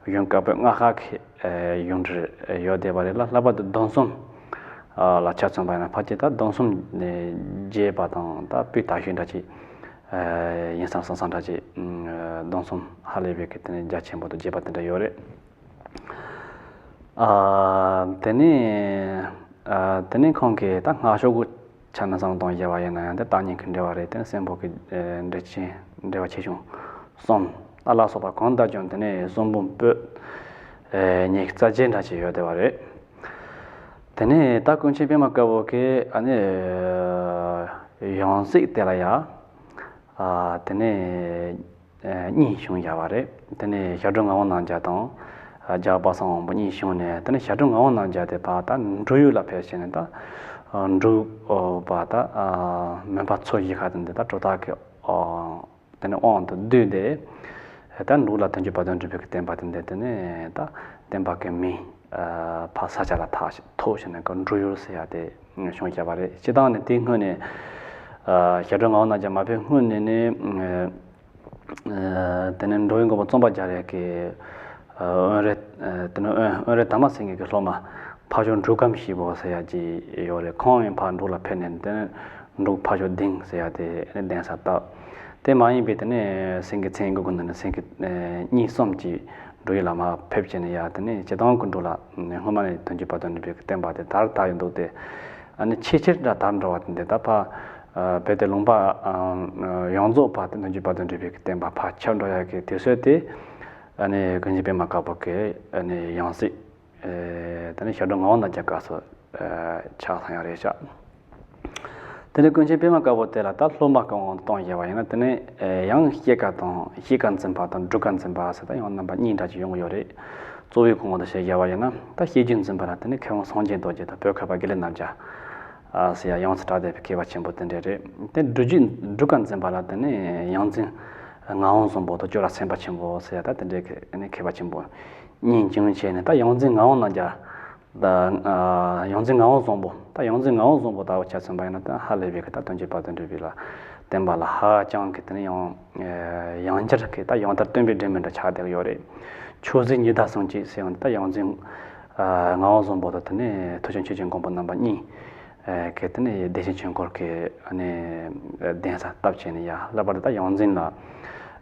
གཞུང་བཀའ་པོད་ལྔ་ཁག་གི་ཨེ་གཞུང་འགྲེལ་ཡོད་བསྡད་པ་རེད་ལ། ལྷག་པར་དུ་སྡོམ་གསུམ་ཨ་ལ་ཆ་མཚོན་པ་ཡིན་ན། ཕལ་ཆེར་ད་སྡོམ་གསུམ་ནས་རྒྱས་པ་དང་ད་སྤུས་དག་ཤོས་འདྲ་ཅིག་ཨེ་ཡིན་སམ་བསམ་བསམ་འདྲ་ཅིག་ཨ་སྡོམ་གསུམ་ཧ་ལས་པའི་གི་དེ་ནི་རྒྱ་ཆེན་པོ་དང་རྒྱས་པ་དེ་འདྲ་ཡོད་རེད། ཨ་དེ་ནས་ཨ་དེ་ནས་ཁོང་གིས་ད་སྔགས་ཕྱོགས་ཀྱི་ཆ་ནས་བསམ་བློ་གཏོང་བྱས་པ་ཡིན་ན་ཡང་། དེ་བརྟག་གཉིས་ཀྱི་འགྲེལ་པ་རེད། དེ་ནས་གསན་པོ་གི་ཨེ་འགྲེལ་ཆེན་འགྲེལ་པ་ཆེ་ཆུང་གསུམ་ཨ་ལ་སོགས་པ་གང་ལྟར་ཀྱང་དེ་ནས་གསུམ་འབུམ་པོད་ཨེ་ཉི་ཤུ་རྩ་བརྒྱད་འདྲ་ཅིག་ཡོད་བསྡད་པ་རེད། དེ་ནས་ད་ཀུན་མཁྱེན་པད་མ་དཀར་པོ་གིས་ཨ་ནི་ཡང་སྲིད་དེ་ལ་ཡ་ཨ་དེ་ནས་ཨ་གཉིས་བྱུང་བསྡད་པ་རེད། དེ་ནས་ཞབས་དྲུང་ངག་དབང་རྣམ་རྒྱལ་དང་ཨ་རྒྱལ་བ་པ་སངས་དབང་པོ་གཉིས་བྱུང་ནས། དེ་ནས་ཞབས་དྲུང་ངག་དབང་རྣམ་རྒྱལ་དེ་ཕར་ད་འབྲུག་ཡུལ་ལ་ཕེབས་བྱས་ནས། ད་འབྲུག་པ་ད་ཨ་མོན་པ་ཚོ་བཞི་ཁ་དེ་འདི་ད་གྲུབ་རྟགས་ཀྱི་ཨ་དེ་ནས་དབང་དུ་བསྡུས་ཏེ། ད་འབྲུག་ལ་དོན་བརྒྱུད་དཔལ་ལྡན་འབྲུག་པའི་གི་བསྟན་པ་དེ་འདི་དེ་ནས་ད་བསྟན་པ་གི་མེ་ཨ་ཕར་ས་ཆ་ལ་ཐག་ཐོགས་བྱས་ནས་གི་འབྲུག་ཡུལ་ཟེར་ཡ་དེ་བྱུང་བསྡད་པ་རེད། སྤྱིར་བཏང་ནས་དེའི་སྔོན་ནས་ཨ་ཞབས་དྲུང་ངག་དབང་རྣམ་རྒྱལ་མ་ཕེབས་སྔོན་ནས་ནི་ཨ་དེ་ནས་འགྲོ་བའི་མགོན་པོ་བརྩོན་པ་རྒྱ་རས་ཀྱི་ཨ་དབོན་རས་ཨ་དེ་ནས་དབོན་དབོན་རས་དར་མ་སེང་གེ་གི་སློབ་མ་ཕ་ཇོ་འབྲུག་སྒམ་ཞིག་པོ་ཟེར་ཡ་ཅིག་ཡོད་རེད། ཁོང་ཡང་ཕར་འབྲུག་ལ་ཕེབས་ནས་དེ་ནས་འབྲུག་ཕ་ཇོ་སྡིངས་ཟེར་ཡ་དེ་ནས་གདན་ས་བཏབ། དེ་མ་ཡིན་པའི་དེ་ནས་སེང་གེ་མཚན་དགུ་གི་ནང་ནས་སེང་གེ་ཨ་གཉིས་གསུམ་ཅིག་འབྲུག་ཡུལ་ལ་མར་ཕེབས་བྱས་ནས་ཡ། དེ་ནས་སྤྱིར་བཏང་གི་འབྲུག་ལ་སྔོན་མ་ནས་དོན་བརྒྱུད་དཔལ་ལྡན་འབྲུག་པའི་གི་བསྟན་པ་དེ་དར་དར་ཡོད་འདུག་སྟེ། ཨ་ནི་ཆེས་ཆེར་འདྲ་དར་འགྲོ་བ་དེ་འདི་ད་ཕར་ཨ་བོད་དེ་ལུང་པ་ཨ་ཡོངས་རྫོགས་པ་དེ་དོན་བརྒྱུད་དཔལ་ལྡན་འབྲུག་པའི་གི་བསྟན་པ་ཕར་ཁྱབ་འགྲོ་ཡ་གི་དུས་ཚོད་དེ། ཨ་ནི་ཀུན་མཁྱེན་པད་མ་དཀར་པོ་གི་ཨ་ནི་ཡང་སྲིད་ཨེ་དེ་ནས་ཞབས་དྲུང་ངག་དབང་རྣམ་རྒྱལ་སྐབས་སུ་ཨེ་ཆགས་སོང་ཡ་རེད་ཤག་དེ་ནས་ཀུན་མཁྱེན་པད་མ་དཀར་པོ་དེ་ལ་ད་སློབ་མ་གི་དབང་དུ་བཏང་བྱས་པ་ཡིན་ན། དེ་ནས་ཨེ་ཡང་གཤེགས་ཀ་དང་གཤེགས་ཀ་འཛིན་པ་དང་སྒྲུབ་ཀ་འཛིན་པ་ཟེར་ད་ཡང་རྣམ་པ་གཉིས་འདྲ་ཅིག་ཡོང་གི་ཡོད་རེད། གཙོ་བོའི་གི་དབང་དུ་བྱས་བྱས་པ་ཡིན་ན། ད་གཤེགས་རྒྱུད་འཛིན་པ་ལ་དེ་ནས་མཁས་དབང་སངས་རྒྱས་རྡོ་རྗེ་དང་བོད་མཁས་པ་དགེ་ལེགས་རྣམ་རྒྱལ་ཨ་ཟེར་ཡ་ཡོངས་སུ་གྲགས་བསྡད་པའི་མཁས་པ་ཆེན་པོ་དེ་འདྲས་རེད། དེ་སྒྲུབ་རྒྱུད་སྒྲུབ་ཀ་འཛིན་པ་ལ་དེ་ནས་ཡོངས་འཛིན་ངག་དབང་བཟང་པོ་དང་ཅོག་ར་སེམས་དཔའ་ཆེན་པོ་ཟེར་ཡ་ད་དེ་འདྲས་མཁས་པ་ཆེན་པོ་གཉིས་བྱུང་བྱས་ནས། ད་ཡོངས་འཛིན་ངག་དབང་རྣམ་རྒྱལ། ད་ཨ་ཡོངས་འཛིན་ངག་དབང་བཟང་པོ། ད་ཡོངས་འཛིན་ངག་དབང་བཟང་པོ་ལྟ་བུ་ཆ་མཚོན་པ་ཡིན་ན། ད་ཧ་ལས་པའི་གི་ད་དོན་བརྒྱུད་དཔལ་ལྡན་འབྲུག་པའི་ལ་བསྟན་པ་ལ་ཧ་ཅང་གི་དེ་ནས་ཡང་ཨ་ཡང་བསྐྱར་གི་ད་ཡང་དར་སྟོན་པའི་སྒྲོན་མེ་འདྲ་ཆགས་བསྡད་ཡོད་རེད། མཆོག་གཟིགས་ཉི་ཟླ་ཟུང་གཅིག་ཟེར་ཡང་ད་ཡོངས་འཛིན་ཨ་ངག་དབང་བཟང་པོ་དང་དེ་ནས་མཐུ་ཆེན་ཆོས་ཀྱི་མགོན་པོ་རྣམ་པ་གཉིས་ཨ་གི་དེ་ནས་བདེ་ཆེན་ཆོས་འཁོར་གི་ཨ་ནི་གདན་ས་བཏབ་བྱས་ནས་ཡ། ལྷག་པར་དུ་ད་ཡོངས་འཛིན་ལ་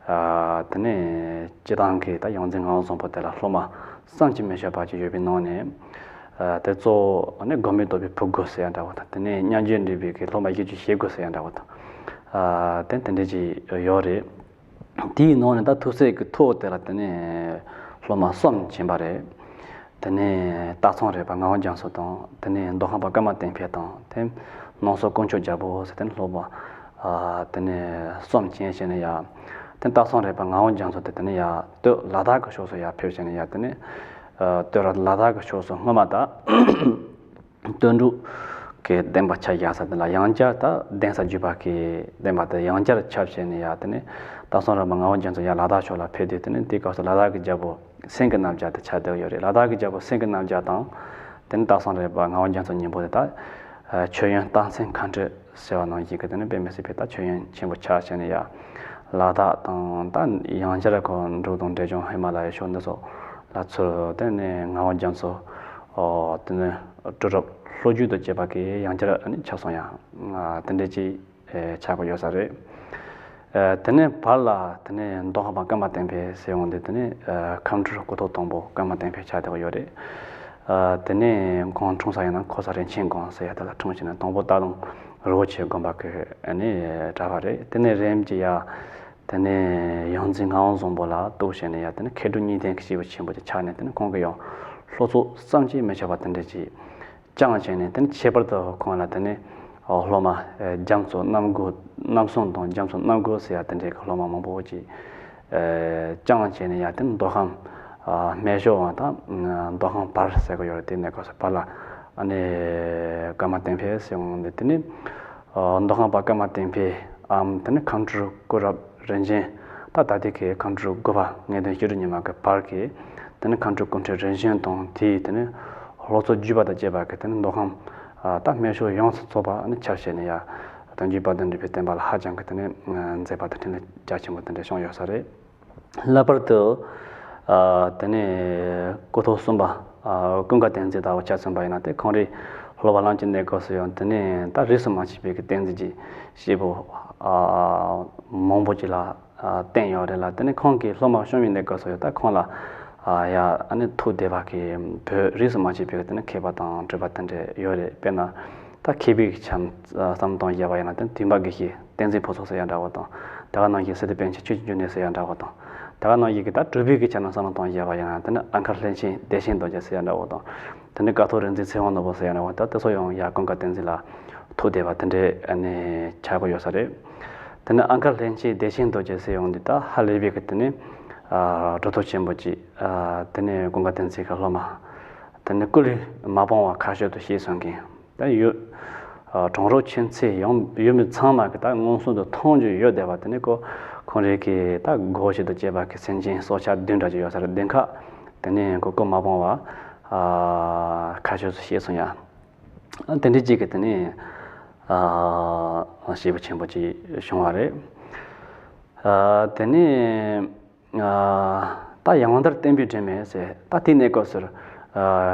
ཨ་དེ་ནས་སྤྱིར་བཏང་གི་ད་ཡོངས་འཛིན་ངག་དབང་བཟང་པོ་དེ་ལ་སློབ་མ་བསམ་གྱིས་མི་ཁྱབ་པ་ཅིག་ཡོད་པའི་ནང་ནས། ཨ་དེ་གཙོ་བོ་ནི་དགོན་པའི་རྡོ་པའི་ཕུ་དགུ་ཟེར་ཡ་འདྲ་བོ་དང་། དེ་ནས་མཉམ་རྒྱུད་འབྲེལ་བའི་གི་སློབ་མ་བཞི་བཅུ་ཞེ་དགུ་ཟེར་ཡ་འདྲ་བོ་དང་། ཨ་དེ་དེ་འདྲས་ཅིག་ཡོད་རེད། དེའི་ནང་ནས་ད་ཐུགས་སྲས་ཀྱི་ཐོག་དེ་ལ་དེ་ནས་སློབ་མ་གསུམ་བྱིན་པ་རེད། དེ་ནས་སྟག་ཚང་རས་པ་ངག་དབང་རྒྱ་མཚོ་དང་། དེ་ནས་མདོ་ཁམས་པ་ཀརྨ་བསྟན་འཕེལ་དང་། དེ་ནང་སོ་དཀོན་མཆོག་རྒྱལ་པོ་ཟེར་དེ་ནས་སློབ་མ་ཨ་དེ་ནས་གསུམ་བྱིན་བྱས་ནས་ཡ། དེ་སྟག་ཚང་རས་པ་ངག་དབང་རྒྱ་མཚོ་དེ་དེ་ནས་ཡ་སྟོད་ལ་དྭགས་ཀྱི་ཕྱོགས་སུ་ཡར་ཕེབས་བྱས་ནས་ཡ། དེ་ནས་ཨ་སྟོད་ལ་དྭགས་ཀྱི་ཕྱོགས་སུ་སྔོན་མ་ད་དོན་གྲུབ་ཀྱི་བསྟན་པ་ཆ་བཞག་ས་དེ་ལ་ཡང་བསྐྱར་ད་གདན་ས་བརྒྱུད་པ་གི་བསྟན་པ་དེ་ཡང་བསྐྱར་ཁྱབ་བྱས་ནས་ཡ། དེ་ནས་སྟག་ཚང་རས་པ་ངག་དབང་རྒྱ་མཚོ་ཡར་ལ་དྭགས་ཕྱོགས་ལ་ཕེབས་དུས། དེ་ནས་དེའི་སྐབས་སུ་ལ་དྭགས་ཀྱི་རྒྱལ་པོ་སེང་གེ་རྣམ་རྒྱལ་དེ་ཆགས་བསྡད་ཡོད་རེད། ལ་དྭགས་ཀྱི་རྒྱལ་པོ་སེང་གེ་རྣམ་རྒྱལ་དང་ དེ་ནས་སྟག་ཚང་རས་པ་ངག་དབང་རྒྱ་མཚོ་གཉིས་པོ་དེ་ད་མཆོད་ཡོན་སྟག་མཚན་མཁའ་འགྲོ་ཟེར་བ་ནང་བཞིན་གྱི་དེ་ནས་དཔེ་མི་སྲིད་པའི་ད་མཆོད་ཡོན་ཆེན་པོ་ཆགས་བྱས་ནས་ཡ། ལ་དྭགས་དང་ད་ཡང་བསྐྱར་ཁོ་འབྲུག་དང་འབྲས་ལྗོངས་ཧི་མ་ལ་ཡའི་ཕྱོགས་འདི་ཚོ་ལ་ཚུར་དེ་ནས་ངག་དབང་རྒྱ་མཚོ་དེ་ནས་གྲུབ་རབས་ལྷོ་རྒྱུད་དུ་སྐྱེས་པ་གི་ཡང་བསྐྱར་ཨ་ནི་ཆགས་སོང་ཡ། དེ་འདྲའི་ཅིག་ཆགས་ཀྱི་ཡོད་ས་རེད། དེ་ནས་བར་ལ་དེ་ནས་མདོ་ཁམས་པ་ཀརྨ་བསྟན་འཕེལ་ཟེར་ཡོང་དུས་དེ་ནས་ཁམས་སྤྲུལ་སྐུ་ཐོག་དང་པོ་ཀརྨ་བསྟན་འཕེལ་ཆགས་བསྡད་ཀྱི་ཡོད་རེད། དེ་ནས་ཁོང་འཁྲུངས་ས་ཡིན་ན་ཁོ་ས་རིན་ཆེན་སྒང་ཟེར་ཡ་དེ་ལ་འཁྲུངས་བྱས་ནས་དང་པོ་སྟག་ལུང་རི་བོ་ཆེ་དགོན་པ་གི་ནས་གྲྭ་པ་རེད། དེ་ནས་རིམ་གྱིས་ཡ་དེ་ནས་ཡོངས་འཛིན་ངག་དབང་བཟང་པོ་ལ་གཏུགས་བྱས་ནས་ཡ་དེ་ནས་མཁས་གྲུབ་གཉིས་ལྡན་གྱི་སྐྱེས་བུ་ཆེན་པོ་ཅིག་ཆགས་ནས་དེ་ནས་ཁོང་གིས་ཡང་ལྷུག་རྩོམ་བསམ་གྱིས་མི་ཁྱབ་པ་དེ་འདྲ་ཅིག་བསྐྱངས་བྱས་ནས་དེ་ནས་ཁྱད་པར་དུ་ཁོང་ལ་དེ་ནས་སློབ་མ་རྒྱ་མཚོ་རྣམ་རྒོད་རྣམ་གསུམ་དང་རྒྱ་མཚོ་རྣམ་རྒོད་ཟེར་ཡ་དེ་འདྲའི་གི་སློབ་མ་མང་པོ་ཅིག་བསྐྱངས་བྱས་ནས་ཡ་དེ་ནས་མདོ་ཁམས་སྨད་ཤོད་དང་མདོ་ཁམས་བར་ཟེར་གི་ཡོད་རེད། དེ་ནས་ག་ས་བར་ལ་ཨ་ནི་ཀརྨ་བསྟན་འཕེལ་ཟེར་འོང་དེ་དེ་ནས་མདོ་ཁམས་པ་ཀརྨ་བསྟན་འཕེལ་འམ་དེ་ནས་ཁམས་སྤྲུལ་སྐུ་རབ་རིན་ཆེན། ད་ད་ལྟའི་གི་ཁམས་སྤྲུལ་དགུ་པ་ངེས་དོན་སྐྱེས་སྒྲོན་ཉི་མ་གི་བར་གྱི་དེ་ནས་ཁམས་སྤྲུལ་སྐུ་ཕྲེང་རིམ་བྱོན་དང་དེའི་དེ་ནས་ལྷོ་མཚོ་བརྒྱུད་པ་དང་བཅས་པ་གི་དེ་ནས་མདོ་ཁམས་ད་སྨད་ཤོད་ཡོངས་སུ་རྫོགས་པ་ནི་ཁྱབ་བྱས་ནས་ཡ་དོན་བརྒྱུད་དཔལ་ལྡན་འབྲུག་པའི་བསྟན་པ་ལ་ཧ་ཅང་གི་དེ་ནས་མཛད་པ་དང་འཕྲིན་ལས་རྒྱ་ཆེན་པོ་དེ་འདྲ་བྱུང་ཡོད་ས་རེད། ལྷག་པར་དུ་དེ་ནས་སྐུ་ཐོག་གསུམ་པ་ཀུན་དགའ་བསྟན་འཛིན་ལྟ་བུ་ཆ་མཚོན་པ་ཡིན་ན་དེ་ཁོང་རེ་སློབ་པ་ལམ་གྱི་གནས་སྐབས་སུ་ཡང་དེ་ནས་ད་རིས་སུ་མ་ཆད་པའི་གི་བསྟན་འཛིན་གྱི་སྐྱེས་བུ་མང་པོ་ཅིག་ལ་བསྟེན་ཡོད་རེད་ལ། དེ་ནས་ཁོང་གིས་སློབ་མ་བྱུང་བའི་གནས་སྐབས་སུ་ཡང་ད་ཁོང་ལ་ཡ་ཨ་ནི་ཐུགས་དད་པ་གི་བོད་རིས་སུ་མ་ཆད་པའི་དེ་ནས་མཁས་པ་དང་གྲུབ་པ་དེ་འདྲ་ཡོད་རེད། དཔེར་ན་ད་མཁས་པའི་གི་ཆ་བསམ་བློ་གཏོང་བྱས་པ་ཡིན་ན་དེ་ནས་དུས་འབའ་དགེ་བཤེས་བསྟན་འཛིན་ཕུན་ཚོགས་ཟེར་ཡ་འདྲ་བོ་དང་། དེ་ག་ནང་བཞིན་སི་ཏུ་པཎ་ཆེན་ཆོས་ཀྱི་འབྱུང་གནས་ཟེར་ཡ་འདྲ་བོ་དང་། དེ་ག་ནང་བཞིན་གི་ད་གྲུབ་པའི་གི་ཆ་ནས་བསམ་བློ་གཏོང་བྱས་པ་ཡིན་ན་དེ་ནས་ཨ་མཁར་ལྷས་བྱིན་བདེ་ཆེན་རྡོ་རྗེ་ཟེར་ཡ་འདྲ་བོ་དང་། དེ་ནས་ཀཿཐོག་རིག་འཛིན་ཚེ་དབང་ནོར་བུ་ཟེར་ཡ་འདྲ་བོ་ད་དེ་ཚོ་ཡང་ཡ་ཀུན་དགའ་བསྟན་འཛིན་ལ་ཐུགས་དད་པ་དེ་འདྲས་ནས་ཆགས་ཀྱི་ཡོད་ས་རེད། དེ་ནས་ཨ་མཁར་ལྷས་བྱིན་བདེ་ཆེན་རྡོ་རྗེ་ཟེར་ཡོང་དུས་ད་ཧ་ལས་པའི་གི་དེ་ནས་གྲུབ་ཐོབ་ཆེན་པོ་ཅིག་དེ་ནས་ཀུན་དགའ་བསྟན་འཛིན་གི་སློབ་མ། དེ་ནས་སྐུ་ལུས་མ་སྤངས་པ་མཁའ་སྤྱོད་དུ་གཤེགས་སོང་མཁན། ད་ཡུལ་གྲོང་རོགས་ཁྱིམ་མཚེས་ཡང་ཡུལ་མི་ཚང་མ་གི་ད་མངོན་སུམ་དུ་མཐོང་རྒྱུ་ཡོད་བསྡད་པ་དེ་ནས་ཁོ་ཁོང་རེ་གི་ད་སྒོ་ཞིག་ཏུ་སྐྱེས་པ་གི་སེམས་ཅན་སྲོག་ཆགས་བདུན་འདྲ་ཅིག་ཡོད་ས་རེད། བདུན་ཁ་དེ་ནས་ཁོ་སྐུ་མ་སྤངས་པ་མཁའ་སྤྱོད་དུ་གཤེགས་སོང་ཡ། དེ་འདྲའི་ཅིག་གི་དེ་ནས་སྐྱེས་བུ་ཆེན་པོ་ཅིག་བྱུང་བ་རེད། དེ་ནས། ད་ཡང་དར་བསྟན་པའི་སྒྲོན་མེ་ཟེར་ད་དེའི་གནས་སྐབས་སུ།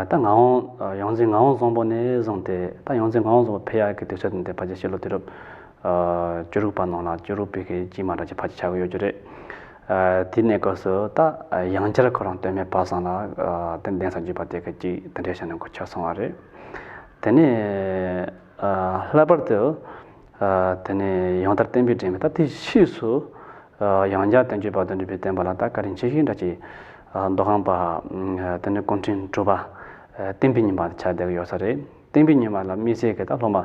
ད་ངག་དབང་ཡོངས་འཛིན་ངག་དབང་བཟང་པོ་ནས་བཟུང་སྟེ་ད་ཡོངས་འཛིན་ངག་དབང་བཟང་པོ་ཕེབས་ཡག་གི་དུས་ཚོད་དེ་ཕལ་ཆེར་ཕྱི་ལོ་དུས་རབས་བཅུ་དྲུག་པ་ནང་ལ་བཅུ་དྲུག་པའི་གི་དཀྱིལ་མ་འདྲ་ཅིག་ཕལ་ཆེར་ཆགས་ཀྱི་ཡོད་རྒྱུ་རེད། དེའི་གནས་སྐབས་སུ་ད་ཡང་བསྐྱར་ཁོ་རང་སྟོད་སྨད་བར་གསུམ་ལ་དེ་གདན་ས་བརྒྱུད་པ་དེ་གི་ཅིག་དེ་འདྲའི་ཆ་ནས་ཁོ་ཆགས་སོང་བ་རེད། དེ་ནས་ལྷག་པར་དུ་དེ་ནས་ཡང་དར་བསྟན་པའི་སྒྲོན་མེ་ད་དེའི་ཕྱིས་སུ། ཡང་བསྐྱར་བསྟན་བཅོས་དཔལ་ལྡན་འབྲུག་པའི་བསྟན་པ་ལ་ད་བཀའ་དྲིན་ཆེ་ཤོས་འདྲ་ཅིག་མདོ་ཁམས་པ་དེ་ནས་སྐུ་ཕྲེང་དྲུག་པ་བསྟན་པའི་ཉི་མ་ཆགས་བསྡད་ཀྱི་ཡོད་ས་རེད། བསྟན་པའི་ཉི་མ་ལ་དམིགས་བསལ་གྱི་ད་སློབ་མ་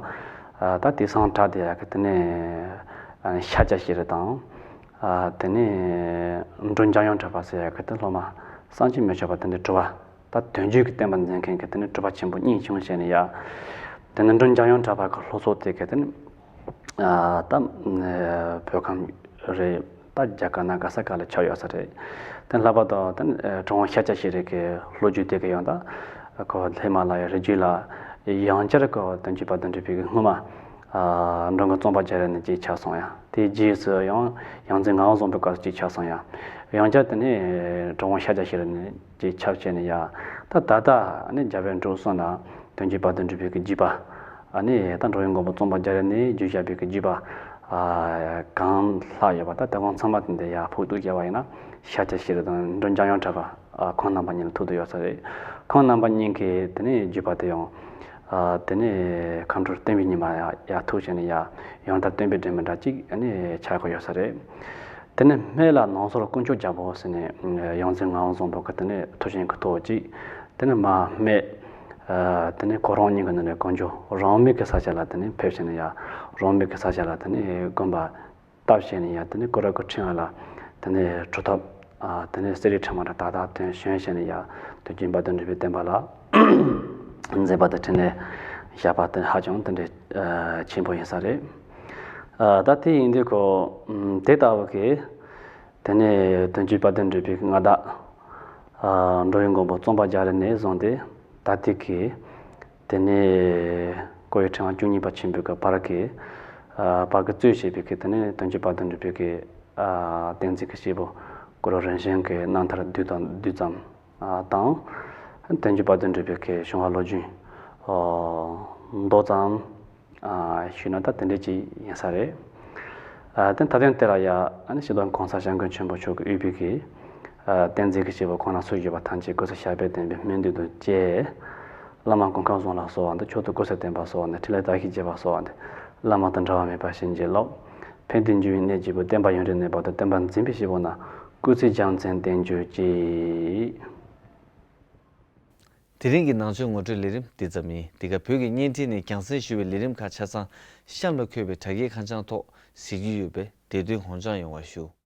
ད་དེང་སང་གྲགས་བསྡད་ཡག་གི་དེ་ནས་ཤཱཀྱ་ཤྲཱི་དང་། དེ་ནས་འབྲོམ་འཇམ་དབྱངས་གྲགས་པ་ཟེར་ཡག་གི་དེ་སློབ་མ་བསམ་གྱིས་མི་ཁྱབ་པ་དེ་འདྲའི་དྲུག་པ། ད་དོན་བརྒྱུད་ཀྱི་བསྟན་པ་འཛིན་མཁན་གྱི་དེ་ནས་གྲུབ་པ་ཆེན་པོ་གཉིས་བྱུང་བྱས་ནས་ཡ། དེ་ནས་འབྲོམ་འཇམ་དབྱངས་གྲགས་པ་གི་ལྷུག་རྩོམ་དེ་ག་དེ་ནས་ད་བོད་ཁམས་རེད། ད་རྒྱ་གར་ན་ག་ས་ག་ལ་ཁྱབ་ཡོད་ས་རེད། དེ་ལྷག་པར་དུ་དེ་ནས་གྲུབ་དབང་ཤཱཀྱ་ཤྲཱི་གི་ལོ་རྒྱུས་དེ་ག་ཡང་ད་ཁོ་ཧི་མ་ལ་ཡའི་རི་རྒྱུད་ལ་ཡང་བསྐྱར་ཁོ་དོན་བརྒྱུད་དཔལ་ལྡན་འབྲུག་པའི་གི་སྔོན་མ། འབྲོམ་གྱི་རྩོམ་པ་རྒྱ་རས་ནས་ཅིག་ཆགས་སོང་ཡ། དེའི་རྗེས་སུ་ཡང་ཡང་འཛིན་ངག་དབང་བཟང་པོའི་སྐབས་སུ་ཅིག་ཆགས་སོང་ཡ། ཡང་བསྐྱར་དེ་ནས་གྲུབ་དབང་ཤཱཀྱ་ཤྲཱི་ནས་ཅིག་ཆགས་བྱས་ནས་ཡ། ད་ད་ལྟ་ནི་རྒྱ་བལ་འབྲུག་གསུམ་ལ་དོན་བརྒྱུད་དཔལ་ལྡན་འབྲུག་པའི་གི་བརྒྱུད་པ། ཨ་ནི་ད་འགྲོ་བའི་མགོན་པོ་རྩོམ་པ་རྒྱ་རས་ནས་བརྒྱུད་བཞག་པའི་གི་བརྒྱུད་པ། གང་ལྷག་ཡོད་པ་ད་དེ་གང་ཚང་མ་དེ་འདི་ཡ་ཕུག་གཏུགས་བྱས་པ་ཡིན་ན་ཤཱཀྱ་ཤྲཱི་དང་འབྲོམ་འཇམ་དབྱངས་གྲགས་པ། ཁོང་རྣམ་པ་གཉིས་ལ་ཐུག་བསྡད་ཡོད་ས་རེད། ཁོང་རྣམ་པ་གཉིས་ཀྱི་དེ་ནས་བརྒྱུད་པ་དེ་ཡང་། དེ་ནས་མཁའ་འགྲོ་བསྟན་པའི་ཉི་མ་ཡ་ཡར་ཐུག་བྱས་ནས་ཡ་ཡང་དར་བསྟན་པའི་སྒྲོན་མེ་འདྲ་ཅིག་ཨ་ནི་ཆགས་ཀྱི་ཡོད་ས་རེད། དེ་ནས་སྨད་ལ་ནང་སོར་དཀོན་མཆོག་རྒྱལ་པོ་ཟེར་ནས་ཡང་འཛིན་ངག་དབང་བཟང་པོ་གི་དེ་ནས་ཐུགས་བཞེད་ཀྱི་ཐོག་ཅིག་དེ་ནས་མར་སྨད། དེ་ནས་ཁོ་རང་ཉིད་ཀྱི་ནང་ནས་དཀོན་མཆོག་རང་མོས་ཀྱི་ས་ཆ་ལ་དེ་ནས་ཕེབས་བྱས་ནས་ཡ་རང་མོས་ཀྱི་ས་ཆ་ལ་དེ་ནས་དགོན་པ། བཏབ་བྱས་ནས་ཡང་དེ་ནས་སྐུ་རབ་ཀྱི་ཕྲེང་བ་ལ་དེ་ནས་གྲུབ་ཐོབ། དེ་ནས་གསེར་རིའི་ཕྲེང་བ་འདྲ་ཏག་ཏག་ཐོན་བྱོན་བྱས་ནས་ཡང་དོན་བརྒྱུད་དཔལ་ལྡན་འབྲུག་པའི་བསྟན་པ་ལ་མཛད་པ་དང་འཕྲིན་ལས་བཞག་པ་དེ་ཧ་ཅང་དེ་འདྲའི་ཆེན་པོ་ཡིན་ས་རེད། ད་དེ་ཡིན་དུས་ཁོ་དེ་ལྟ་བུ་གི་དེ་ནས་དོན་བརྒྱུད་དཔལ་ལྡན་འབྲུག་པའི་མངའ་བདག་འགྲོ་བའི་མགོན་པོ་རྩོམ་པ་རྒྱ་རས་ནས་བཟུང་སྟེ་ད་ལྟའི་གི་ དེ་ནས་སྐུ་ཡི་ཕྲེང་བ་བཅུ་གཉིས་པ་ཆེན་པོའི་གི་བར་གྱི་ཨ་བར་གྱི་གཙོས་བྱས་པའི་གི་དེ་ནས་བསྟན་བཅོས་དཔལ་ལྡན་འབྲུག་པའི་གི་ཨ་བསྟན་འཛིན་གྱི་སྐྱེས་བུ་གུ་རུ་རིན་ཆེན་གྱི་རྣམ་ཐར་བསྡུས་དང་བསྡུས་ཙམ་ཨ་དང་། བསྟན་བཅོས་དཔལ་ལྡན་འབྲུག་པའི་གི་བྱུང་བ་ལོ་རྒྱུས་ཨ་མདོ་ཙམ་ཨ་ཞུས་ན་ད་དེ་འདྲ་ཅིག་ཡིན་ས་རེད། ཨ་དེ་མཐའ་དོན་དེ་ལ་ཡ་ཨ་ནི་སྤྱི་དང་གོང་ས་སྐྱབས་མགོན་ཆེན་པོ་མཆོག་གིས་དབུས་པའི་གི་ཨ་བསྟན་འཛིན་གྱི་སྐྱེས་བུ་ཁོང་རྣམ་ཚོ་བཞུགས་པ་ཐམས་ཅད་སྐུ་ཚེ་ཞབས་པད་བརྟན་པའི་སྨོན་འདུན་དང་བཅས། བླ་མ་ཀུན་དགའ་བཟང་ལ་སོགས་པ་འདི། མཆོག་ཏུ་སྐུ་ཚེ་བརྟན་པ་སོགས་པ་འདི། འཕྲིན་ལས་དར་ཞིང་རྒྱས་པ་སོགས་པ་འདི། བླ་མ་དང་འབྲལ་བ་མེད་པར་བྱིན་གྱིས་རློབས། ཕན་བདེའི་འབྱུང་བའི་གནས་བརྒྱད་པོ། བསྟན་པ་ཡུན་རིང་གནས་པར་དང་། བསྟན་པ་འཛིན་པའི་སྐྱེས་བུ་རྣམས། སྐུ་ཚེ་རྒྱལ་མཚན་བརྟན་གྱུར་ཅིག། དེ་རིང་གི་ནང་ཆོས་ངོ་སྤྲོད་ལས་རིམ་འདི་ཙམ་ཡིན། འདི་ག་བོད་ཀྱི་བརྙན་འཕྲིན་ནས་རྒྱང་སྲིང་ཞུ་བའི་ལས་རིམ་ཁག་ཆ་ཚང་གཤམ་ལ་འཁོད་པའི་དྲ་རྒྱའི་ཁ་བྱང་ཐོག་གཟིགས་རྒྱུ་ཡོད་པས་བདེ་དོན་ཧོན་ལྕང་ཡོང་བ་ཞུ།